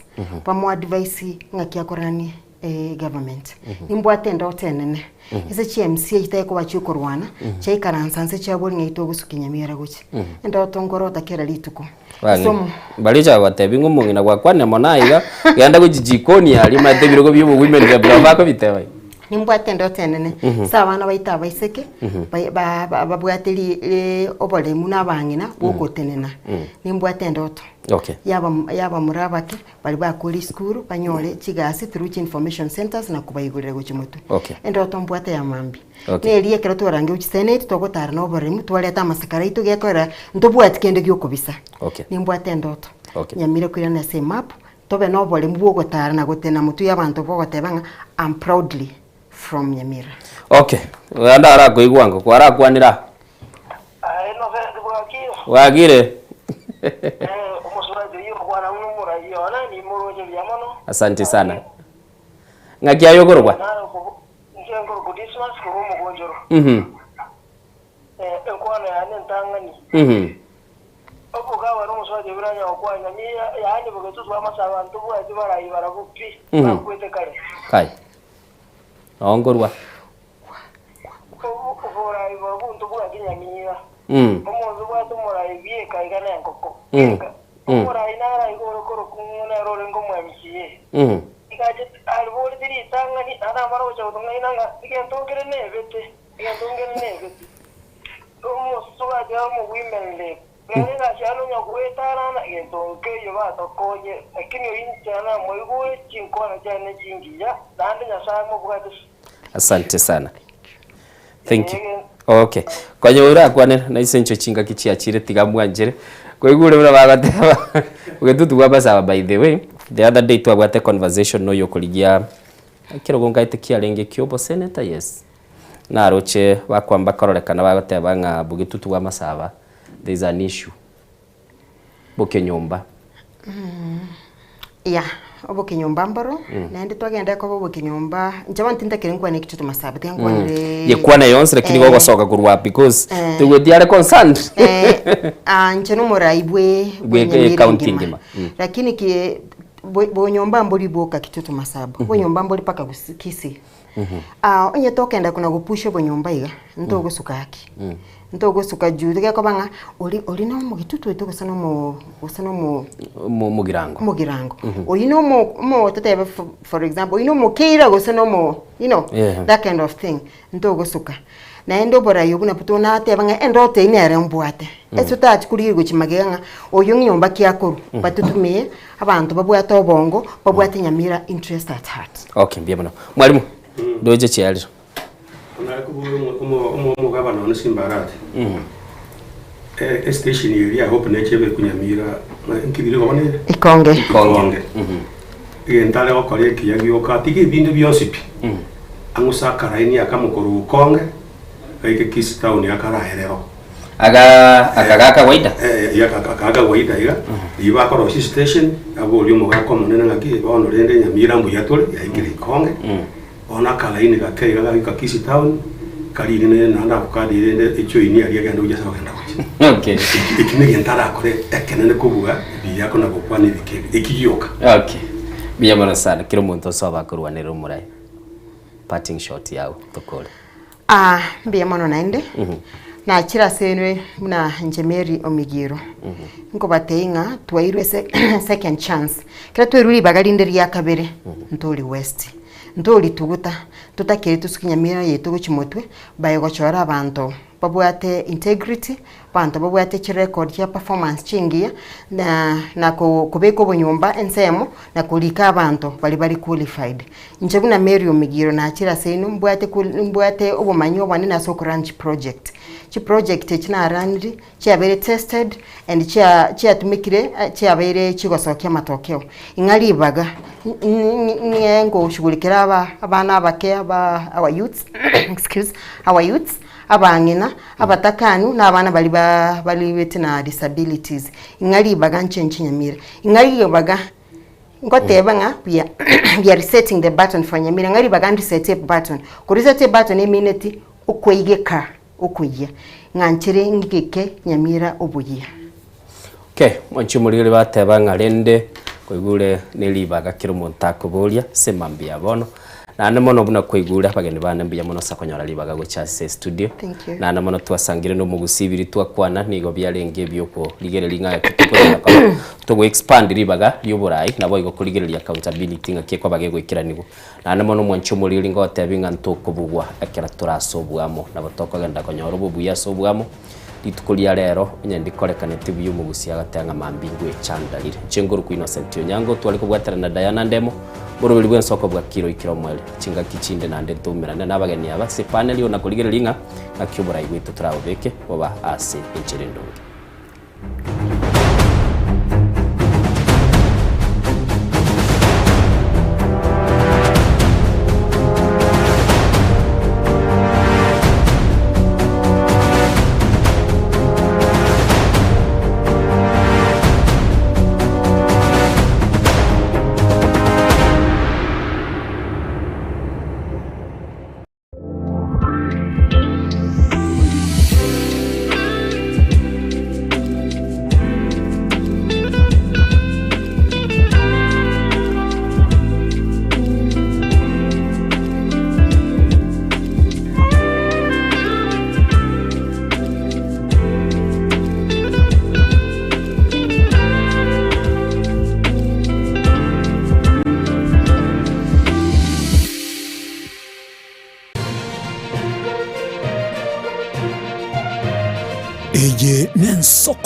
Bamoa advice ng'aki akoranie egovernment. Nimbwate endoto enene. Ase chi MCA chitari koba chiokorwana, chiaikaransa nse chiabori ng'ai togosukia Nyamira gochia. Endoto nkorota kera rituko. Ase omo. Baricha gotebi ng'a omong'ina gwakwanire mono aiga, genda gochia jikoni aria omanyete ebirogo bia obowomen rep nabo bakobiteba iga. Nimbwate endoto enene, ase abana baito abaiseke, bai- ba- ba- babwate ri- ri oboremu na abang'ina bogotenena. Nimbwate endoto. Okay. Yaba yabamura abake, Baria bakure isukuru banyore chigasi through chi information centers na kobaigorera gochia motwe. Okay. Endoto mbwate ya mambia. Okay. Neria ekero twarange gochia senate togotara na oboremu twareta amasakara aito gekorera ntobwati kende giokobisa. Okay. Nimbwate endoto. Okay. Nyamira koirana ase emap tobe na oboremu bwa ogotara na gotena motwe ya abanto bogoteba ng'a am proudly from Nyamira. Okay. Naende arakoigwa ango kwarakwanire aa. Bwakire. Asante sana. Ng'aki aye okorokwa? Mhm. Mhm. Mhm. Kai. Noo nkorwa. Oborai borobwo ntobwati nyamira, omonto obwate omorai bieka iga nenkoko. Omorai naraigwe ore korokwa ng'o nere orenge omo-MCA. Iga achete ariborete ritang'ani naende amare gocha gotong'aina ng'a egento nkere nebete, egento nkere nebete. Omosubati omowomen rep, nere egasi yane onya goetanana egento nkeiyo batokonye, lakini oyio inche namoigure chinkwana chiane chingiya, naende Nyasae amobwate. Asante sana. Thank you. Okay. Konya orakwane na ase encho chingaki chiachire tiga mwanchere. Koigure buna bagoteba ogetutu bwa basaba by the way the other day twabwate conversation noyo okorigia ekerogo nkaete kiarenge kia obosenator yes. Naroche bakwamba kororekana bagoteba ng'a bogetutu bwa masaba there is an issue. Bokenyomba. Ya, obokenyomba mboro, naende twagenda koba obokenyomba, inche bono tintakire nkwane ekio totomasabe, tiga nkwanere Yekwana yonsi lakini gogosoka korwa because toigweti are concerned. Ah, inche nomorai bwe Bwe bwe county Nyamira engima. engima. Lakini ki bo- bonyomba mbori boka Kitutu Masaba, bonyomba mbori mpaka Gusii Kisii. Ah, onye tokenda kona gopusha obonyomba iga, ntogosuka gaki. Ntogosuka juu gekoba ng'a ori ori na omogitutu oito gose na omo gose na omo Omogirango. omogirango. Oyio na omo omo totebe for for example, oyio na omokeira gose na omo you know, that kind of thing, ntogosuka. Naende oborai obwo nabwo tonateba ng'a endoto eyio nere mbwate. Ase otachi korigereria gochia magega ng'a oyo ng'nyomba ki akorwa, batotumie abanto babwate obongo, babwate nyamira interest at heart. Okay, mbuya mono. Mwalimu, ndoche chiarire. Nare kobora omogabana one Simba Arati, estation eria ya Hope neche ebe Nyamira nkibiri igo bono ere? Ikonge. Ikonge. Egento are gokora ekiya gioka tiga ebinde bionsi pi, ang'use akaraini akamo korwa Ukonge gaike Kisii town akaraerero. Aga aka ga kawaida? Eh, aka ga kawaida iga, riria bakorosia estation, aborie omogaka omonene ng'aki bono rende Nyamira mbuya tore, yaikire Ikonge. Bono akalaini gake iga gaika Kisii town, karine naende avocado erende ejoini aria egende gochia ase ogenda gochia. Eki negento arakore ekenene kobua ebiya akona gokwana ebike ebi, eki gioka. Okay. Mbuya mono sana, kera omonto ase obakorwanerera omorai. Parting shot yago tokore. Ah, mbuya mono naende, nachire ase inwe buna inche Mary Omigiro, nkobatebia ng'a twairwe ase second chance, ekero twairwe ribaga rinde ria kabere, ntori waste, ntori tuguta, totakeri tosuke nyamira yaito gochia motwe, by gochora abanto babwate integrity, abanto babwate chirecord chia performance chingiya, na na kobeka obonyomba ensemo, na korika abanto baria bare qualified. Inche buna Mary Omigiro nachire ase inwe mbwate qual mbwate obomanyi obonene ase okorun chiproject. Chiproject echi naranire, chiabeire tested and chia chiatumekire chiabeire chigosokia amatokeo. Ing'a ribaga ng'e ngoshughulikera aba abana abake aba our youths excuse our youths, abang'ina, abatakanu, na abana baria ba baribete na disabilities. Ing'a ribaga nche nchinyamire, ing'a ribaga Ngoteba ng'a we are we are resetting the button for Nyamira ng'a ribaga nriseti ebutton. Koriseti ebutton emineti okoigeka okoyia, ng'a nchere ng'igeke Nyamira oboyia. Okay, mwanche omorigeri bateba ng'a rende koigure ne ribaga kera omonto akoboria ase mambia ya bono. Naende mono buna kwaigure abageni bane mbuya mono ase okonyora ribaga gocha ase estudio. Thank you. Naende mono twasangire na omogusii ibiri twakwana nigo biarenge ebiokorigereria ng'a gaki tokonyara koba togo expand ribaga rioborai naboigo korigereria accountability ng'aki ekoba gegoikeranigwa. Naende mono omwanchi omoriri ngotebi ng'a ntokobugwa ekero tore ase oboamo nabo tokogenda konyora obobuya ase oboamo. Rituko ria rero onye ndikorekaneti buya omogusia agateba ng'a mambia ingwechandarire. Inche nkorokwa Innocent Onyango tware kobwaterana na Diana Ndemo, boroberi bw'ensoko bwa kiro ikire omoerio. Chingaki chinde naende ntoumerane nabageni aba ase epanel ona korigereria ng'a ng'aki oborai bwaito torabobeke boba ase enchera endonge. Eye nensoko.